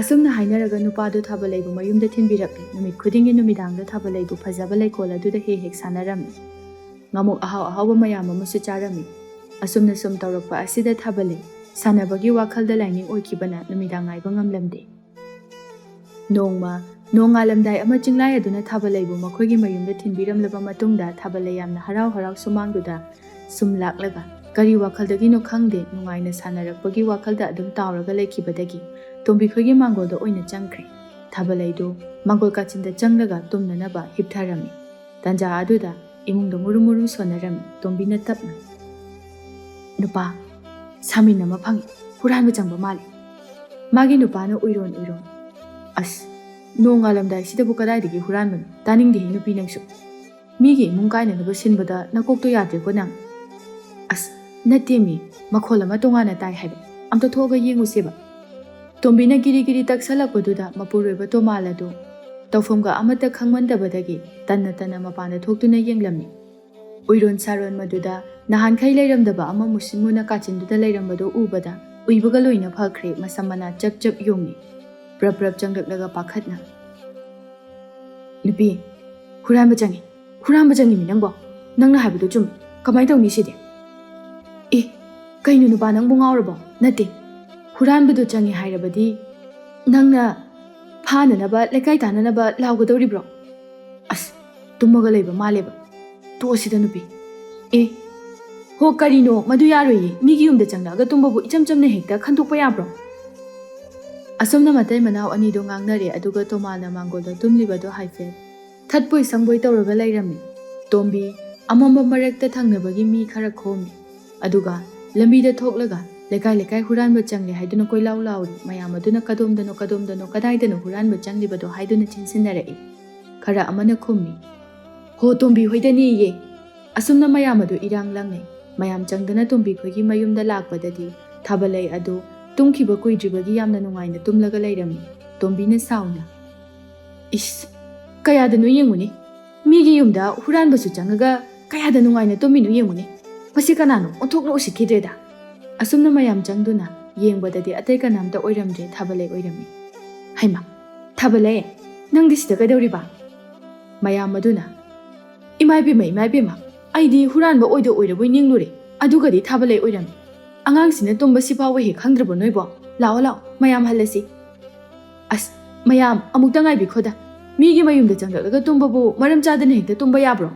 ꯑꯁꯨꯝꯅ ꯍꯥꯏꯅꯔꯒ ꯅꯨꯄꯥꯗꯨ ꯊꯥꯕꯂꯩꯕꯨ ꯃꯌꯨꯝꯗ ꯊꯤꯟꯕꯤꯔꯛꯂꯤ꯫ ꯅꯨꯃꯤꯠ ꯈꯨꯗꯤꯡꯒꯤ ꯅꯨꯃꯤꯗꯥꯡꯗ ꯊꯥꯕꯂꯩꯕꯨ ꯐꯖꯕ ꯂꯩꯀꯣꯜ ꯑꯗꯨꯗ ꯍꯦꯛ ꯍꯦꯛ ꯁꯥꯟꯅꯔꯝꯃꯤ꯫ ꯉꯥꯃꯣꯛ ꯑꯍꯥꯎ ꯑꯍꯥꯎꯕ ꯃꯌꯥꯝ ꯑꯃꯁꯨ ꯆꯥꯔꯝꯃꯤ꯫ ꯑꯁꯨꯝꯅ ꯁꯨꯝ ꯇꯧꯔꯛꯄ ꯑꯁꯤꯗ ꯊꯥꯕꯂꯩ ꯁꯥꯟꯅꯕꯒꯤ ꯋꯥꯈꯜꯗ ꯂꯥꯏꯅꯤꯡ ꯑꯣꯏꯈꯤꯕꯅ ꯅꯨꯃꯤꯗꯥꯡ ꯉꯥꯏꯕ ꯉꯝꯂꯝꯗꯦ꯫ ꯅꯣꯡꯃ ꯅꯣꯡꯉꯥꯜꯂꯝꯗꯥꯏ ꯑꯃ ꯆꯤꯡꯂꯥꯏ ꯑꯗꯨꯅ ꯊꯥꯕꯂꯩꯕꯨ ꯃꯈꯣꯏꯒꯤ ꯃꯌꯨꯝꯗ ꯊꯤꯟꯕꯤꯔꯝꯂꯕ ꯃꯇꯨꯡꯗ, ꯊꯥꯕꯂꯩ ꯌꯥꯝꯅ ꯍꯔꯥꯎ ꯍꯔꯥꯎ ꯁꯨꯃꯥꯡꯗꯨꯗ ꯁꯨꯝ ꯂꯥꯛꯂꯒ, ꯀꯔꯤ ꯋꯥꯈꯜꯗꯒꯤꯅꯣ ꯈꯪꯗꯦ, ꯅꯨꯡꯉꯥꯏꯅ ꯁꯥꯟꯅꯔꯛꯄꯒꯤ ꯋꯥꯈꯜꯗ ꯑꯗꯨꯝ ꯇꯥꯎꯔꯒ ꯂꯩꯈꯤꯕꯗꯒꯤ ꯇꯣꯝꯕꯤꯈꯣꯏꯒꯤ ꯃꯥꯡꯒꯣꯜꯗ ꯑꯣꯏꯅ ꯆꯪꯈ꯭ꯔꯦ꯫ ꯊꯥꯕꯂꯩꯗꯨ ꯃꯥꯡꯒꯣꯜ ꯀꯥꯆꯤꯟꯗ ꯆꯪꯂꯒ ꯇꯨꯝꯅꯅꯕ ꯍꯤꯞꯊꯔꯝꯃꯤ꯫ ꯇꯥꯟꯖꯥ ꯑꯗꯨꯗ ꯏꯃꯨꯡꯗ ꯃꯨꯔꯨꯝ ꯃꯨꯔꯨꯝ ꯁꯣꯟꯅꯔꯝꯃꯤ꯫ ꯇꯣꯝꯕꯤꯅ ꯇꯞꯅ, "ꯅꯨꯄꯥ, ꯁꯥꯃꯤꯟ ꯑꯃ ꯐꯪꯉꯤ, ꯍꯨꯔꯥꯟꯕ ꯆꯪꯕ ꯃꯥꯜꯂꯤ"꯫ ꯃꯥꯒꯤ ꯅꯨꯄꯥꯅ ꯎꯏꯔꯣꯟ ꯎꯏꯔꯣꯟ, "ꯑꯁ, ꯅꯣꯡꯉꯥꯜꯂꯝꯗꯥꯏꯁꯤꯗꯕꯨ ꯀꯗꯥꯏꯗꯒꯤ ꯍꯨꯔꯥꯟꯕꯅꯣ? ꯇꯥꯅꯤꯡꯗꯦꯍꯦ ꯅꯨꯄꯤ ꯅꯪꯁꯨ꯫ ꯃꯤꯒꯤ ꯏꯃꯨꯡ ꯀꯥꯏꯅꯅꯕ ꯁꯤꯟꯕꯗ ꯅꯀꯣꯛꯇꯣ ꯌꯥꯗ꯭ꯔꯦꯀꯣ ꯅꯪ꯫ ꯑꯁ, ꯅꯠꯇꯦꯃꯤ, ꯃꯈꯣꯜ ꯑꯃ ꯇꯣꯉꯥꯟꯅ ꯇꯥꯏ ꯍꯥꯏꯕ꯫ ꯑꯝꯇ ꯊꯣꯛꯑꯒ ꯌꯦꯡꯉꯨꯁꯦꯕ"꯫ ꯇꯣꯝꯕꯤꯅ ꯒꯤꯔꯤ ꯒꯤꯔꯤ ꯇꯛꯁꯜꯂꯛꯄꯗꯨꯗ ꯃꯄꯨꯔꯣꯏꯕ ꯇꯣꯃꯥꯜ ꯑꯗꯨ ꯇꯧꯐꯝꯒ ꯑꯃꯠꯇ ꯈꯪꯃꯟꯗꯕꯗꯒꯤ ꯇꯟꯅ ꯇꯟꯅ ꯃꯄꯥꯟꯗ ꯊꯣꯛꯇꯨꯅ ꯌꯦꯡꯂꯝꯃꯤ꯫ ꯎꯏꯔꯣꯟ ꯁꯥꯔꯣꯟ ꯃꯗꯨꯗ ꯅꯍꯥꯟꯈꯩ ꯂꯩꯔꯝꯗꯕ ꯑꯃ ꯃꯨꯁꯤꯟ ꯃꯨꯅ ꯀꯥꯆꯤꯟꯗꯨꯗ ꯂꯩꯔꯝꯕꯗꯨ ꯎꯕꯗ ꯎꯏꯕꯒ ꯂꯣꯏꯅ ꯐꯈ꯭ꯔꯦ, ꯃꯁꯝ ꯃꯅꯥ ꯆꯞ ꯆꯞ ꯌꯨꯡꯉꯤ꯫ ꯄ꯭ꯔꯞ ꯄ꯭ꯔꯞ ꯆꯪꯂꯛꯂꯒ ꯄꯥꯈꯠꯅ, "ꯅꯨꯄꯤ, ꯍꯨꯔꯥꯟꯕ ꯆꯪꯉꯤ, ꯍꯨꯔꯥꯟꯕ ꯆꯪꯉꯤꯃꯤ ꯅꯪꯕꯣ꯫ ꯅꯪꯅ ꯍꯥꯏꯕꯗꯨ ꯆꯨꯝꯃꯤ꯫ ꯀꯃꯥꯏꯅ ꯇꯧꯅꯤ ꯁꯤꯗꯤ?" "ꯑꯦ, ꯀꯩꯅꯣ ꯅꯨꯄꯥ ꯅꯪꯕꯨ ꯉꯥꯎꯔꯕꯣ? ꯅꯠꯇꯦ, ꯍꯨꯔꯥꯟꯕꯗꯨ ꯆꯪꯉꯤ ꯍꯥꯏꯔꯕꯗꯤ ꯅꯪꯅ ꯐꯥꯅꯅꯕ, ꯂꯩꯀꯥꯏ ꯇꯥꯅꯅꯕ ꯂꯥꯎꯒꯗꯧꯔꯤꯕ꯭ꯔꯣ? ꯑꯁ, ꯇꯨꯝꯃꯒ ꯂꯩꯕ ꯃꯥꯜꯂꯦꯕ꯫ ꯇꯣꯛꯑꯁꯤꯗ ꯅꯨꯄꯤ꯫ ꯑꯦ, ꯍꯣ ꯀꯔꯤꯅꯣ, ꯃꯗꯨ ꯌꯥꯔꯣꯏꯌꯦ꯫ ꯃꯤꯒꯤ ꯌꯨꯝꯗ ꯆꯪꯂꯛꯑꯒ ꯇꯨꯝꯕꯕꯨ ꯏꯆꯝ ꯆꯝꯅ ꯍꯦꯛꯇ ꯈꯟꯗꯣꯛꯄ ꯌꯥꯕ꯭ꯔꯣ?" ꯑꯁꯨꯝꯅ ꯃꯇꯩ ꯃꯅꯥꯎ ꯑꯅꯤꯗꯣ ꯉꯥꯡꯅꯔꯦ, ꯑꯗꯨꯒ ꯇꯣꯃꯥꯅ ꯃꯥꯡꯒꯣꯜꯗ ꯇꯨꯝꯂꯤꯕꯗꯣ ꯍꯥꯏꯐꯦꯠ ꯊꯠꯄꯣꯏ ꯁꯪꯕꯣꯏ ꯇꯧꯔꯒ ꯂꯩꯔꯝꯃꯤ꯫ ꯇꯣꯝꯕꯤ ꯑꯃꯝꯕ ꯃꯔꯛꯇ ꯊꯪꯅꯕꯒꯤ ꯃꯤ ꯈꯔ ꯈꯣꯝꯃꯤ, ꯑꯗꯨꯒ ꯂꯝꯕꯤꯗ ꯊꯣꯛꯂꯒ ꯂꯩꯀꯥꯏ ꯂꯩꯀꯥꯏ ꯍꯨꯔꯥꯟꯕ ꯆꯪꯂꯦ ꯍꯥꯏꯗꯨꯅ ꯀꯣꯏꯂꯥꯎ ꯂꯥꯎꯔꯤ꯫ ꯃꯌꯥꯝ ꯑꯗꯨꯅ ꯀꯗꯣꯝꯗꯅꯣ ꯀꯗꯣꯝꯗꯅꯣ ꯀꯗꯥꯏꯗꯅꯣ ꯍꯨꯔꯥꯟꯕ ꯆꯪꯂꯤꯕꯗꯣ ꯍꯥꯏꯗꯨꯅ ꯆꯤꯟꯁꯤꯟꯅꯔꯛꯏ꯫ ꯈꯔ ꯑꯃꯅ ꯈꯨꯝꯃꯤ, "ꯍꯣ, ꯇꯣꯝꯕꯤ ꯍꯣꯏꯗꯅꯦꯌꯦ!" ꯑꯁꯨꯝꯅ ꯃꯌꯥꯝ ꯑꯗꯨ ꯏꯔꯥꯡ ꯂꯥꯡꯅꯩ꯫ ꯃꯌꯥꯝ ꯆꯪꯗꯅ ꯇꯣꯝꯕꯤ ꯈꯣꯏꯒꯤ ꯃꯌꯨꯝꯗ ꯂꯥꯛꯄꯗꯗꯤ ꯊꯥꯕꯂꯩ ꯑꯗꯨ ꯇꯨꯝꯈꯤꯕ ꯀꯨꯏꯗ꯭ꯔꯤꯕꯒꯤ ꯌꯥꯝꯅ ꯅꯨꯡꯉꯥꯏꯅ ꯇꯨꯝꯂꯒ ꯂꯩꯔꯝꯃꯤ꯫ ꯇꯣꯝꯕꯤꯅ ꯁꯥꯎꯅ, "ꯏꯁ, ꯀꯌꯥꯗꯅꯣ ꯌꯦꯡꯉꯨꯅꯦ, ꯃꯤꯒꯤ ꯌꯨꯝꯗ ꯍꯨꯔꯥꯟꯕꯁꯨ ꯆꯪꯉꯒ ꯀꯌꯥꯗ ꯅꯨꯡꯉꯥꯏꯅ ꯇꯨꯝꯃꯤꯅꯣ ꯌꯦꯡꯉꯨꯅꯦ꯫ ꯃꯁꯤ ꯀꯅꯥꯅꯣ? ꯑꯣꯟꯊꯣꯛꯅ ꯎꯁꯤꯠꯈꯤꯗ꯭ꯔꯦꯗ!" ꯑꯁꯨꯝꯅ ꯃꯌꯥꯝ ꯆꯪꯗꯨꯅ ꯌꯦꯡꯕꯗꯗꯤ ꯑꯇꯩ ꯀꯅꯥꯝꯇ ꯑꯣꯏꯔꯝꯗ꯭ꯔꯦ, ꯊꯥꯕꯂꯩ ꯑꯣꯏꯔꯝꯃꯤ꯫ "ꯍꯩꯃꯥ, ꯊꯥꯕꯂꯩ, ꯅꯪꯗꯤ ꯁꯤꯗ ꯀꯩꯗꯧꯔꯤꯕ?" ꯃꯌꯥꯝ ꯑꯗꯨꯅ, "ꯏꯃꯥ ꯏꯕꯦꯝꯃ, ꯏꯃꯥ ꯏꯕꯦꯝꯃ, ꯑꯩꯗꯤ ꯍꯨꯔꯥꯟꯕ ꯑꯣꯏꯗ ꯑꯣꯏꯔꯕꯣꯏ ꯅꯤꯡꯂꯨꯔꯦ, ꯑꯗꯨꯒꯗꯤ ꯊꯥꯕꯂꯩ ꯑꯣꯏꯔꯝꯃꯤ꯫ ꯑꯉꯥꯡꯁꯤꯅ ꯇꯨꯝꯕ ꯁꯤꯐꯥꯎꯕ ꯍꯦꯛ ꯈꯪꯗ꯭ꯔꯕꯣ ꯅꯣꯏꯕꯣ? ꯂꯥꯛꯑꯣ ꯂꯥꯛꯑꯣ, ꯃꯌꯥꯝ ꯍꯜꯂꯁꯤ꯫ ꯑꯁ, ꯃꯌꯥꯝ ꯑꯃꯨꯛꯇ ꯉꯥꯏꯕꯤꯈꯣꯗ, ꯃꯤꯒꯤ ꯃꯌꯨꯝꯗ ꯆꯪꯂꯛꯂꯒ ꯇꯨꯝꯕꯕꯨ ꯃꯔꯝ ꯆꯥꯗꯅ ꯍꯦꯛꯇ ꯇꯨꯝꯕ ꯌꯥꯕ꯭ꯔꯣ?"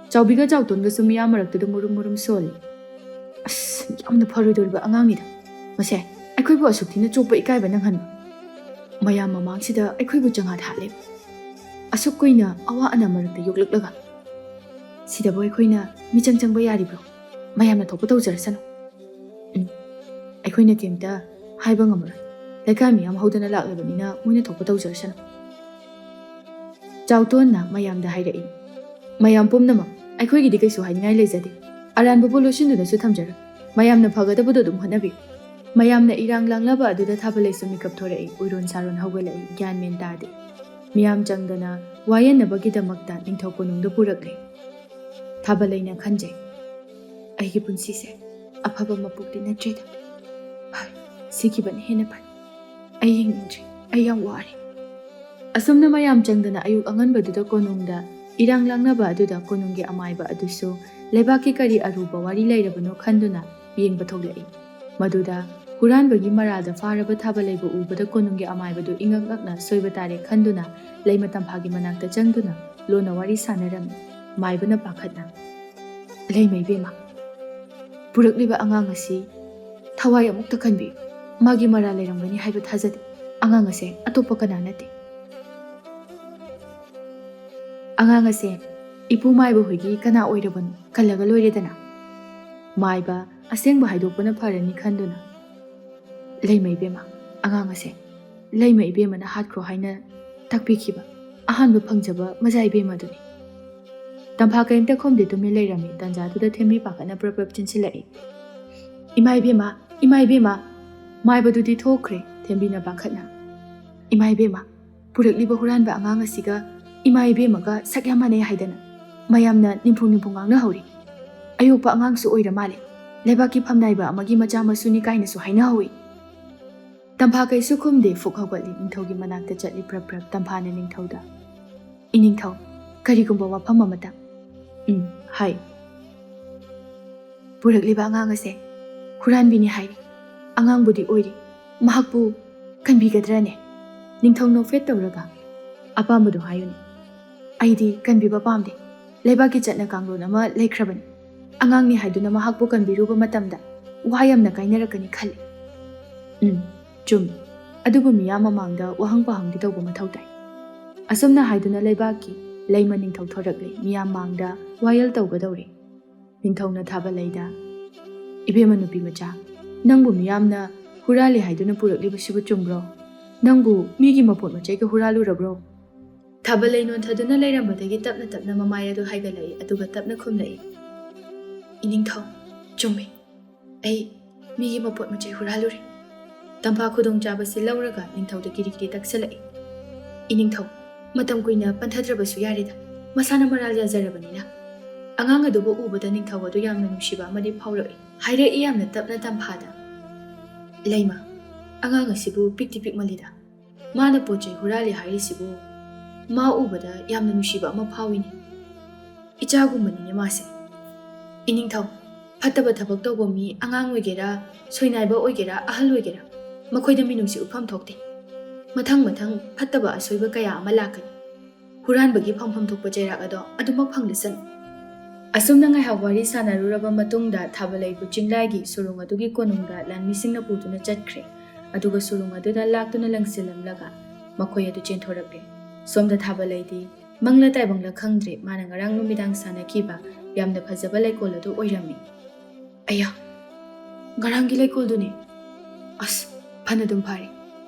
ꯆꯥꯎꯕꯤꯒ ꯆꯥꯎꯇꯣꯟꯒꯁꯨ ꯃꯤꯌꯥꯝ ꯃꯔꯛꯇꯨꯗ ꯃꯨꯔꯨꯝ ꯃꯨꯔꯨꯝ ꯁꯣꯜꯂꯤ꯫ "ꯑꯁ, ꯌꯥꯝꯅ ꯐꯔꯣꯏꯗꯧꯔꯤꯕ ꯑꯉꯥꯡꯅꯤꯗ꯫ ꯃꯁꯦ, ꯑꯩꯈꯣꯏꯕꯨ ꯑꯁꯨꯛ ꯊꯤꯅ ꯆꯣꯞꯄ ꯏꯀꯥꯏꯕ ꯅꯪꯍꯟꯕ꯫ ꯃꯌꯥꯝ ꯃꯃꯥꯡꯁꯤꯗ ꯑꯩꯈꯣꯏꯕꯨ ꯆꯪꯍꯥꯠ ꯍꯥꯠꯂꯦ꯫ ꯑꯁꯨꯛ ꯀꯨꯏꯅ ꯑꯋꯥ ꯑꯅꯥ ꯃꯔꯛꯇ ꯌꯣꯛꯂꯛꯂꯒ ꯁꯤꯗꯕꯨ ꯑꯩꯈꯣꯏꯅ ꯃꯤꯆꯪ ꯆꯪꯕ ꯌꯥꯔꯤꯕ꯭ꯔꯣ? ꯃꯌꯥꯝꯅ ꯊꯣꯛꯄ ꯇꯧꯖꯔꯁꯅꯨ꯫ ꯎꯝ, ꯑꯩꯈꯣꯏꯅ ꯀꯩꯝꯇ ꯍꯥꯏꯕ ꯉꯝꯃꯔꯣꯏ꯫ ꯂꯩꯀꯥꯏ ꯃꯤꯌꯥꯝ ꯍꯧꯗꯅ ꯂꯥꯛꯂꯕꯅꯤꯅ ꯃꯣꯏꯅ ꯊꯣꯛꯄ ꯇꯧꯖꯔꯁꯅꯨ꯫" ꯆꯥꯎꯇꯣꯟꯅ ꯃꯌꯥꯝꯗ ꯍꯥꯏꯔꯛꯏ, "ꯃꯌꯥꯝ ꯄꯨꯝꯅꯃꯛ, ꯑꯩꯈꯣꯏꯒꯤꯗꯤ ꯀꯩꯁꯨ ꯍꯥꯏꯅꯤꯡꯉꯥꯏ ꯂꯩꯖꯗꯦ꯫ ꯑꯔꯥꯟꯕꯕꯨ ꯂꯣꯠꯁꯤꯟꯗꯨꯅꯁꯨ ꯊꯝꯖꯔꯣꯏ꯫ ꯃꯌꯥꯝꯅ ꯐꯒꯗꯕꯗꯨ ꯑꯗꯨꯝ ꯍꯣꯠꯅꯕꯤꯌꯨ꯫" ꯃꯌꯥꯝꯅ ꯏꯔꯥꯡ ꯂꯥꯡꯅꯕ ꯑꯗꯨꯗ ꯊꯥꯕꯂꯩꯁꯨ ꯃꯤꯀꯞ ꯊꯣꯔꯛꯏ꯫ ꯎꯏꯔꯣꯟ ꯁꯥꯔꯣꯟ ꯍꯧꯒꯠꯂꯛꯏ꯫ ꯒ꯭ꯌꯥꯟ ꯃꯦꯟ ꯇꯥꯗꯦ꯫ ꯃꯤꯌꯥꯝ ꯆꯪꯗꯅ ꯋꯥꯌꯦꯟꯅꯕꯒꯤꯗꯃꯛꯇ ꯅꯤꯡꯊꯧ ꯀꯣꯅꯨꯡꯗ ꯄꯨꯔꯛꯂꯦ꯫ ꯊꯥꯕꯂꯩꯅ ꯈꯟꯖꯩ, "ꯑꯩꯒꯤ ꯄꯨꯟꯁꯤꯁꯦ ꯑꯐꯕ ꯃꯄꯣꯛꯇꯤ ꯅꯠꯇ꯭ꯔꯦꯗ꯫ ꯐꯔꯦ, ꯁꯤꯈꯤꯕꯅ ꯍꯦꯟꯅ ꯐꯔꯦ꯫ ꯑꯩ ꯌꯦꯡꯅꯤꯡꯗ꯭ꯔꯦ꯫ ꯑꯩ ꯌꯥꯝ ꯋꯥꯔꯦ꯫" ꯑꯁꯨꯝꯅ ꯃꯌꯥꯝ ꯆꯪꯗꯅ ꯑꯌꯨꯛ ꯑꯉꯟꯕꯗꯨꯗ ꯀꯣꯅꯨꯡꯗ ꯏꯔꯥꯡ ꯂꯥꯡꯅꯕ ꯑꯗꯨꯗ ꯀꯣꯅꯨꯡꯒꯤ ꯑꯃꯥꯏꯕ ꯑꯗꯨꯁꯨ ꯂꯩꯕꯥꯛꯀꯤ ꯀꯔꯤ ꯑꯔꯨꯕ ꯋꯥꯔꯤ ꯂꯩꯔꯕꯅꯣ ꯈꯟꯗꯨꯅ ꯌꯦꯡꯕ ꯊꯣꯛꯂꯛꯏ꯫ ꯃꯗꯨꯗ ꯍꯨꯔꯥꯟꯕꯒꯤ ꯃꯔꯥꯜꯗ ꯐꯥꯔꯕ ꯊꯥꯕꯂꯩꯕꯨ ꯎꯕꯗ ꯀꯣꯅꯨꯡꯒꯤ ꯑꯃꯥꯏꯕꯗꯨ ꯏꯉꯛ ꯉꯛꯅ ꯁꯣꯏꯕ ꯇꯥꯔꯦ ꯈꯟꯗꯨꯅ ꯂꯩꯃ ꯇꯝꯐꯥꯒꯤ ꯃꯅꯥꯛꯇ ꯆꯪꯗꯨꯅ ꯂꯣꯟꯅ ꯋꯥꯔꯤ ꯁꯥꯟꯅꯔꯝꯃꯤ꯫ ꯃꯥꯏꯕꯅ ꯄꯥꯈꯠꯅ, "ꯂꯩꯃ ꯏꯕꯦꯝꯃ, ꯄꯨꯔꯛꯂꯤꯕ ꯑꯉꯥꯡ ꯑꯁꯤ ꯊꯋꯥꯏ ꯑꯃꯨꯛꯇ ꯀꯟꯕꯤꯌꯨ꯫ ꯃꯥꯒꯤ ꯃꯔꯥꯜ ꯂꯩꯔꯝꯒꯅꯤ ꯍꯥꯏꯕ ꯊꯥꯖꯗꯦ꯫ ꯑꯉꯥꯡ ꯑꯁꯦ ꯑꯇꯣꯞꯄ ꯀꯅꯥ ꯅꯠꯇꯦ꯫ ꯑꯉꯥꯡ ꯑꯁꯦ ꯏꯄꯨ ꯃꯥꯏꯕ ꯍꯣꯏꯒꯤ ꯀꯅꯥ ꯑꯣꯏꯔꯕꯅꯣ ꯈꯜꯂꯒ ꯂꯣꯏꯔꯦꯗꯅ꯫ ꯃꯥꯏꯕ ꯑꯁꯦꯡꯕ ꯍꯥꯏꯗꯣꯛꯄꯅ ꯐꯔꯅꯤ ꯈꯟꯗꯨꯅ, "ꯂꯩꯃ ꯏꯕꯦꯝꯃ, ꯑꯉꯥꯡ ꯑꯁꯦ ꯂꯩꯃ ꯏꯕꯦꯝꯃꯅ ꯍꯥꯠꯈ꯭ꯔꯣ ꯍꯥꯏꯅ ꯇꯥꯛꯄꯤꯈꯤꯕ ꯑꯍꯥꯟꯕ ꯐꯪꯖꯕ ꯃꯖꯥ ꯏꯕꯦꯝꯃ ꯑꯗꯨꯅꯤ"꯫ ꯇꯝꯐꯥ ꯀꯔꯤꯝꯇ ꯈꯨꯝꯗꯦ, ꯇꯨꯃꯤꯟ ꯂꯩꯔꯝꯃꯤ꯫ ꯇꯟꯖꯥꯗꯨꯗ ꯊꯦꯝꯕꯤ ꯄꯥꯈꯠꯅ ꯄ꯭ꯔꯞ ꯄ꯭ꯔꯞ ꯆꯦꯟꯁꯤꯜꯂꯛꯏ꯫ "ꯏꯃꯥ ꯏꯕꯦꯝꯃ, ꯏꯃꯥ ꯏꯕꯦꯝꯃ!" ꯃꯥꯏꯕꯗꯨꯗꯤ ꯊꯣꯛꯈ꯭ꯔꯦ, ꯊꯦꯝꯕꯤꯅ ꯄꯥꯈꯠꯅ꯫ "ꯏꯃꯥ ꯏꯕꯦꯝꯃ, ꯄꯨꯔꯛꯂꯤꯕ ꯍꯨꯔꯥꯟꯕ ꯑꯉꯥꯡ ꯑꯁꯤꯒ ꯏꯃꯥ ꯏꯕꯦꯝꯃꯒ ꯁꯛ ꯌꯥꯝ ꯃꯥꯟꯅꯩ ꯍꯥꯏꯗꯅ ꯃꯌꯥꯝꯅ ꯅꯤꯝꯐꯨ ꯅꯤꯝꯐꯨ ꯉꯥꯡꯅꯍꯧꯔꯤ꯫ ꯑꯌꯣꯛꯄ ꯑꯉꯥꯡꯁꯨ ꯑꯣꯏꯔ ꯃꯥꯜꯂꯦ꯫ ꯂꯩꯕꯥꯛꯀꯤ ꯐꯝꯅꯥꯏꯕ ꯑꯃꯒꯤ ꯃꯆꯥ ꯃꯁꯨꯅꯤ ꯀꯥꯏꯅꯁꯨ ꯍꯥꯏꯅꯍꯧꯏ"꯫ ꯇꯝꯐꯥ ꯀꯩꯁꯨ ꯈꯨꯝꯗꯦ, ꯐꯨꯛ ꯍꯧꯒꯠꯂꯤ, ꯅꯤꯡꯊꯧꯒꯤ ꯃꯅꯥꯛꯇ ꯆꯠꯂꯤ ꯄ꯭ꯔꯞ ꯄ꯭ꯔꯞ꯫ ꯇꯝꯐꯥꯅ ꯅꯤꯡꯊꯧꯗ, "ꯏꯅꯤꯡꯊꯧ, ꯀꯔꯤꯒꯨꯝꯕ ꯋꯥꯐꯝ ꯑꯃꯇ"꯫ "ꯎꯝ, ꯍꯥꯏ"꯫ "ꯄꯨꯔꯛꯂꯤꯕ ꯑꯉꯥꯡ ꯑꯁꯦ ꯍꯨꯔꯥꯟꯕꯤꯅꯤ ꯍꯥꯏꯔꯤ꯫ ꯑꯉꯥꯡꯕꯨꯗꯤ ꯑꯣꯏꯔꯤ꯫ ꯃꯍꯥꯛꯄꯨ ꯀꯟꯕꯤꯒꯗ꯭ꯔꯅꯦ?" ꯅꯤꯡꯊꯧ ꯅꯣꯛꯐꯦꯠ ꯇꯧꯔꯒ, "ꯑꯄꯥꯝꯕꯗꯨ ꯍꯥꯏꯌꯨꯅꯦ꯫ ꯑꯩꯗꯤ ꯀꯟꯕꯤꯕ ꯄꯥꯝꯗꯦ꯫ ꯂꯩꯕꯥꯛꯀꯤ ꯆꯠꯅ ꯀꯥꯡꯂꯣꯟ ꯑꯃ ꯂꯩꯈ꯭ꯔꯕꯅꯤ꯫ ꯑꯉꯥꯡꯅꯤ ꯍꯥꯏꯗꯨꯅ ꯃꯍꯥꯛꯄꯨ ꯀꯟꯕꯤꯔꯨꯕ ꯃꯇꯝꯗ ꯋꯥ ꯌꯥꯝꯅ ꯀꯥꯏꯅꯔꯛꯀꯅꯤ ꯈꯜꯂꯤ"꯫ "ꯎꯝ, ꯆꯨꯝꯃꯤ꯫ ꯑꯗꯨꯕꯨ ꯃꯤꯌꯥꯝ ꯃꯃꯥꯡꯗ ꯋꯥꯍꯪ ꯄꯥꯍꯪꯗꯤ ꯇꯧꯕ ꯃꯊꯧ ꯇꯥꯏ"꯫ ꯑꯁꯨꯝꯅ ꯍꯥꯏꯗꯨꯅ ꯂꯩꯕꯥꯛꯀꯤ ꯂꯩꯃ ꯅꯤꯡꯊꯧ ꯊꯣꯔꯛꯂꯦ꯫ ꯃꯤꯌꯥꯝ ꯃꯥꯡꯗ ꯋꯥꯌꯦꯜ ꯇꯧꯒꯗꯧꯔꯦ꯫ ꯅꯤꯡꯊꯧꯅ ꯊꯥꯕꯂꯩꯗ, "ꯏꯕꯦꯝꯃ ꯅꯨꯄꯤ ꯃꯆꯥ, ꯅꯪꯕꯨ ꯃꯤꯌꯥꯝꯅ ꯍꯨꯔꯥꯜꯂꯤ ꯍꯥꯏꯗꯨꯅ ꯄꯨꯔꯛꯂꯤꯕꯁꯤꯕꯨ ꯆꯨꯝꯕ꯭ꯔꯣ? ꯅꯪꯕꯨ ꯃꯤꯒꯤ ꯃꯄꯣꯠ ꯃꯆꯩꯒ ꯍꯨꯔꯥꯜꯂꯨꯔꯕ꯭ꯔꯣ?" ꯊꯥꯕꯂꯩ ꯅꯣꯟꯊꯗꯨꯅ ꯂꯩꯔꯝꯕꯗꯒꯤ ꯇꯞꯅ ꯇꯞꯅ ꯃꯃꯥꯏ ꯑꯗꯨ ꯍꯥꯏꯒꯠꯂꯛꯏ, ꯑꯗꯨꯒ ꯇꯞꯅ ꯈꯨꯝꯂꯛꯏ, "ꯏꯅꯤꯡꯊꯧ, ꯆꯨꯝꯃꯤ꯫ ꯑꯩ ꯃꯤꯒꯤ ꯃꯄꯣꯠ ꯃꯆꯩ ꯍꯨꯔꯥꯜꯂꯨꯔꯦ"꯫ ꯇꯝꯐꯥ ꯈꯨꯗꯣꯡꯆꯥꯕꯁꯤ ꯂꯧꯔꯒ ꯅꯤꯡꯊꯧꯗ ꯀꯤꯔꯤ ꯀꯤꯔꯤ ꯇꯛꯁꯤꯜꯂꯛꯏ꯫ "ꯏꯅꯤꯡꯊꯧ, ꯃꯇꯝ ꯀꯨꯏꯅ ꯄꯟꯊꯗ꯭ꯔꯕꯁꯨ ꯌꯥꯔꯦꯗ꯫ ꯃꯁꯥꯅ ꯃꯔꯥꯜ ꯌꯥꯖꯔꯕꯅꯤꯅ"꯫ ꯑꯉꯥꯡ ꯑꯗꯨꯕꯨ ꯎꯕꯗ ꯅꯤꯡꯊꯧ ꯑꯗꯨ ꯌꯥꯝꯅ ꯅꯨꯡꯁꯤꯕ ꯑꯃꯗꯤ ꯐꯥꯎꯔꯛꯏ꯫ ꯍꯥꯏꯔꯛꯏ ꯌꯥꯝꯅ ꯇꯞꯅ ꯇꯝꯐꯥꯗ, "ꯂꯩꯃ, ꯑꯉꯥꯡ ꯑꯁꯤꯕꯨ ꯄꯤꯛꯇꯤ ꯄꯤꯛꯃꯜꯂꯤꯗ꯫ ꯃꯥꯅ ꯄꯣꯠ ꯆꯩ ꯍꯨꯔꯥꯜꯂꯤ ꯍꯥꯏꯔꯤꯁꯤꯕꯨ ꯃꯥ ꯎꯕꯗ ꯌꯥꯝꯅ ꯅꯨꯡꯁꯤꯕ ꯑꯃ ꯐꯥꯎꯏꯅꯦ꯫ ꯏꯆꯥꯒꯨꯝꯕꯅꯤꯅꯦ ꯃꯥꯁꯦ"꯫ "ꯏꯅꯤꯡꯊꯧ, ꯐꯠꯇꯕ ꯊꯕꯛ ꯇꯧꯕ ꯃꯤ, ꯑꯉꯥꯡ ꯑꯣꯏꯒꯦꯔꯥ, ꯁꯣꯏꯅꯥꯏꯕ ꯑꯣꯏꯒꯦꯔꯥ, ꯑꯍꯜ ꯑꯣꯏꯒꯦꯔꯥ, ꯃꯈꯣꯏꯗ ꯃꯤꯅꯨꯡꯁꯤ ꯎꯠꯐꯝ ꯊꯣꯛꯇꯦ꯫ ꯃꯊꯪ ꯃꯊꯪ ꯐꯠꯇꯕ ꯑꯁꯣꯏꯕ ꯀꯌꯥ ꯑꯃ ꯂꯥꯛꯀꯅꯤ꯫ ꯍꯨꯔꯥꯟꯕꯒꯤ ꯐꯪꯐꯝ ꯊꯣꯛꯄ ꯆꯩꯔꯥꯛ ꯑꯗꯣ ꯑꯗꯨꯃꯛ ꯐꯪꯂꯁꯅꯨ"꯫ ꯑꯁꯨꯝꯅ ꯉꯥꯏꯍꯥꯛ ꯋꯥꯔꯤ ꯁꯥꯟꯅꯔꯨꯔꯕ ꯃꯇꯨꯡꯗ ꯊꯥꯕꯂꯩꯕꯨ ꯆꯤꯡꯂꯥꯏꯒꯤ ꯁꯨꯔꯨꯡ ꯑꯗꯨꯒꯤ ꯀꯣꯅꯨꯡꯗ ꯂꯥꯟꯃꯤꯁꯤꯡꯅ ꯄꯨꯗꯨꯅ ꯆꯠꯈ꯭ꯔꯦ꯫ ꯑꯗꯨꯒ ꯁꯨꯔꯨꯡ ꯑꯗꯨꯗ ꯂꯥꯛꯇꯨꯅ ꯂꯪꯁꯤꯜꯂꯝꯂꯒ ꯃꯈꯣꯏ ꯑꯗꯨ ꯆꯦꯟꯊꯣꯔꯛꯂꯦ꯫ ꯁꯣꯝꯗ ꯊꯥꯕꯂꯩꯗꯤ ꯃꯪꯂ ꯇꯥꯏꯕꯪꯂ ꯈꯪꯗ꯭ꯔꯦ, ꯃꯥꯅ ꯉꯔꯥꯡ ꯅꯨꯃꯤꯗꯥꯡ ꯁꯥꯟꯅꯈꯤꯕ ꯌꯥꯝꯅ ꯐꯖꯕ ꯂꯩꯀꯣꯜ ꯑꯗꯨ ꯑꯣꯏꯔꯝꯃꯤ꯫ "ꯑꯌꯥ, ꯉꯔꯥꯡꯒꯤ ꯂꯩꯀꯣꯜꯗꯨꯅꯦ꯫ ꯑꯁ, ꯐꯅꯗꯨꯝ ꯐꯔꯦ꯫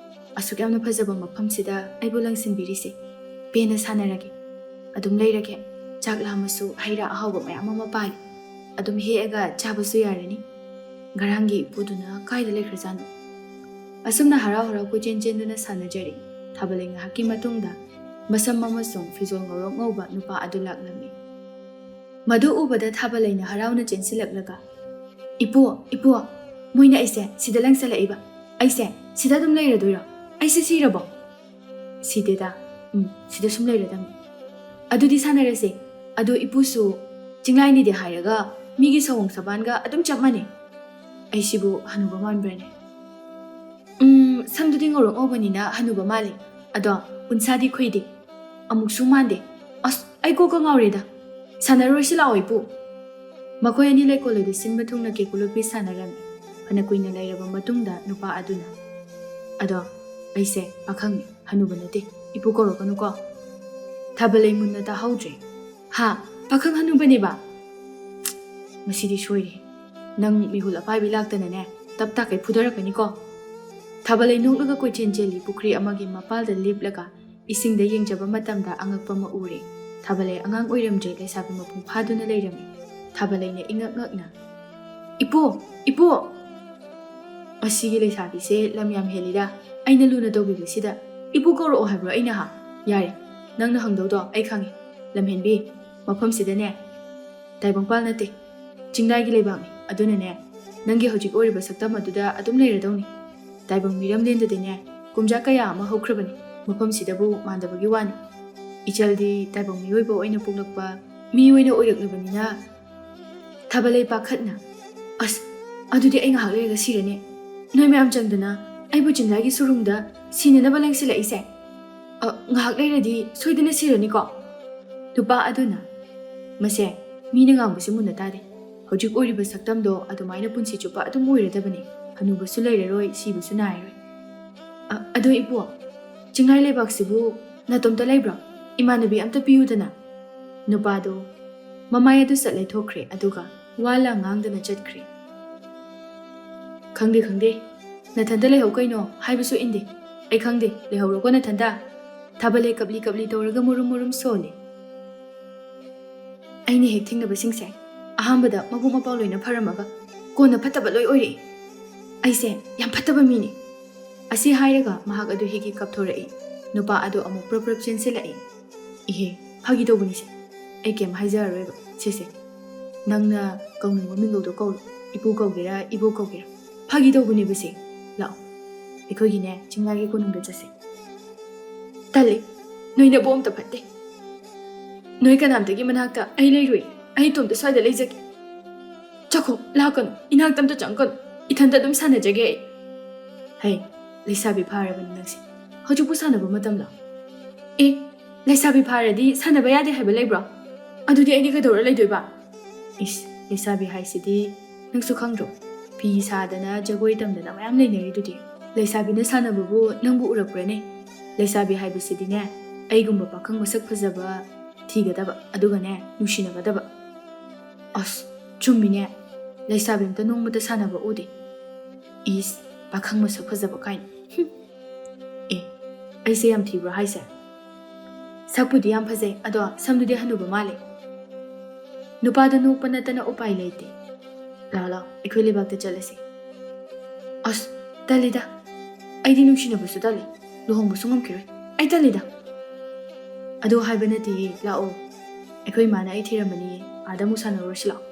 ꯑꯁꯨꯛ ꯌꯥꯝꯅ ꯐꯖꯕ ꯃꯐꯝꯁꯤꯗ ꯑꯩꯕꯨ ꯂꯪꯁꯤꯟꯕꯤꯔꯤꯁꯦ꯫ ꯄꯦꯟꯅ ꯁꯥꯟꯅꯔꯒꯦ꯫ ꯑꯗꯨꯝ ꯂꯩꯔꯒꯦ꯫ ꯆꯥꯛ ꯂꯥꯝꯃꯁꯨ ꯍꯩ ꯔꯥ ꯑꯍꯥꯎꯕ ꯃꯌꯥꯝ ꯑꯃ ꯄꯥꯜꯂꯤ꯫ ꯑꯗꯨꯝ ꯍꯦꯛꯑꯒ ꯆꯥꯕꯁꯨ ꯌꯥꯔꯅꯤ꯫ ꯉꯔꯥꯡꯒꯤ ꯏꯄꯨꯗꯨꯅ ꯀꯥꯏꯗ ꯂꯩꯈ꯭ꯔꯖꯥꯠꯅꯣ?" ꯑꯁꯨꯝꯅ ꯍꯔꯥꯎ ꯍꯔꯥꯎ ꯀꯣꯏꯆꯦꯟ ꯆꯦꯟꯗꯨꯅ ꯁꯥꯟꯅꯖꯔꯤ꯫ ꯊꯥꯕꯂꯩ ꯉꯥꯏꯍꯥꯛꯀꯤ ꯃꯇꯨꯡꯗ ꯃꯁꯝ ꯑꯃꯁꯨꯡ ꯐꯤꯖꯣꯜ ꯉꯧꯔꯣꯛ ꯉꯧꯕ ꯅꯨꯄꯥ ꯑꯗꯨ ꯂꯥꯛꯂꯝꯃꯤ꯫ ꯃꯗꯨ ꯎꯕꯗ ꯊꯥꯕꯂꯩꯅ ꯍꯔꯥꯎꯅ ꯆꯦꯟꯁꯤꯜꯂꯛꯂꯒ, "ꯏꯄꯨ, ꯏꯄꯨ, ꯃꯣꯏꯅ ꯑꯩꯁꯦ ꯁꯤꯗ ꯂꯪꯁꯤꯜꯂꯛꯏꯕ꯫ ꯑꯩꯁꯦ ꯁꯤꯗ ꯑꯗꯨꯝ ꯂꯩꯔꯗꯣꯏꯔꯣ? ꯑꯩꯁꯦ ꯁꯤꯔꯕꯣ?" "ꯁꯤꯗꯦꯗ꯫ ꯎꯝ, ꯁꯤꯗ ꯁꯨꯝ ꯂꯩꯔꯗꯝꯅꯤ꯫ ꯑꯗꯨꯗꯤ ꯁꯥꯟꯅꯔꯁꯦ꯫ ꯑꯗꯣ ꯏꯄꯨꯁꯨ ꯆꯤꯡꯂꯥꯏꯅꯤꯗꯤ ꯍꯥꯏꯔꯒ ꯃꯤꯒꯤ ꯁꯑꯣꯡ ꯁꯥꯕꯥꯟꯒ ꯑꯗꯨꯝ ꯆꯞ ꯃꯥꯟꯅꯩ꯫ ꯑꯩꯁꯤꯕꯨ ꯍꯅꯨꯕ ꯃꯥꯟꯕ꯭ꯔꯅꯦ?" "ꯎꯝ, ꯁꯝꯗꯨꯗꯤ ꯉꯧꯔꯣꯛ ꯉꯧꯕꯅꯤꯅ ꯍꯅꯨꯕ ꯃꯥꯜꯂꯤ꯫ ꯑꯗꯣ ꯎꯟꯁꯥꯗꯤ ꯈꯨꯏꯗꯦ꯫ ꯑꯃꯨꯛꯁꯨ ꯃꯥꯟꯗꯦ꯫ ꯑꯁ, ꯑꯩ ꯀꯣꯛꯀ ꯉꯥꯎꯔꯦꯗ꯫ ꯁꯥꯟꯅꯔꯣꯏꯁꯤ ꯂꯥꯛꯑꯣ, ꯏꯄꯨ꯫" ꯃꯈꯣꯏ ꯑꯅꯤ ꯂꯩꯀꯣꯜ ꯑꯗꯨ ꯁꯤꯟꯕ ꯊꯨꯡꯅ ꯀꯦꯀꯨ ꯂꯣꯠꯄꯤ ꯁꯥꯟꯅꯔꯝꯃꯤ꯫ ꯐꯅ ꯀꯨꯏꯅ ꯂꯩꯔꯕ ꯃꯇꯨꯡꯗ ꯅꯨꯄꯥ ꯑꯗꯨꯅ, "ꯑꯗꯣ ꯑꯩꯁꯦ ꯄꯥꯈꯪꯅꯤ, ꯍꯅꯨꯕ ꯅꯠꯇꯦ, ꯏꯄꯨ ꯀꯧꯔꯛꯀꯅꯨꯀꯣ꯫" ꯊꯥꯕꯂꯩ ꯃꯨꯟꯅ ꯇꯥꯍꯧꯗ꯭ꯔꯦ꯫ "ꯍꯥ? ꯄꯥꯈꯪ ꯍꯅꯨꯕꯅꯦꯕ? ꯃꯁꯤꯗꯤ ꯁꯣꯏꯔꯦ꯫ ꯅꯪ ꯃꯤꯍꯨꯜ ꯑꯄꯥꯏꯕꯤ ꯂꯥꯛꯇꯅꯅꯦ, ꯇꯞ ꯇꯥꯈꯩ ꯐꯨꯗꯔꯛꯀꯅꯤꯀꯣ꯫" ꯊꯥꯕꯂꯩ ꯅꯣꯛꯂꯒ ꯀꯣꯏꯆꯦꯟ ꯆꯦꯜꯂꯤ꯫ ꯄꯨꯈ꯭ꯔꯤ ꯑꯃꯒꯤ ꯃꯄꯥꯜꯗ ꯂꯦꯞꯂꯒ ꯏꯁꯤꯡꯗ ꯌꯦꯡꯖꯕ ꯃꯇꯝꯗ ꯑꯉꯛꯄ ꯑꯃ ꯎꯔꯦ꯫ ꯊꯥꯕꯂꯩ ꯑꯉꯥꯡ ꯑꯣꯏꯔꯝꯗ꯭ꯔꯦ, ꯂꯩꯁꯥꯕꯤ ꯃꯄꯨꯡ ꯐꯥꯗꯨꯅ ꯂꯩꯔꯝꯃꯤ꯫ ꯊꯥꯕꯂꯩꯅ ꯏꯉꯛ ꯉꯛꯅ, "ꯏꯄꯨ! ꯏꯄꯨ!" "ꯑꯁꯤꯒꯤ ꯂꯩꯁꯥꯕꯤꯁꯦ ꯂꯝ ꯌꯥꯝ ꯍꯦꯜꯂꯤꯗ꯫ ꯑꯩꯅ ꯂꯨꯅ ꯇꯧꯕꯤꯕꯁꯤꯗ ꯏꯄꯨ ꯀꯧꯔꯛꯑꯣ ꯍꯥꯏꯕ꯭ꯔꯣ ꯑꯩꯅ, ꯍꯥ? ꯌꯥꯔꯦ, ꯅꯪꯅ ꯍꯪꯗꯧꯗꯣ ꯑꯩ ꯈꯪꯉꯦ꯫ ꯂꯝꯍꯦꯟꯕꯤ, ꯃꯐꯝꯁꯤꯗꯅꯦ ꯇꯥꯏꯕꯪꯄꯥꯜ ꯅꯠꯇꯦ, ꯆꯤꯡꯗꯥꯏꯒꯤ ꯂꯩꯕꯥꯛꯅꯤ꯫ ꯑꯗꯨꯅꯅꯦ, ꯅꯪꯒꯤ ꯍꯧꯖꯤꯛ ꯑꯣꯏꯔꯤꯕ ꯁꯛꯇꯝ ꯑꯗꯨꯗ ꯑꯗꯨꯝ ꯂꯩꯔꯗꯧꯅꯤ꯫ ꯇꯥꯏꯕꯪ ꯃꯤꯔꯝꯂꯦꯟꯗꯗꯤꯅꯦ ꯀꯨꯝꯖꯥ ꯀꯌꯥ ꯑꯃ ꯍꯧꯈ꯭ꯔꯕꯅꯤ, ꯃꯐꯝꯁꯤꯗꯕꯨ ꯃꯥꯟꯗꯕꯒꯤ ꯋꯥꯅꯤ꯫ ꯏꯆꯜꯗꯤ ꯇꯥꯏꯕꯪ ꯃꯤꯑꯣꯏꯕ ꯑꯣꯏꯅ ꯄꯣꯛꯂꯛꯄ ꯃꯤ ꯑꯣꯏꯅ ꯑꯣꯏꯔꯛꯂꯕꯅꯤꯅ," ꯊꯥꯕꯂꯩ ꯄꯥꯈꯠꯅ, "ꯑꯁ, ꯑꯗꯨꯗꯤ ꯑꯩ ꯉꯥꯏꯍꯥꯛ ꯂꯩꯔꯒ ꯁꯤꯔꯅꯤ꯫ ꯅꯣꯏ ꯃꯌꯥꯝ ꯆꯪꯗꯅ ꯑꯩꯕꯨ ꯆꯤꯡꯂꯥꯏꯒꯤ ꯁꯨꯔꯨꯡꯗ ꯁꯤꯅꯅꯕ ꯂꯦꯡꯁꯤꯜꯂꯛꯏꯁꯦ꯫ ꯑ, ꯉꯥꯏꯍꯥꯛ ꯂꯩꯔꯗꯤ ꯁꯣꯏꯗꯅ ꯁꯤꯔꯅꯤꯀꯣ?" ꯅꯨꯄꯥ ꯑꯗꯨꯅ, "ꯃꯁꯦ, ꯃꯤꯅ ꯉꯥꯡꯕꯁꯤ ꯃꯨꯟꯅ ꯇꯥꯗꯦ꯫ ꯍꯧꯖꯤꯛ ꯑꯣꯏꯔꯤꯕ ꯁꯛꯇꯝꯗꯣ ꯑꯗꯨꯃꯥꯏꯅ ꯄꯨꯟꯁꯤ ꯆꯨꯞꯄ ꯑꯗꯨꯝ ꯑꯣꯏꯔꯗꯕꯅꯤ꯫ ꯍꯅꯨꯕꯁꯨ ꯂꯩꯔꯔꯣꯏ, ꯁꯤꯕꯁꯨ ꯅꯥꯏꯔꯔꯣꯏ꯫ ꯑ, ꯑꯗꯣ ꯏꯄꯨ, ꯆꯤꯡꯂꯥꯏ ꯂꯩꯕꯥꯛꯁꯤꯕꯨ ꯅꯇꯣꯝꯇ ꯂꯩꯕ꯭ꯔꯣ? ꯏꯃꯥꯟꯅꯕꯤ ꯑꯝꯇ ꯄꯤꯌꯨꯗꯅ꯫ ꯅꯨꯄꯥꯗꯣ ꯃꯃꯥꯏ ꯑꯗꯨ ꯆꯠ ꯂꯩꯊꯣꯛꯈ꯭ꯔꯦ, ꯑꯗꯨꯒ ꯋꯥ ꯂꯥꯡ ꯉꯥꯡꯗꯅ ꯆꯠꯈ꯭ꯔꯦ꯫ "ꯈꯪꯗꯦ, ꯈꯪꯗꯦ, ꯅꯊꯟꯇ ꯂꯩꯍꯧ ꯀꯩꯅꯣ, ꯍꯥꯏꯕꯁꯨ ꯏꯟꯗꯦ꯫ ꯑꯩ ꯈꯪꯗꯦ, ꯂꯩꯍꯧꯔꯣꯀꯣ ꯅꯊꯟꯇ꯫ ꯊꯥꯕꯜꯂꯩ ꯀꯞꯂꯤ ꯀꯞꯂꯤ ꯇꯧꯔꯒ ꯃꯨꯔꯨꯝ ꯃꯨꯔꯨꯝ ꯁꯣꯜꯂꯤ꯫ ꯑꯩꯅ ꯍꯦꯛ ꯊꯦꯡꯅꯕꯁꯤꯡꯁꯦ ꯑꯍꯥꯟꯕꯗ ꯃꯕꯨꯛ ꯃꯄꯥꯎ ꯂꯣꯏꯅ ꯐꯔꯝꯃꯒ ꯀꯣꯟꯅ ꯐꯠꯇꯕ ꯂꯣꯏ ꯑꯣꯏꯔꯛꯏ꯫ ꯑꯩꯁꯦ ꯌꯥꯝ ꯐꯠꯇꯕ ꯃꯤꯅꯤ꯫" ꯑꯁꯤ ꯍꯥꯏꯔꯒ ꯃꯍꯥꯛ ꯑꯗꯨ ꯍꯤꯒꯤ ꯀꯞꯊꯣꯔꯛꯏ꯫ ꯅꯨꯄꯥ ꯑꯗꯨ ꯑꯃꯨꯛ ꯄ꯭ꯔꯞ ꯄ꯭ꯔꯞ ꯆꯦꯟꯁꯤꯜꯂꯛꯏ꯫ "ꯏꯍꯦ, ꯐꯥꯒꯤ ꯇꯧꯕꯅꯤꯁꯦ꯫ ꯑꯩ ꯀꯩꯝ ꯍꯥꯏꯖꯔꯔꯣꯏꯕ꯫ ꯁꯦ, ꯁꯦ, ꯅꯪꯅ ꯀꯧꯅꯤꯡꯕ ꯃꯤꯡꯒꯧꯗꯣ ꯀꯧꯔꯣ꯫ ꯏꯄꯨ ꯀꯧꯒꯦꯔꯥ, ꯏꯕꯣꯛ ꯀꯧꯒꯦꯔꯥ꯫ ꯐꯥꯒꯤ ꯇꯧꯕꯅꯦꯕꯁꯦ꯫ ꯂꯥꯛꯑꯣ, ꯑꯩꯈꯣꯏꯒꯤꯅꯦ ꯆꯤꯡꯂꯥꯏꯒꯤ ꯀꯣꯅꯨꯡꯗ ꯆꯠꯁꯦ꯫" "ꯇꯜꯂꯤ, ꯅꯣꯏ ꯅꯕꯨꯛ ꯑꯝꯇ ꯐꯠꯇꯦ꯫ ꯅꯣꯏ ꯀꯅꯥꯝꯇꯒꯤ ꯃꯅꯥꯛꯇ ꯑꯩ ꯂꯩꯔꯣꯏ꯫ ꯑꯩ ꯏꯇꯣꯝꯇ ꯁ꯭ꯋꯥꯏꯗ ꯂꯩꯖꯒꯦ꯫ ꯆꯠꯈꯣ, ꯂꯥꯛꯀꯅꯨ, ꯏꯅꯥꯛꯇ ꯑꯝꯇ ꯆꯪꯒꯅꯨ꯫ ꯏꯊꯟꯇ ꯑꯗꯨꯝ ꯁꯥꯟꯅꯖꯒꯦ ꯑꯩ꯫" "ꯍꯩ, ꯂꯩꯁꯥꯕꯤ ꯐꯥꯔꯕꯅꯤ ꯅꯪꯁꯦ꯫ ꯍꯧꯖꯤꯛꯄꯨ ꯁꯥꯟꯅꯕ ꯃꯇꯝꯂꯣ?" "ꯑꯦ, ꯂꯩꯁꯥꯕꯤ ꯐꯥꯔꯗꯤ ꯁꯥꯟꯅꯕ ꯌꯥꯗꯦ ꯍꯥꯏꯕ ꯂꯩꯕ꯭ꯔꯣ? ꯑꯗꯨꯗꯤ ꯑꯩꯗꯤ ꯀꯩꯗꯧꯔ ꯂꯩꯗꯣꯏꯕ?" "ꯏꯁ, ꯂꯩꯁꯥꯕꯤ ꯍꯥꯏꯁꯤꯗꯤ ꯅꯪꯁꯨ ꯈꯪꯗ꯭ꯔꯣ? ꯐꯤ ꯁꯥꯗꯅ, ꯖꯒꯣꯏ ꯇꯝꯗꯅ ꯃꯌꯥꯝ ꯂꯩꯅꯔꯤꯗꯨꯗꯤ꯫ ꯂꯩꯁꯥꯕꯤꯅ ꯁꯥꯟꯅꯕꯕꯨ ꯅꯪꯕꯨ ꯎꯔꯛꯄ꯭ꯔꯅꯦ? ꯂꯩꯁꯥꯕꯤ ꯍꯥꯏꯕꯁꯤꯗꯤꯅꯦ, ꯑꯩꯒꯨꯝꯕ ꯄꯥꯈꯪ ꯃꯁꯛ ꯐꯖꯕ ꯊꯤꯒꯗꯕ, ꯑꯗꯨꯒꯅꯦ, ꯅꯨꯡꯁꯤꯅꯒꯗꯕ꯫" "ꯑꯁ, ꯆꯨꯝꯃꯤꯅꯦ꯫ ꯂꯩꯁꯥꯕꯤ ꯑꯝꯇ ꯅꯣꯡꯃꯇ ꯁꯥꯟꯅꯕ ꯎꯗꯦ꯫ ꯏꯁ, ꯄꯥꯈꯪ ꯃꯁꯛ ꯐꯖꯕ ꯀꯥꯏꯅ꯫ ꯍꯨꯝ꯫ ꯑꯦ, ꯑꯩꯁꯦ ꯌꯥꯝ ꯊꯤꯕ꯭ꯔꯣ ꯍꯥꯏꯁꯦ?" "ꯁꯛꯄꯨꯗꯤ ꯌꯥꯝ ꯐꯖꯩ, ꯑꯗꯣ ꯁꯝꯗꯨꯗꯤ ꯍꯅꯨꯕ ꯃꯥꯜꯂꯦ꯫" ꯅꯨꯄꯥꯗꯣ ꯅꯣꯛꯄ ꯅꯠꯇꯅ ꯎꯄꯥꯏ ꯂꯩꯇꯦ꯫ "ꯂꯥꯛꯑꯣ, ꯂꯥꯛꯑꯣ, ꯑꯩꯈꯣꯏ ꯂꯩꯕꯥꯛꯇ ꯆꯠꯂꯁꯤ꯫" "ꯑꯁ, ꯇꯜꯂꯤꯗ꯫ ꯑꯩꯗꯤ ꯅꯨꯡꯁꯤꯅꯕꯁꯨ ꯇꯜꯂꯤ, ꯂꯨꯍꯣꯡꯕꯁꯨ ꯉꯝꯈꯤꯔꯣꯏ꯫ ꯑꯩ ꯇꯜꯂꯤꯗ꯫" "ꯑꯗꯨ ꯍꯥꯏꯕ ꯅꯠꯇꯦꯌꯦ, ꯂꯥꯛꯑꯣ꯫ ꯑꯩꯈꯣꯏ ꯏꯃꯥꯅ ꯑꯩ ꯊꯤꯔꯝꯃꯅꯤꯌꯦ, ꯑꯥꯗ ꯑꯃꯨꯛ ꯁꯥꯟꯅꯔꯨꯔꯁꯤ ꯂꯥꯛꯑꯣ꯫"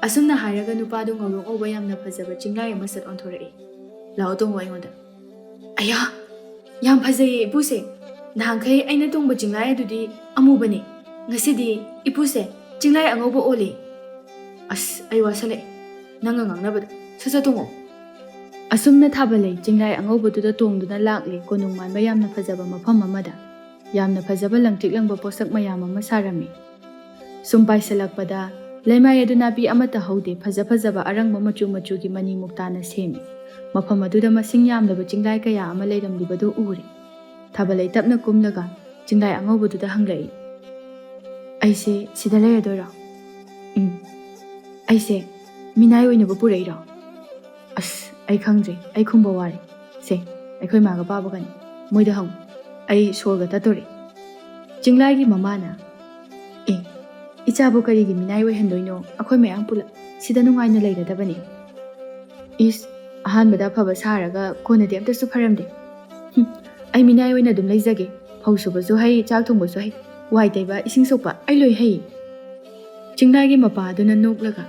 ꯑꯁꯨꯝꯅ ꯍꯥꯏꯔꯒ ꯅꯨꯄꯥꯗꯣ ꯉꯧꯔꯣꯛ ꯉꯧꯕ ꯌꯥꯝꯅ ꯐꯖꯕ ꯆꯤꯡꯂꯥꯏ ꯑꯃ ꯁꯠ ꯑꯣꯟꯊꯣꯔꯛꯏ꯫ "ꯂꯥꯛꯑꯣ, ꯇꯣꯡꯉꯣ ꯑꯩꯉꯣꯟꯗ꯫" "ꯑꯌꯥ, ꯌꯥꯝ ꯐꯖꯩꯌꯦ ꯏꯄꯨꯁꯦ꯫ ꯅꯍꯥꯟꯈꯩ ꯑꯩꯅ ꯇꯣꯡꯕ ꯆꯤꯡꯂꯥꯏ ꯑꯗꯨꯗꯤ ꯑꯃꯨꯕꯅꯦ꯫ ꯉꯁꯤꯗꯤ ꯏꯄꯨꯁꯦ ꯆꯤꯡꯂꯥꯏ ꯑꯉꯧꯕ ꯑꯣꯜꯂꯦ꯫ ꯑꯁ, ꯑꯩ ꯋꯥꯁꯜꯂꯛꯑꯦ ꯅꯪꯒ ꯉꯥꯡꯅꯕꯗ꯫ ꯁꯠ ꯁꯠ ꯇꯣꯡꯉꯣ꯫" ꯑꯁꯨꯝꯅ ꯊꯥꯕꯜꯂꯩ ꯆꯤꯡꯂꯥꯏ ꯑꯉꯧꯕꯗꯨꯗ ꯇꯣꯡꯗꯨꯅ ꯂꯥꯛꯂꯦ ꯀꯣꯅꯨꯡ ꯃꯥꯟꯕ ꯌꯥꯝꯅ ꯐꯖꯕ ꯃꯐꯝ ꯑꯃꯗ꯫ ꯌꯥꯝꯅ ꯐꯖꯕ ꯂꯪꯇ꯭ꯔꯤꯛ ꯂꯪꯕ ꯄꯣꯠꯁꯛ ꯃꯌꯥꯝ ꯑꯃ ꯁꯥꯔꯝꯃꯤ꯫ ꯁꯨꯝ ꯄꯥꯏꯁꯤꯜꯂꯛꯄꯗ ꯂꯩꯃꯥꯏ ꯑꯗꯨ ꯅꯥꯄꯤ ꯑꯃꯠꯇ ꯍꯧꯗꯦ, ꯐꯖ ꯐꯖꯕ ꯑꯔꯪꯕ ꯃꯆꯨ ꯃꯆꯨꯒꯤ ꯃꯅꯤ ꯃꯨꯛꯇꯥꯅ ꯁꯦꯝꯃꯤ꯫ ꯃꯐꯝ ꯑꯗꯨꯗ ꯃꯁꯤꯡ ꯌꯥꯝꯂꯕ ꯆꯤꯡꯂꯥꯏ ꯀꯌꯥ ꯑꯃ ꯂꯩꯔꯝꯂꯤꯕꯗꯨ ꯎꯔꯦ꯫ ꯊꯥꯕꯂꯩ ꯇꯞꯅ ꯀꯨꯝꯂꯒ ꯆꯤꯡꯂꯥꯏ ꯑꯉꯧꯕꯗꯨꯗ ꯍꯪꯂꯛꯏ, "ꯑꯩꯁꯦ ꯁꯤꯗ ꯂꯩꯔꯗꯣꯏꯔꯣ?" "ꯎꯝ, ꯑꯩꯁꯦ ꯃꯤꯅꯥꯏ ꯑꯣꯏꯅꯕ ꯄꯨꯔꯛꯏꯔꯣ?" "ꯑꯁ, ꯑꯩ ꯈꯪꯗ꯭ꯔꯦ, ꯑꯩ ꯈꯨꯝꯕ ꯋꯥꯔꯦ꯫ ꯁꯦ, ꯑꯩꯈꯣꯏ ꯃꯥꯒ ꯄꯥꯕꯒꯅꯤ, ꯃꯣꯏꯗ ꯍꯪꯉꯨ꯫ ꯑꯩ ꯁꯣꯔꯒ ꯇꯠꯇꯣꯔꯦ꯫" ꯆꯤꯡꯂꯥꯏꯒꯤ ꯃꯃꯥꯅ, "ꯑꯦ, ꯏꯆꯥꯕꯨ ꯀꯔꯤꯒꯤ ꯃꯤꯅꯥꯏ ꯑꯣꯏꯍꯟꯗꯣꯏꯅꯣ? ꯑꯩꯈꯣꯏ ꯃꯌꯥꯝ ꯄꯨꯂꯞ ꯁꯤꯗ ꯅꯨꯡꯉꯥꯏꯅ ꯂꯩꯔꯗꯕꯅꯤ꯫" "ꯏꯁ, ꯑꯍꯥꯟꯕꯗ ꯑꯐꯕ ꯁꯥꯔꯒ ꯀꯣꯟꯅꯗꯤ ꯑꯝꯇꯁꯨ ꯐꯔꯝꯗꯦ꯫ ꯍꯨꯝ, ꯑꯩ ꯃꯤꯅꯥꯏ ꯑꯣꯏꯅ ꯑꯗꯨꯝ ꯂꯩꯖꯒꯦ꯫ ꯐꯧ ꯁꯨꯕꯁꯨ ꯍꯩ, ꯆꯥꯛ ꯊꯣꯡꯕꯁꯨ ꯍꯩ, ꯋꯥꯏ ꯇꯩꯕ, ꯏꯁꯤꯡ ꯁꯣꯛꯄ ꯑꯩ ꯂꯣꯏ ꯍꯩ꯫" ꯆꯤꯡꯂꯥꯏꯒꯤ ꯃꯄꯥ ꯑꯗꯨꯅ ꯅꯣꯛꯂꯒ,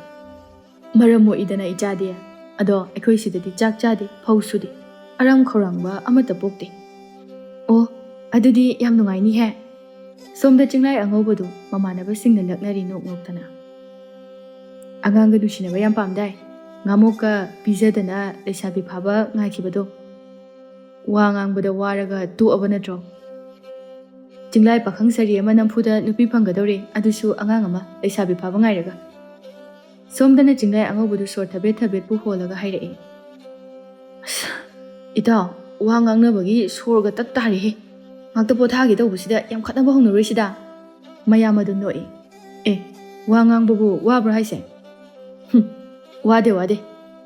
"ꯃꯔꯝ ꯃꯣꯛꯏꯗꯅ ꯏꯆꯥꯗꯤ꯫ ꯑꯗꯣ ꯑꯩꯈꯣꯏ ꯁꯤꯗꯗꯤ ꯆꯥꯛ ꯆꯥꯗꯦ, ꯐꯧ ꯁꯨꯗꯦ, ꯑꯔꯥꯝ ꯈꯧꯔꯥꯡꯕ ꯑꯃꯠꯇ ꯄꯣꯛꯇꯦ꯫" "ꯑꯣ, ꯑꯗꯨꯗꯤ ꯌꯥꯝ ꯅꯨꯡꯉꯥꯏꯅꯤꯍꯦ꯫" ꯁꯣꯝꯗ ꯆꯤꯡꯂꯥꯏ ꯑꯉꯧꯕꯗꯨ ꯃꯃꯥꯟꯅꯕꯁꯤꯡꯅ ꯂꯛꯅꯔꯤ ꯅꯣꯛ ꯅꯣꯛꯇꯅ꯫ "ꯑꯉꯥꯡꯒ ꯅꯨꯡꯁꯤꯅꯕ ꯌꯥꯝ ꯄꯥꯝꯗꯥꯏ? ꯉꯥꯃꯣꯛꯀ ꯄꯤꯖꯗꯅ ꯂꯩꯁꯥꯕꯤ ꯐꯥꯕ ꯉꯥꯏꯈꯤꯕꯗꯣ꯫ ꯋꯥ ꯉꯥꯡꯕꯗ ꯋꯥꯔꯒ ꯇꯣꯛꯑꯕ ꯅꯠꯇ꯭ꯔꯣ? ꯆꯤꯡꯂꯥꯏ ꯄꯥꯈꯪ ꯁꯥꯔꯤ ꯑꯃ ꯅꯝꯐꯨꯗ ꯅꯨꯄꯤ ꯐꯪꯒꯗꯧꯔꯦ, ꯑꯗꯨꯁꯨ ꯑꯉꯥꯡ ꯑꯃ ꯂꯩꯁꯥꯕꯤ ꯐꯥꯕ ꯉꯥꯏꯔꯒ꯫" ꯁꯣꯝꯗꯅ ꯆꯤꯡꯂꯥꯏ ꯑꯉꯧꯕꯗꯨ ꯁꯣꯔ ꯊꯕꯦꯠ ꯊꯕꯦꯠꯄꯨ ꯍꯣꯜꯂꯒ ꯍꯥꯏꯔꯛꯏ, "ꯑꯁ, ꯏꯇꯥꯎ, ꯋꯥ ꯉꯥꯡꯅꯕꯒꯤ ꯁꯣꯔꯒ ꯇꯠ ꯇꯥꯔꯦꯍꯦ꯫ ꯉꯥꯛꯇ ꯄꯣꯊꯥꯒꯦ ꯇꯧꯕꯁꯤꯗ ꯌꯥꯝ ꯈꯠꯅꯕ ꯍꯧꯅꯔꯣꯏꯁꯤꯗ꯫" ꯃꯌꯥꯝ ꯑꯗꯨ ꯅꯣꯛꯏ꯫ "ꯑꯦ, ꯋꯥ ꯉꯥꯡꯕꯕꯨ ꯋꯥꯕ꯭ꯔꯣ ꯍꯥꯏꯁꯦ? ꯍꯨꯝ, ꯋꯥꯗꯦ, ꯋꯥꯗꯦ꯫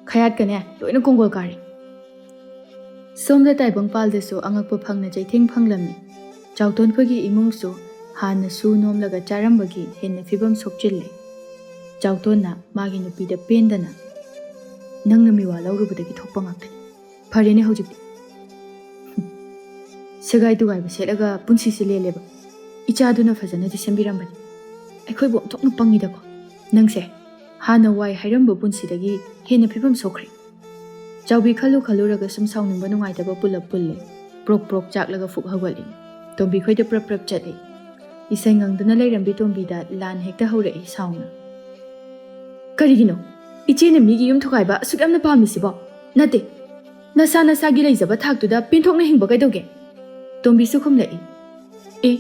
ꯈꯌꯥꯠꯀꯅꯦ ꯂꯣꯏꯅ ꯀꯣꯡꯒꯣꯜ ꯀꯥꯔꯦ꯫" ꯁꯣꯝꯗ ꯇꯥꯏꯕꯪꯄꯥꯜꯗꯁꯨ ꯑꯉꯛꯄ ꯐꯪꯅ ꯆꯩꯊꯦꯡ ꯐꯪꯂꯝꯃꯤ꯫ ꯆꯥꯎꯇꯣꯟꯈꯣꯏꯒꯤ ꯏꯃꯨꯡꯁꯨ ꯍꯥꯟꯅ ꯁꯨ ꯅꯣꯝꯂꯒ ꯆꯥꯔꯝꯕꯒꯤ ꯍꯦꯟꯅ ꯐꯤꯕꯝ ꯁꯣꯛꯆꯤꯜꯂꯦ꯫ ꯆꯥꯎꯇꯣꯟꯅ ꯃꯥꯒꯤ ꯅꯨꯄꯤꯗ ꯄꯦꯟꯗꯅ, "ꯅꯪꯅ ꯃꯤꯋꯥ ꯂꯧꯔꯨꯕꯗꯒꯤ ꯊꯣꯛꯄ ꯉꯥꯛꯇꯅꯤ꯫ ꯐꯔꯦꯅꯦ ꯍꯧꯖꯤꯛꯇꯤ꯫ ꯍꯨꯝ, ꯁꯦꯒꯥꯏ ꯇꯨꯒꯥꯏꯕ ꯁꯦꯠꯂꯒ ꯄꯨꯟꯁꯤꯁꯦ ꯂꯦꯜꯂꯦꯕ꯫ ꯏꯆꯥꯗꯨꯅ ꯐꯖꯅꯗꯤ ꯁꯦꯝꯕꯤꯔꯝꯕꯅꯤ꯫ ꯑꯩꯈꯣꯏꯕꯨ ꯑꯣꯟꯊꯣꯛꯅ ꯄꯪꯉꯤꯗꯀꯣ꯫ ꯅꯪꯁꯦ ꯍꯥꯟꯅ ꯋꯥꯏ ꯍꯥꯏꯔꯝꯕ ꯄꯨꯟꯁꯤꯗꯒꯤ ꯍꯦꯟꯅ ꯐꯤꯕꯝ ꯁꯣꯛꯈ꯭ꯔꯦ꯫" ꯆꯥꯎꯕꯤ ꯈꯜꯂꯨ ꯈꯜꯂꯨꯔꯒ ꯁꯨꯝ ꯁꯥꯎꯅꯤꯡꯕ ꯅꯨꯡꯉꯥꯏꯇꯕ ꯄꯨꯂꯞ ꯄꯨꯜꯂꯦ꯫ ꯄ꯭ꯔꯣꯛ ꯄ꯭ꯔꯣꯛ ꯆꯥꯛꯂꯒ ꯐꯨꯛ ꯍꯧꯒꯠꯂꯤ꯫ ꯇꯣꯝꯕꯤ ꯈꯣꯏꯗ ꯄ꯭ꯔꯞ ꯄ꯭ꯔꯞ ꯆꯠꯂꯤ꯫ ꯏꯁꯩ ꯉꯪꯗꯨꯅ ꯂꯩꯔꯝꯕꯤ ꯇꯣꯝꯕꯤꯗ ꯂꯥꯟ ꯍꯦꯛꯇ ꯍꯧꯔꯛꯏ ꯁꯥꯎꯅ꯫ "ꯀꯔꯤꯒꯤꯅꯣ? ꯏꯆꯦꯅ ꯃꯤꯒꯤ ꯌꯨꯝ ꯊꯨꯒꯥꯏꯕ ꯑꯁꯨꯛ ꯌꯥꯝꯅ ꯄꯥꯝꯃꯤꯁꯤꯕꯣ? ꯅꯠꯇꯦ, ꯅꯁꯥ ꯅꯁꯥꯒꯤ ꯂꯩꯖꯕ ꯊꯥꯛꯇꯨꯗ ꯄꯦꯟꯊꯣꯛꯅ ꯍꯤꯡꯕ ꯀꯩꯗꯧꯒꯦ?" ꯇꯣꯝꯕꯤꯁꯨ ꯈꯨꯝꯂꯛꯏ꯫ "ꯑꯦ,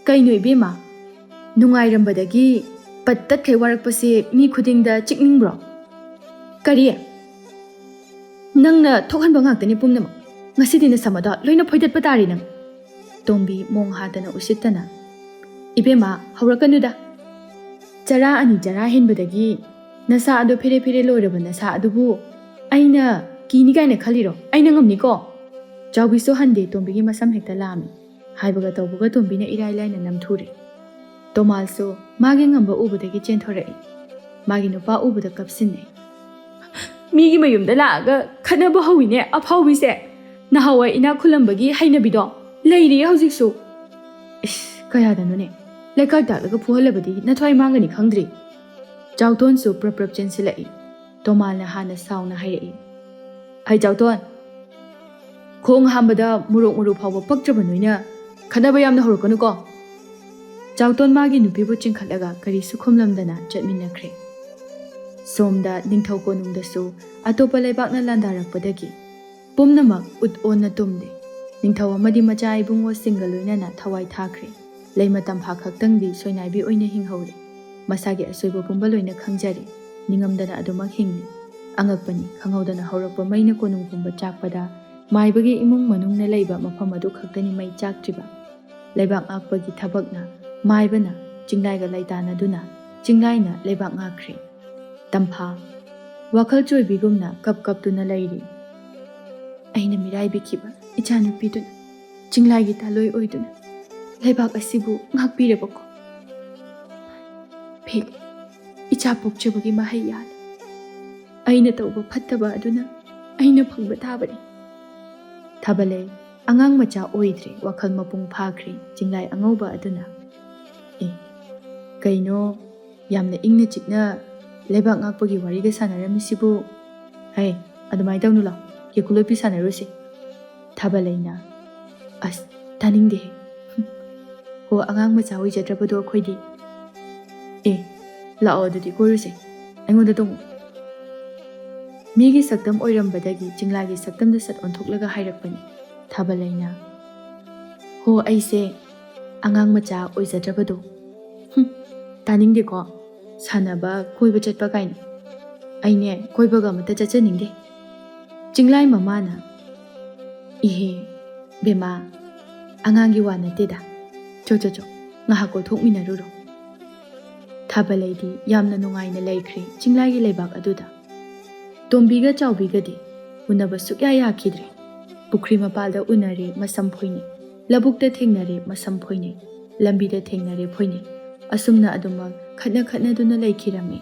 ꯀꯩꯅꯣ ꯏꯕꯦꯝꯃ? ꯅꯨꯡꯉꯥꯏꯔꯝꯕꯗꯒꯤ ꯄꯠ ꯇꯠꯈꯩ ꯋꯥꯔꯛꯄꯁꯦ ꯃꯤ ꯈꯨꯗꯤꯡꯗ ꯆꯤꯛꯅꯤꯡꯕ꯭ꯔꯣ? ꯀꯔꯤ? ꯅꯪꯅ ꯊꯣꯛꯍꯟꯕ ꯉꯥꯛꯇꯅꯤ ꯄꯨꯝꯅꯃꯛ꯫ ꯉꯁꯤꯗꯤ ꯅꯁꯝ ꯑꯗꯣ ꯂꯣꯏꯅ ꯐꯣꯏꯗꯠꯄ ꯇꯥꯔꯦ ꯅꯪ꯫ ꯇꯣꯝꯕꯤ ꯃꯣꯡ ꯍꯥꯗꯅ ꯎꯁꯤꯠꯇꯅ, "ꯏꯕꯦꯝꯃ, ꯍꯧꯔꯛꯀꯅꯨꯗ꯫ ꯆꯔꯥ ꯑꯅꯤ ꯆꯔꯥ ꯍꯦꯟꯕꯗꯒꯤ ꯅꯁꯥ ꯑꯗꯨ ꯐꯦꯔꯦ ꯐꯦꯔꯦ ꯂꯣꯏꯔꯕ ꯅꯁꯥ ꯑꯗꯨꯕꯨ ꯑꯩꯅ ꯀꯤꯅꯤ ꯀꯥꯏꯅ ꯈꯜꯂꯤꯔꯣ? ꯑꯩꯅ ꯉꯝꯅꯤꯀꯣ?" ꯆꯥꯎꯕꯤꯁꯨ ꯍꯟꯗꯦ, ꯇꯣꯝꯕꯤꯒꯤ ꯃꯁꯝ ꯍꯦꯛꯇ ꯂꯥꯝꯃꯤ꯫ ꯍꯥꯏꯕꯒ ꯇꯧꯕꯒ ꯇꯣꯝꯕꯤꯅ ꯏꯔꯥꯏ ꯂꯥꯏꯅ ꯅꯝꯊꯨꯔꯦ꯫ ꯇꯣꯃꯥꯜꯁꯨ ꯃꯥꯒꯤ ꯉꯝꯕ ꯎꯕꯗꯒꯤ ꯆꯦꯟꯊꯣꯔꯛꯏ꯫ ꯃꯥꯒꯤ ꯅꯨꯄꯥ ꯎꯕꯗ ꯀꯞꯁꯤꯟꯅꯩ꯫ "ꯃꯤꯒꯤ ꯃꯌꯨꯝꯗ ꯂꯥꯛꯑꯒ ꯈꯠꯅꯕ ꯍꯧꯋꯤꯅꯦ ꯑꯐꯥꯎꯕꯤꯁꯦ꯫ ꯅꯍꯥꯟꯋꯥꯏ ꯏꯅꯥꯛ ꯈꯨꯜꯂꯝꯕꯒꯤ ꯍꯩꯅꯕꯤꯗꯣ ꯂꯩꯔꯤꯌꯦ ꯍꯧꯖꯤꯛꯁꯨ꯫ ꯏꯁ, ꯀꯌꯥꯗꯅꯣꯅꯦ? ꯂꯩꯀꯥꯏ ꯇꯥꯛꯂꯒ ꯐꯨꯍꯜꯂꯕꯗꯤ ꯅꯊ꯭ꯋꯥꯏ ꯃꯥꯡꯒꯅꯤ ꯈꯪꯗ꯭ꯔꯤ?" ꯆꯥꯎꯇꯣꯟꯁꯨ ꯄ꯭ꯔꯞ ꯄ꯭ꯔꯞ ꯆꯦꯟꯁꯤꯜꯂꯛꯏ꯫ ꯇꯣꯃꯥꯜꯅ ꯍꯥꯟꯅ ꯁꯥꯎꯅ ꯍꯥꯏꯔꯛꯏ, "ꯍꯩ ꯆꯥꯎꯇꯣꯟ, ꯈꯣꯡ ꯍꯥꯝꯕꯗ ꯃꯣꯔꯣꯛ ꯃꯔꯨ ꯐꯥꯎꯕ ꯄꯛꯇ꯭ꯔꯕ ꯅꯣꯏꯅ ꯈꯠꯅꯕ ꯌꯥꯝꯅ ꯍꯧꯔꯛꯀꯅꯨꯀꯣ꯫" ꯆꯥꯎꯇꯣꯟ ꯃꯥꯒꯤ ꯅꯨꯄꯤꯕꯨ ꯆꯤꯡꯈꯠꯂꯒ ꯀꯔꯤꯁꯨ ꯈꯨꯝꯂꯝꯗꯅ ꯆꯠꯃꯤꯟꯅꯈ꯭ꯔꯦ꯫ ꯁꯣꯝꯗ ꯅꯤꯡꯊꯧ ꯀꯣꯅꯨꯡꯗꯁꯨ ꯑꯇꯣꯞꯄ ꯂꯩꯕꯥꯛꯅ ꯂꯥꯟꯗꯥꯔꯛꯄꯗꯒꯤ ꯄꯨꯝꯅꯃꯛ ꯎꯠ ꯑꯣꯟꯅ ꯇꯨꯝꯂꯦ꯫ ꯅꯤꯡꯊꯧ ꯑꯃꯗꯤ ꯃꯆꯥ ꯏꯕꯨꯡꯉꯣꯁꯤꯡꯒ ꯂꯣꯏꯅꯅ ꯊꯋꯥꯏ ꯊꯥꯈ꯭ꯔꯦ꯫ ꯂꯩꯃ ꯇꯝꯐꯥ ꯈꯛꯇꯪꯗꯤ ꯁꯣꯏꯅꯥꯏꯕꯤ ꯑꯣꯏꯅ ꯍꯤꯡꯍꯧꯔꯦ꯫ ꯃꯁꯥꯒꯤ ꯑꯁꯣꯏꯕ ꯄꯨꯝꯕ ꯂꯣꯏꯅ ꯈꯪꯖꯔꯦ꯫ ꯅꯤꯡꯉꯝꯗꯅ ꯑꯗꯨꯃꯛ ꯍꯤꯡꯂꯤ꯫ ꯑꯉꯛꯄꯅꯤ, ꯈꯪꯍꯧꯗꯅ ꯍꯧꯔꯛꯄ ꯃꯩꯅ ꯀꯣꯅꯨꯡ ꯄꯨꯝꯕ ꯆꯥꯛꯄꯗ ꯃꯥꯏꯕꯒꯤ ꯏꯃꯨꯡ ꯃꯅꯨꯡꯅ ꯂꯩꯕ ꯃꯐꯝ ꯑꯗꯨ ꯈꯛꯇꯅꯤ ꯃꯩ ꯆꯥꯛꯇ꯭ꯔꯤꯕ꯫ ꯂꯩꯕꯥꯛ ꯉꯥꯛꯄꯒꯤ ꯊꯕꯛꯅ ꯃꯥꯏꯕꯅ ꯆꯤꯡꯂꯥꯏꯒ ꯂꯩꯇꯥꯅꯗꯨꯅ ꯆꯤꯡꯂꯥꯏꯅ ꯂꯩꯕꯥꯛ ꯉꯥꯛꯈ꯭ꯔꯦ꯫ ꯇꯝꯐꯥ ꯋꯥꯈꯜ ꯆꯣꯏꯕꯤꯒꯨꯝꯅ ꯀꯞ ꯀꯞꯇꯨꯅ ꯂꯩꯔꯤ꯫ "ꯑꯩꯅ ꯃꯤꯔꯥꯏꯕꯤꯈꯤꯕ ꯏꯆꯥꯅꯨꯄꯤꯗꯨꯅ ꯆꯤꯡꯂꯥꯏꯒꯤ ꯇꯥꯂꯣꯏ ꯑꯣꯏꯗꯨꯅ ꯂꯩꯕꯥꯛ ꯑꯁꯤꯕꯨ ꯉꯥꯛꯄꯤꯔꯕꯀꯣ? ꯐꯦꯜꯂꯦ, ꯏꯆꯥ ꯄꯣꯛꯆꯕꯒꯤ ꯃꯍꯩ ꯌꯥꯜꯂꯦ꯫ ꯑꯩꯅ ꯇꯧꯕ ꯐꯠꯇꯕ ꯑꯗꯨꯅ ꯑꯩꯅ ꯐꯪꯕ ꯇꯥꯕꯅꯤ꯫" ꯊꯥꯕꯂꯩ ꯑꯉꯥꯡ ꯃꯆꯥ ꯑꯣꯏꯗ꯭ꯔꯦ, ꯋꯥꯈꯜ ꯃꯄꯨꯡ ꯐꯥꯈ꯭ꯔꯦ꯫ ꯆꯤꯡꯂꯥꯏ ꯑꯉꯧꯕ ꯑꯗꯨꯅ, "ꯑꯦ, ꯀꯩꯅꯣ, ꯌꯥꯝꯅ ꯏꯪꯅ ꯆꯤꯛꯅ ꯂꯩꯕꯥꯛ ꯉꯥꯛꯄꯒꯤ ꯋꯥꯔꯤꯒ ꯁꯥꯟꯅꯔꯝꯃꯤꯁꯤꯕꯨ? ꯍꯩ, ꯑꯗꯨꯃꯥꯏꯅ ꯇꯧꯅꯨ ꯂꯥꯎ, ꯀꯦꯀꯨ ꯂꯣꯠꯄꯤ ꯁꯥꯟꯅꯔꯨꯁꯤ꯫" ꯊꯥꯕꯂꯩꯅ, "ꯑꯁ, ꯇꯥꯅꯤꯡꯗꯦꯍꯦ꯫ ꯍꯣ, ꯑꯉꯥꯡ ꯃꯆꯥ ꯑꯣꯏꯖꯗ꯭ꯔꯕꯗꯣ ꯑꯩꯈꯣꯏꯗꯤ꯫ ꯑꯦ, ꯂꯥꯛꯑꯣ ꯑꯗꯨꯗꯤ ꯀꯣꯏꯔꯨꯁꯦ, ꯑꯩꯉꯣꯟꯗ ꯇꯣꯡꯉꯨ꯫" ꯃꯤꯒꯤ ꯁꯛꯇꯝ ꯑꯣꯏꯔꯝꯕꯗꯒꯤ ꯆꯤꯡꯂꯥꯒꯤ ꯁꯛꯇꯝꯗ ꯁꯠ ꯑꯣꯟꯊꯣꯛꯂꯒ ꯍꯥꯏꯔꯛꯄꯅꯤ ꯊꯥꯕꯂꯩꯅ꯫ "ꯍꯣ, ꯑꯩꯁꯦ ꯑꯉꯥꯡ ꯃꯆꯥ ꯑꯣꯏꯖꯗ꯭ꯔꯕꯗꯣ꯫ ꯍꯨꯝ, ꯇꯥꯅꯤꯡꯗꯦꯀꯣ, ꯁꯥꯟꯅꯕ, ꯀꯣꯏꯕ ꯆꯠꯄ ꯀꯥꯏꯅ꯫ ꯑꯩꯅꯦ, ꯀꯣꯏꯕꯒ ꯑꯃꯠꯇ ꯆꯠꯆꯅꯤꯡꯗꯦ꯫ ꯆꯤꯡꯂꯥꯏ ꯃꯃꯥꯅ, "ꯏꯍꯦ, ꯕꯦꯃꯥ, ꯑꯉꯥꯡꯒꯤ ꯋꯥ ꯅꯠꯇꯦꯗ꯫ ꯆꯣ, ꯆꯣ, ꯆꯣ, ꯉꯥꯏꯍꯥꯛ ꯀꯣꯏꯊꯣꯛꯃꯤꯟꯅꯔꯨꯔꯣ꯫" ꯊꯥꯕꯂꯩꯗꯤ ꯌꯥꯝꯅ ꯅꯨꯡꯉꯥꯏꯅ ꯂꯩꯈ꯭ꯔꯦ ꯆꯤꯡꯂꯥꯏꯒꯤ ꯂꯩꯕꯥꯛ ꯑꯗꯨꯗ꯫ ꯇꯣꯝꯕꯤꯒ ꯆꯥꯎꯕꯤꯒꯗꯤ ꯎꯅꯕ ꯁꯨꯛꯌꯥ ꯌꯥꯈꯤꯗ꯭ꯔꯦ꯫ ꯄꯨꯈ꯭ꯔꯤ ꯃꯄꯥꯜꯗ ꯎꯅꯔꯦ, ꯃꯁꯝ ꯐꯣꯏꯅꯩ꯫ ꯂꯧꯕꯨꯛꯇ ꯊꯦꯡꯅꯔꯦ, ꯃꯁꯝ ꯐꯣꯏꯅꯩ꯫ ꯂꯝꯕꯤꯗ ꯊꯦꯡꯅꯔꯦ, ꯐꯣꯏꯅꯩ꯫ ꯑꯁꯨꯝꯅ ꯑꯗꯨꯃꯛ ꯈꯠꯅ ꯈꯠꯅꯗꯨꯅ ꯂꯩꯈꯤꯔꯝꯃꯤ꯫